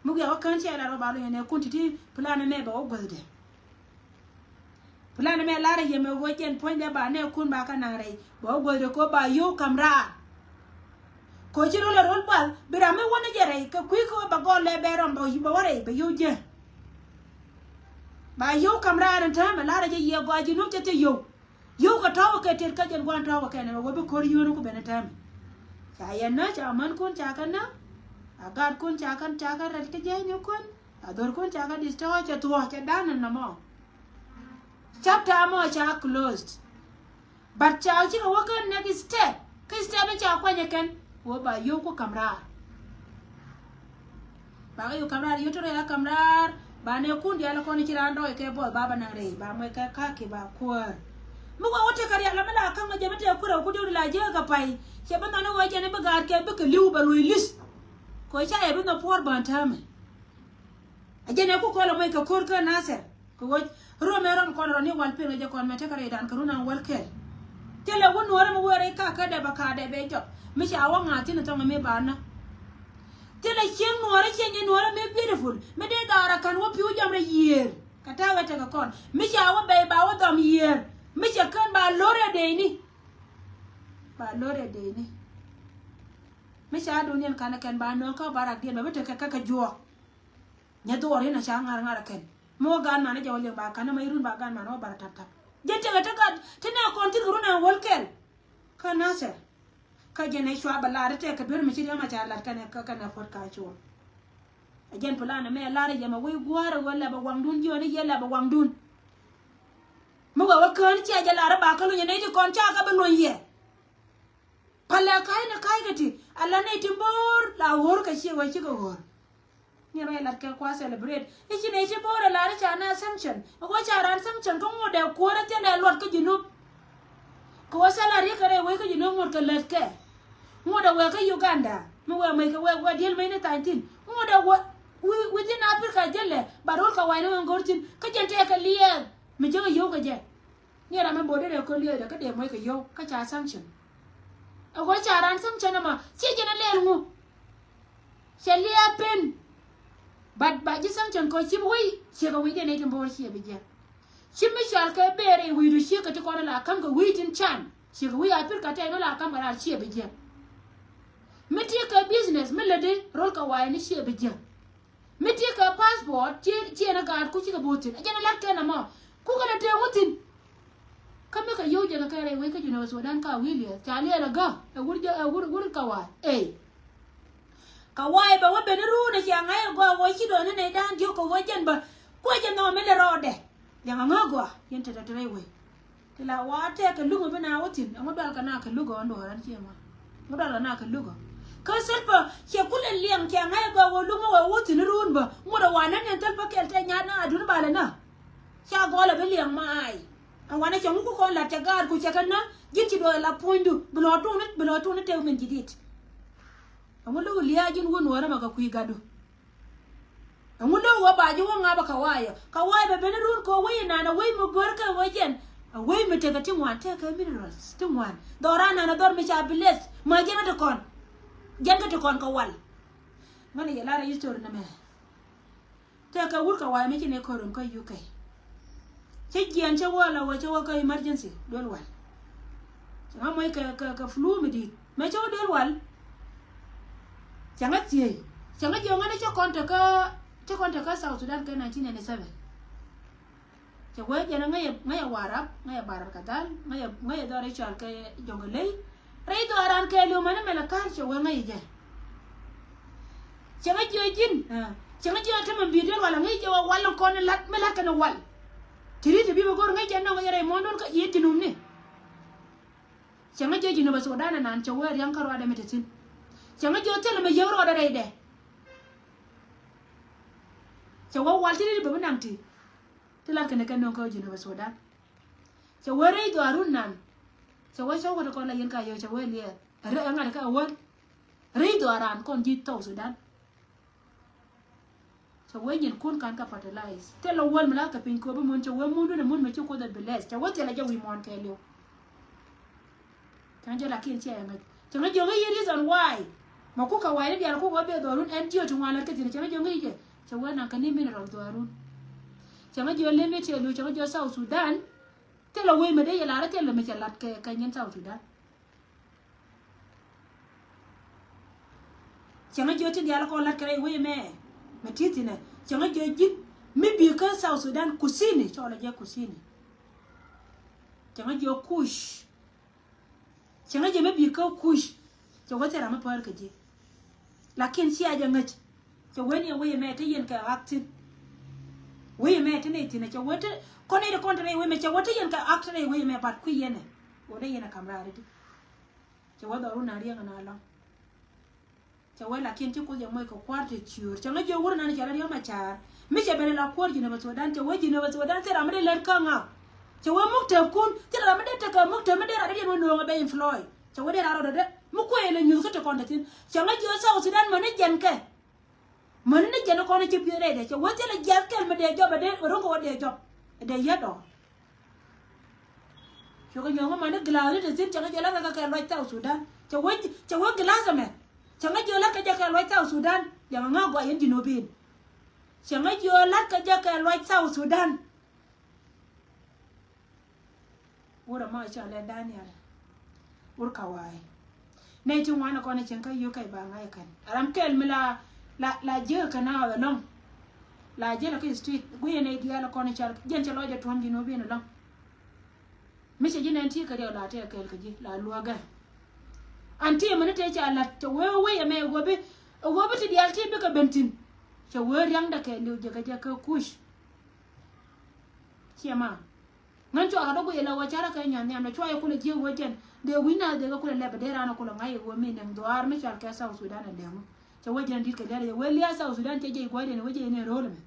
Mi wiaa wä kään ciɛ lar ɣöö ba luny kɛ nɛɛkun ti̱ti̱ plan ɛmɛ bɛ wä guäthdɛ. Plan ɛmɛ lar ɛ yɛ mɛ ɣöö jɛn puɔ̱nydɛ ba nɛɛkun ba kä naŋ rɛy bɛ wä guäthdɛ kɛ ɣöö ba yio̱w ka̱m raar. Kɛ ɣöö ci rol ɛ rol buath bi ram mi wä ni jɛ rɛy kɛ kui̱ kɛ ɣöö bɛ gɔl lɛ bɛ rɔm bɛ wä rɛy bɛ yio̱w jɛ. Ba yio̱w ka̱m raar ɛn täämɛ lar ɛ jɛ yɛ gɔaa ji̱ nuɔ̱m cɛ thil yio̱w. Yio̱w kɛ tɔ̱wä kɛ tet kä jɛn gua̱n tɔ̱wä kɛn ɛmɛ wä bi ko̱r yio̱o̱ni ku ben ɛ täämɛ. Ca yɛn nä ca mänkun ca kɛ nä. A gaatkun ca kɛ ca kɛ rɛt kä jiɛcnikun. A dhorkun ca kɛ di̱t tɔ̱wä cɛ thuɔ̱ɔ̱c cɛ da̱n ɛn nɔmɔ. Chapter mɔ ca closed. But ca cikɛ wä kä next step. Kä step in ca kuanyɛ kɛn wä ba yio̱w ku ka̱m raar. Ba kɛ yio̱w ka̱m raar yio̱w ti rɛy a ka̱m raar ba nɛɛkun diaal kɔn ci raan dɔɔc kɛ buɔth ba ba naŋ rɛy ba muec kɛ ka̱ki ba kuäär. Mi wä wä tekɛ rial mi la ka̱ŋ a jɛ mi tɛk kuäär a ku diw di la jiäk kɛ pay. Cɛ bi nhɔn i̱ wä jɛn i̱ bi gaat kɛ bikɛ li̱w bɛ luɔ̱c li̱th. Kɛ ca yɛ bi nhɔ puɔ̱ɔ̱r bän täämɛ. A jɛn ɛ ku kɔl ɛ muec kɛ ko̱r kä Nasir. Kɛ ɣöö rom ɛ rom kɔn rɔ ni wal pen kɛ jɛ kɔn mɛ tekɛ rɛydan kɛ run an wäl kɛl. Thilɛ wä nuɔ̱ɔ̱rä mi wee rɛy kakä dɛ bɛ ka̱a̱dɛ bɛ jɔk mi ca wä ŋa̱a̱ thi̱n thɔŋ mi ba nä. Thilɛ cieŋ nuɔ̱ɔ̱rä cieŋ jɛ nuɔ̱ɔ̱rä mi beautiful mi dee dhaarä ka̱n wä pi̱w jɔm rɛy yiëër. Kɛ ta̱a̱ wä tekɛ kɔn mi ca wä bɛy ba wä dhɔm yiëër mi cɛ kän ba lo̱r ɛ dɛyni. Ba lo̱r ɛ dɛyni. Mi ca duun yɛn ka̱n ɛ kɛn ba nööŋ kä ba rak diɛn bɛ bi tekɛ kä kɛ juɔk. Nyɛ dhuɔɔr in a ca ŋa̱r ŋa̱r a kɛn. Mi wä gaan man a jɛ wä liɛŋ ba ka̱n a ma irun ba gaan man wä bar a tap tap. Jɛ tekɛ te gat te nɛ kɔn thil kɛ run a wäl kɛl. Kä Nasir. Kä jɛ nɛ cua bɛ lar te kɛ duer mi ci riam a ca lat kɛnɛ kä kɛnɛ puɔt ka cuɔ. A jɛn plan mɛ lar yɛ ma wei gua̱a̱r a wä lɛ bɛ waŋdun jiɔni yɛ lɛ bɛ waŋdun. Mi wä wä kään cia jɛ lar a ba kä luny a nɛy ti kɔn ca kä bɛ luny yɛ. Palɛ ka̱cni ka̱ckɛ ti ala nɛy ti bo̱o̱r la ɣöör kɛ ciɛ wee cikɛ ɣöör. Ni rɛy lat kɛ kua celebrate i̱ ci nɛy ti bo̱o̱r ɛ lar i̱ ca na sanction. Ɛ wä ca ran sanction kä ŋot ɛ kuäär ɛ thilɛ luɔt kä Jinub. Kɛ wä salary kɛ rɛy wec kä Jinub ŋot kɛ lät kɛ. Ŋot ɛ wek kä Uganda mi wek mec kɛ wek wek diel mec ni thany thi̱n. Ŋot ɛ wek within Africa jälɛ ba rol kɛ wa̱i̱ni wä ŋo̱r thi̱n kä jɛn tɛkɛ liɛɛth mi jek ɛ yio̱w kɛ jɛ. Ni ram mi bo̱o̱r derɛ ko̱l yio̱w dɛ kä dee muɔc kɛ yio̱w kä ca sanction. Ɛ ɣöö ca ran sanction ɛmɔ ciɛ jɛn ɛ lɛl ŋu. Cɛ lia̱a̱ pen. But ba ji̱ sanction kɔ ci bi wei ciek ɛ wi̱i̱ dee nɛy tin bo̱o̱r ciɛ bi jiɛn. Ci mi cɔal kɛ ber i̱ wi̱i̱du ciek kɛ ti kɔn ɛ la ka̱m kɛ wi̱i̱ tin can ciek ɛ wi̱i̱ a pir kɛ tɛy mi la ka̱m kɛ raar ciɛ bi jiɛn. Mi ti kɛ business mi lätdi rol kɛ wa̱i̱ ni ciɛ bi jiɛn. Mi ti kɛ passport ci ciɛ ni gaat ku cikɛ bo̱o̱ thi̱n ɛ jɛn ɛ lat kɛn ɛmɔ. Ku kɛn ɛ tëë ŋu thi̱n. Kä mi kɛ yio̱w jɛ kɛ kɛ rɛy wec kä Junub Sudan ka wi̱i̱ liɛth ca liɛl ɛ gä ɛ wur jɛ ɛ wur wur kɛ wa̱a̱ ey. Kɛ wa̱a̱ ɛ bɛ wä ben i̱ ruun ɛ cia ŋa̱c ɛ gɔaa wä ci dɔɔni nɛy da̱a̱n diɔ̱k kɛ wä jɛn bä kuɛ jɛ nhɔɔm mi lɛ rɔɔdɛ. Liɛŋ aŋä gɔaa yɛn te te te rɛy wec. Ti la wa tɛk kɛ luk mi bi na wä thi̱n ɛŋu dual kɛ na kɛ luk ɔ ɛn duɔ̱ɔ̱r ɛn ciɛ ma. Ɛŋu dual kɛ na kɛ luk ɔ. Kä Salva ciɛ kulɛ liɛŋ cia ŋa̱c ɛ gɔaa wä luk mi wä wä thi̱n i̱ ruun bä ŋut ɛ wa nän yɛn Salva kɛl tɛ nyaat na adun balɛ na. Ca gɔl ɛ bi liɛŋ ma ay. Ɛn wanɛ cɛ ŋu ku kɔn lat cɛ gaat ku cɛ kɛ na ji̱n ci duɔth ɛ la puɔ̱nydu bi lɔ tuuni bi lɔ tuuni tëk min ji̱ di̱t. Ɛŋu lo̱k lia̱a̱ ji̱n wun wä rɛmɛ kɛ kui̱ gatdu. Ɛŋu lo̱k wä ba ji̱ wä ŋa̱p ɛ kɛ wa̱a̱ yɛ kɛ wa̱a̱ yɛ bɛ ben run kɛ wec inan ɛ wec mi go̱r kɛ wec jɛn. Ɛ wec mi tekɛ ti ŋuan tekɛ minerals ti ŋuan dhɔran nan ɛ dhɔr mi ca bi leth ma jɛn kä ti kɔn. Jɛn kä ti kɔn kɛ wal. Ŋäni yɛ lar ɛ history ni mɛ. Tëë kɛ wut kɛ wa̱a̱ mi ci nɛ ko̱r in kä U K. Cä jiɛn cä wä la wä cä wä kä emergency duel wal. Cä ŋa moc kɛ kɛ kɛ flu mi di̱i̱t mɛ cä wä duel wal. Cä ŋa thiey cä ŋa jiɔŋ ŋäni cä kɔn tekä cä kɔn tekä South Sudan kɛ nineteen ninety seven. Cɛ wee jɛn ŋäcɛ ŋäcɛ Warap ŋäcɛ Bahr el Ghazal ŋäcɛ ŋäcɛ dhɔr i̱ cɔal kɛ Jonglei. Rɛy dhɔran kɛɛliw mɛn imɛn ɛ ka̱r cɛ wee ŋäcɛ jɛ. Cäŋä jiɔ ji̱n. Cäŋä jiɔ tämɛ bi̱i̱ diɔ̱l wal ŋäc jɛ wä wal kɔn lat mi lat kɛn wal. Ti ri ti bi bä go̱r ŋäc jɛ nɔŋ jɛ rɛy muɔ̱ɔ̱n duɔ̱l kä yiëë ji̱n wumni. Cäŋä jiɔ ji̱n wä bä Sudan anan cɛ wee riaŋ kä ruaadɛ mi te thi̱n. Cäŋä jiɔ thilɛ mi yäk rɔɔdɛ rɛydɛ. Cɛ wä wal ti ri ti bä bi naŋ ti. Ti lat kɛn kɛ nööŋ kä ji̱n wä bä Sudan. Cɛ wee rɛy dhuaarun nan. Cɛ wee cä wä ti kɔn la yɛn ka yɛ cɛ wee liɛɛr. Ɛ ŋa̱t kä wä. Rɛy dhuaaran kɔn ji̱ South Sudan. Cɛ wee nyin kun kan kä fertilize. Thilɛ wäl mi la kɛ piny köpi mun cɛ wee mun dun mun mi ci Kuoth ɛ bless. Cɛ wee thilɛ jɛ wi̱i̱ muɔ̱ɔ̱n kɛɛliw. Cäŋ jɛ lakin ciɛ ŋäc. Cäŋ jɛ ŋäc yɛ reason why. Ma kukɛ wayni diaal kukɛ wä bɛ dhuaarun N G O ti ŋuan lät kä thi̱n cäŋ jɛ ŋäc jɛ. Cɛ wee naŋ kɛ ni mineral dhuaarun. Cäŋ jɛ lemi tiɛ lu cäŋ jɛ South Sudan. Thilɛ wee mi dee yɛ lar thilɛ mi cɛ lat kɛ kɛ nyin South Sudan. Cäŋä jiɔ ti diaal kɔn la̱t kɛ rɛy wec ɛmɛ. Mɛ ti thi̱nɛ cäŋä jiɔ ji̱n mi bi̱i̱ kä South Sudan Kusini cɔɔl a jɛ Kusini. Cäŋä jiɔ Kuc. Cäŋä jiɔ mi bi̱i̱ kä Kuc. Cɛ wä thil ram mi päär kɛ ji̱. Lakin cia jɛ ŋäc. Cɛ wee ni ɛ wec ɛmɛ te yɛn kɛ ɣak thi̱n. Wec ɛmɛ te nɛy thi̱nɛ cɛ wee te kɔn nɛy te kɔn te rɛy wec ɛmɛ cɛ wee te yɛn kɛ ɣak te rɛy wec ɛmɛ bat kui̱ yɛn ɛ. Wä dee yɛn ɛ ka̱m raar i̱di. Cɛ wä dhɔru na riɛŋ na lɔ̱ŋ. Cɛ wee lakin ci Kuoth jɛ moc kɛ kua̱r te ciöör. Cɛ ŋäc jiɔ wur nan cɛ rɔ riɔm a ca̱a̱r. Mi cɛ ben la kuäär ji̱n ɛ bä Sudan cɛ wee ji̱n ɛ bä Sudan thil ram mi dee lät kä ŋa̱. Cɛ wee muk tɛp kun thil ram mi dee tekɛ muk tɛp mi dee ram dee diɛn wä nööŋ ɛ bɛ employ. Cɛ wee dee ram rɔ dee mi kuɛ ilɛ nyuth kä te kɔn te thi̱n. Cɛ ŋäc jiɔ South Sudan mäni jɛn kɛ. Mäni ni jɛn kɔn ci pi̱eth rɛydɛ cɛ wee thilɛ jiath kɛl mi dee jɔp ɛ dee ro̱ŋ kɛ wä dee jɔp. Ɛ dee yädɔɔ. Cuɛ kɛ nyɔk ŋä mani glass ni te thi̱n cɛ ŋä jiɔ la̱t kɛ kɛ luac South Sudan. Cɛ wee cɛ wee glass ɛmɛ. Cɛ ŋä jiɔ la̱t kɛ jɛ kɛ luac South Sudan. Liɛŋɛ ŋä gɔaa yɛn Jinubin. Cɛ ŋä jiɔ la̱t kɛ jɛ kɛ luac South Sudan. Wurɛ ma cɔalɛ Daniel. Wur kawaii. Nɛy ti ŋuan kɔn cieŋ kä yio̱k kɛc ba ŋa̱c kɛn. Ram kɛl mi la la la jiäk kɛ na ɣɔth ɛlɔ̱ŋ. La jiäk la kä street guiyɛ nɛy diaal kɔn cal jɛn cɛ lɔc ɛ tuɔ̱m Jinubin ɛlɔ̱ŋ. Mi cɛ ji̱ nɛn ti kɛ riɛw la tɛk kɛɛl kɛ ji̱ la luäkɛ. An ti mɛni tëë ca la̱t cɛ wee wee ɛmɛ ɛ guɔ̱pi ɛ guɔ̱pi ti diaal ti bikɛ ben thi̱n. Cɛ wee ria̱ŋdɛ kɛɛliw jɛ kɛ jɛ kä Kuc. Ciɛ ma. Ŋän cua kɛ dɔ̱k guiyɛ la wä carä kɛ nyan nhiam dɛ cua yɛ kulɛ jiäk wä jɛn dee wi̱c na dee kɛ kulɛ lɛp dee raan kulɛ ŋa̱c yɛ wä mi nɛŋ dhuaar mi cal kɛ South Sudan ɛ lɛŋu. Cɛ wä jɛn di̱t kɛ lia̱r yɛ wä lia̱r South Sudan cɛ jɛ gua̱c dɛn wä jɛ yɛn ro̱l mɛ.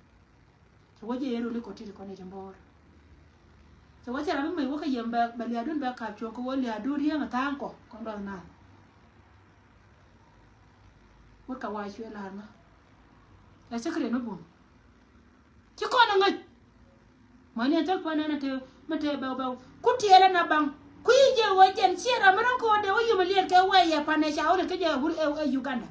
Cɛ wä jɛ yɛn ro̱l ikɔ tit kɔn i̱ cɛ bo̱o̱r. Cɛ wä cɛ ram mi mec wä kä yɛm bɛ lia̱rdun bɛ kap cuɔ̱ŋ kɛ wä lia̱rdun riäŋ ɛ tha̱a̱ŋ kɔ kɔn dɔth naath. Wä kɛ wa cuɛ la̱r ŋä. Ɛ secret mi bum. Ci kɔn ɛ ŋäc. Mäni ɛn thäl pän ɛn ɛ te mi te bɛw bɛw ku tiɛɛl ɛn a baŋ. Kui̱ jɛ wä jɛn ciɛ ram mi ro̱ŋ kɔn dee wä yum ɛ liɛt kɛ wä yɛ pan ɛ ca wä rit kä jɛ wur ɛ Uganda.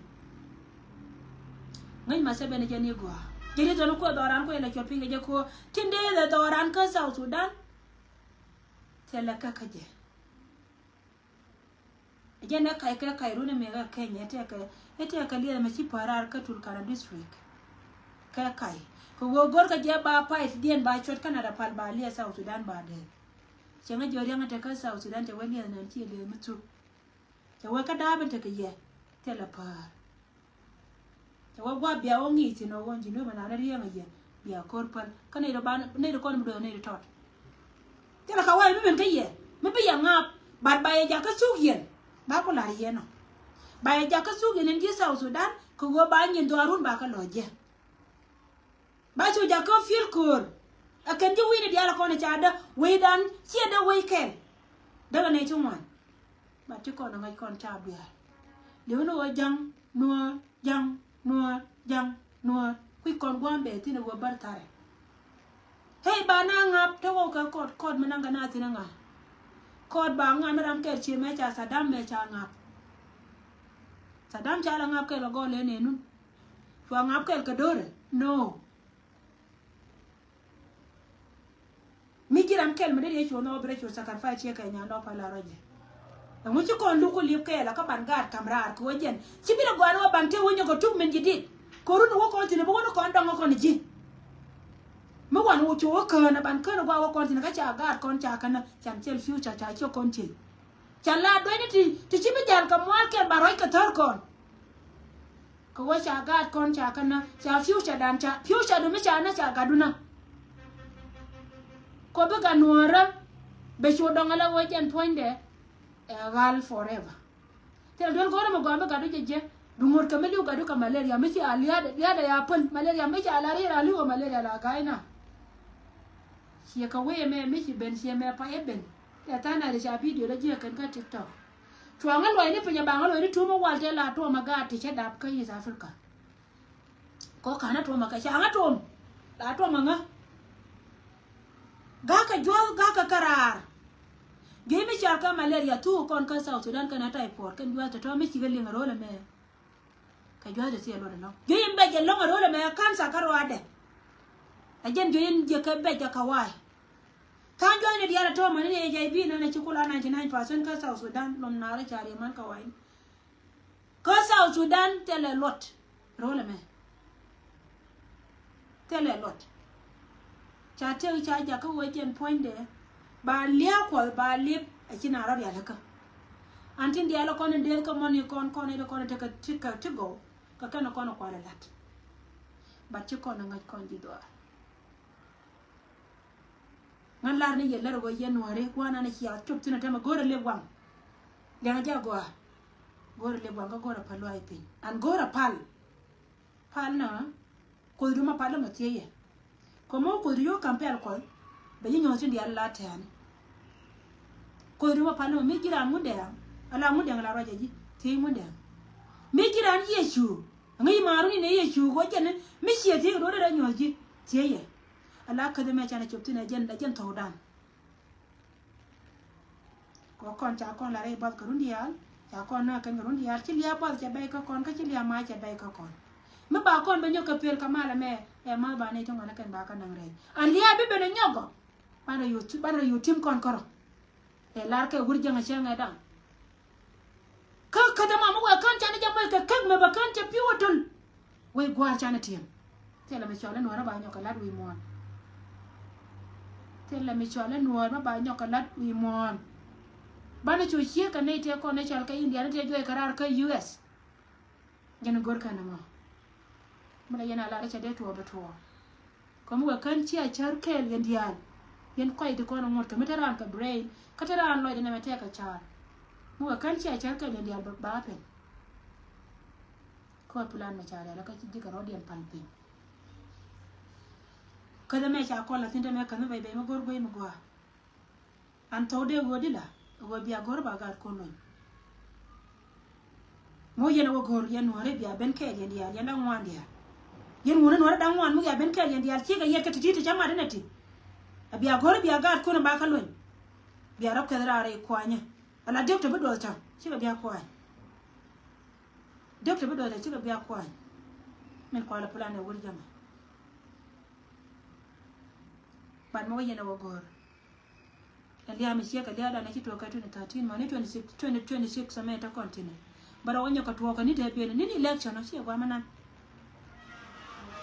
Ŋäc ma sɛ ben ɛ jɛ ni gɔaa jɛ ri dhɔn kuɛ dhɔran kuɛ lɛ cuɔt piny kɛ jɛ kuɔ tin dee dhɛ dhɔran kä South Sudan. Thilɛ kä kä jɛ. Jɛn ɛ kac kɛ kac run ɛmɛ kɛ Kenya ɛ tɛkɛ ɛ tɛkɛ liɛth ɛmɛ ci pa̱a̱r raar kä Turkana district. Kɛ kac kɛ ɣöö go̱rkɛ jɛ ba pipe diɛn ba cuɔt Canada pal ba liɛth South Sudan ba dee. Cɛ ŋä jiɔ riaŋ ɛ tɛkɛ South Sudan cɛ wä liɛth nan ci ɛ liɛth mi thuk. Cɛ wä kä da̱a̱p in tekɛ yɛ thilɛ pa̱a̱r. Cɛ wä gua̱a̱p bia wä ŋi̱i̱c thi̱n ɔ ɣöö ji̱ nuɔ̱ɔ̱p ɛnan riɛŋ a yɛn bia ko̱r päl kä nɛy rɔ ba nɛy rɔ kɔn mi do̱th nɛy rɔ tɔt. Thilɛ ka wa̱a̱ mi ben kä yɛ mi bi yɛ ŋa̱a̱p. But ba yɛ jakä thuk yɛn ba ku la̱r yɛn ɔ. Ba yɛ jakä thuk yɛn in ji̱ South Sudan kɛ ɣöö ba nyin dhɔaarun ba kä lɔ̱c jɛ. Ba cu jakä fiel köör. Ɛ kɛn ji̱ wi̱i̱ni diaal ɛ kɔn ɛ ca däk wecdan ciɛ däk wec kɛl. Däk ɛ nɛy ti ŋuan. Ba ti kɔn ɛ ŋäc kɔn ca biaar. Li̱w ni ɣöö ja̱ŋ nuɔ̱ɔ̱r ja̱ŋ nuɔ̱ɔ̱r ja̱ŋ nuɔ̱ɔ̱r kui̱ kɔn gua̱a̱m bɛ thi̱n ɛ ɣöö bär tharɛ. Hey ba na ŋa̱p te wä kɛ kɔt kɔt mi naŋ kɛ na thi̱n ɛ ŋa̱. Kɔt ba ŋa̱ mi ram kɛl cie mɛ ca Saddam mɛ ca ŋa̱p. Saddam ca la ŋa̱p kɛl ɛ gɔl ɛ nɛnun. Cua ŋa̱p kɛl kɛ do̱rɛ no. Mi ji̱ ram kɛl mi dee riee cuɔ̱ɔ̱ŋ nhɔk bi rɛy cuɔ̱ɔ̱ŋ sacrifice ciɛ kɛ nyan dɔ̱k pal a rɔ̱ jɛ. Ɛŋu ci kɔn luk ku liep kɛɛl a kä ban gaat ka̱m raar kɛ wä jɛn ci bi rɛ gɔaa ni wä ban tëë wä nyɔk kɛ tuk min ji̱ dit. Kɛ run wä kɔn thi̱n bi wä ni kɔn dɔŋ wä kɔn ji̱. Mi wan wä cu wä kään a ban kään a guaak wä kɔn thi̱n kä ca gaat kɔn ca känä can cɛl future ca ciɛ kɔn cieŋ. Can la duecni ti ti ci bi jal kɛ mual kɛl ba ruac kɛ thär kɔn. Kɛ wä ca gaat kɔn ca kä na, ca future dan ca, future du mi ca na ca gatdu na. Kɔ bi gat nuɔrä bɛ cu dɔŋ ala wä jɛn puɔ̱nydɛ. Ɛ ɣal forever. Thil duel go̱rä mi gɔaa mi gatdu jɛ jɛ. Bi ŋuɔ̱t kɛ mi li̱w gatdu kɛ malaria mi ci a lia̱a̱dɛ, lia̱a̱dɛ ya päl malaria mi ci a la riɛr a li̱w ɛ malaria la ga̱a̱c na. Ciɛ kɛ wee mɛ mi ci ben ciɛ mɛ payɛ ben. Tɛ tha̱a̱ŋ na ri ca video dä jiɛ kɛn kä TikTok. Cuaŋä luɔyni piny a baŋä luɔyni tuumä wal tɛ la tuɔmä gaat ti cä dap kä East Africa. Kɔ ka̱n a tuɔmä kɛ caŋä tuɔm la tuɔmä ŋä. Ga̱kä juɔ̱th ga̱kä käraar. Juey mi cal kä malaria thuk kɔn kä South Sudan kɛn a typhoid kɛn juɔ̱th tɔ̱tɔ̱ mi cikɛ liŋ a ro̱l ɛmɛ. Kɛ juɔ̱th ti thiɛ luɔt ɛlɔ̱ŋ juey in bɛc ɛlɔ̱ŋ a ro̱l ɛmɛ cancer kä ruaadɛ. A jɛn juey in jiɛ kɛ bɛc a kawaii. Tha̱a̱ŋ juɔ̱thni diaal a tɔ̱ɔ̱mä ni H I V nɔnɛ ci kula ninety nine percent kä South Sudan lom naarä ca riɛ man kawaii. Kä South Sudan thilɛ luɔt ro̱l ɛmɛ. Thilɛ luɔt. Ca tëk ca jakä wee jɛn puɔ̱nydɛ ba lia̱a̱ kuɔth ba liep a ci na rɔ rialikä. An tin diaal kɔn in deth kä mɔni kɔn kɔn in kɔn in tekɛ ti gɔw kɛ kɛn kɔn in kualɛ la̱t. But ci kɔn in ŋäc kɔn ji̱ dhuaar. Ŋän lar ni yɛ lär wee yɛ nuɔ̱ɔ̱ri gua̱a̱r nan cia cop thi̱n a tämɛ go̱o̱rä lep waŋ. Liɛŋ a jɛ a gɔaa. Go̱o̱rä lep waŋ kä go̱o̱rä päl luaac piny an go̱o̱rä pal. Pal nä. Kuothdu ma pal mɔ thiec yɛ. Kɔ mɔ kuothdu yio̱o̱k ka̱m pɛl kuɔth bɛ ji̱ nyuɔ̱th tin diaal la tɛ̈ɛ̈n. Kuothdu ma pal mɔ mi ji̱ raan ŋun dɛɛŋ ala ŋun dɛɛŋ la ruac a ji̱ thiec ŋun dɛɛŋ. Mi ji̱ raan Yecu. Ŋäc ma̱a̱run inɛ Yecu kɔ jɛn mi ciɛ thiec kɛ duɔ̱ɔ̱r dee rɔ nyuɔ̱th ji̱ thiec yɛ. Ala käth mɛ canɛ cop thi̱n ɛ jɛn ɛ jɛn thɔɔkdan. Kɔ kɔn ca kɔn la rɛy buath kɛ run diaal ca kɔn nä kɛn kɛ run diaal ci lia̱a̱ buath cɛ bɛy kä kɔn kä ci lia̱a̱ ma̱a̱ cɛ bɛy kä kɔn. Mi ba kɔn bɛ nyɔk kɛ pel kɛ mal ɛmɛ ɛ ma̱th ba nɛy ti ŋuan ɛ kɛn ba kä naŋ rɛy an lia̱a̱ bi ben ɛ nyɔk gɔ. Ban rɔ yo̱o̱ tim kɔn kärɔ. Ɛ lar kɛ wur jäŋ ɛ cäŋ ɛ daŋ. Kä käth ɛmɔ mi wee kän canɛ jɛ moc kɛ kek mɛ bɛ kän cɛ pi̱w ɛ töl. Wec gua̱a̱r canɛ ti̱em. Thilɛ mi cɔal i̱ nuɔ̱ɔ̱rä ba nyɔk kɛ la̱t wi̱i̱ muɔ̱ɔ̱n. Thilɛ mi cɔal i̱ nuɔ̱ɔ̱r mi ba nyɔk kɛ la̱t wi̱i̱ muɔ̱ɔ̱n. Banɛ cu ciek kɛ nɛy tëë kɔn ni cɔal kɛ India ni tëë juɔc kɛ raar kä U S. Jɛn go̱r kɛn ɛmɔ. Mi la yɛn a lar i̱ cɛ dee tuɔɔk bi tuɔɔk. Kɛ mi wee kän cia cär kɛɛl yɛn diaal. Yɛn kɔc ti kɔn ŋuɔ̱t kɛ mi te raan kɛ brain kä te raan lɔcdɛ nɛmɛ tɛkɛ ca̱a̱r. Mi wee kän cia cär kɛɛl yɛn diaal ba pɛn. Kä plan mɛ ca rial kä ji̱ kɛ rɔ̱diɛn pal piny. Kä dee mɛ ca kɔn la thi̱n te mɛ kän mi bɛc bɛc mi go̱r guey mi gɔaa. An thɔw dee ɣöö di la ɣöö bia go̱r ba gaat kun luny. Ŋu yɛn a wä go̱r yɛn nuɔ̱ɔ̱ri bia ben kɛɛl yɛn diaal yɛn da̱ŋ ŋuan diaal. Yɛn wuni nuɔ̱ɔ̱ri da̱ŋ ŋuan mi bia ben kɛɛl yɛn diaal cikɛ yɛt kä ti̱ti̱ ti ca mat inɛ ti. A bia go̱r bia gaat kun ba kä luny. Bia rɔ kuɛth raar i̱ kuanyä. Ala diɔ̱k te bi duɔth ca̱ŋ cikɛ bia kuany. Diɔ̱k te bi duɔth ca̱ŋ cikɛ bia kuany. Min kualɛ plan ɛ wur jämɛ. Ban mɔ wä yɛn a wä go̱r. Ɛ lia̱a̱ mi ciek ɛ lia̱a̱ dan ɛ ci tuɔɔk kɛ twenty thirteen mani twenty six, twenty twenty six ɛmɛ te kɔn tini. Bä rɔ wä nyɔk kɛ tuɔɔk kɛ ni te biɛni ni ni election ɔ ciɛ guamä nan.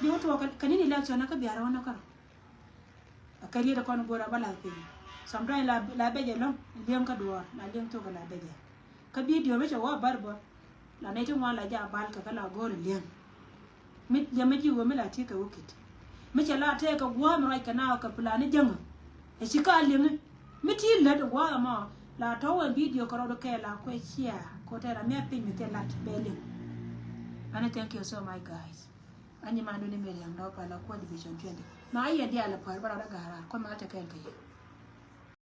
Ni wä tuɔɔk kɛ ni ni election ɔ kä biarɛ wä nä kärɔ. Ɛ kɛ riet ɛ kɔn go̱o̱r ɛ bä la̱th piny. Sometimes la, la bɛc ɛlɔ̱ŋ liɛŋ kä duɔɔr la liɛŋ thok ɛ la bɛc ɛ. Kä video mi cɛ wä bär bä. La nɛy ti ŋuan la jɛ a bal kɛ kä la go̱o̱r ɛ liɛŋ. Mi liɛmɛ ji̱ ɣöö mi la ti kɛ wä kit. Mi cɛ la tɛɛk kɛ gua̱a̱th mi ruac kɛ na kɛ plan ni jäŋä. Ɛ ci ka liŋi mi ti lät gua̱a̱th ɛmɔ la tɔ̱ wä video kɛ rɔɔdu kɛ la kuɛ cia kɛ tɛɛr a mia̱ piny mi thil lat bɛ liŋ. Ani thank you so much guys. Ani mandu ni Miriam dɔ̱ pal a kuɔ division twenty. Ma a yɛ diaal a pal bara da ga̱a̱r a kuɛ ma te kɛɛl kɛ yɛ.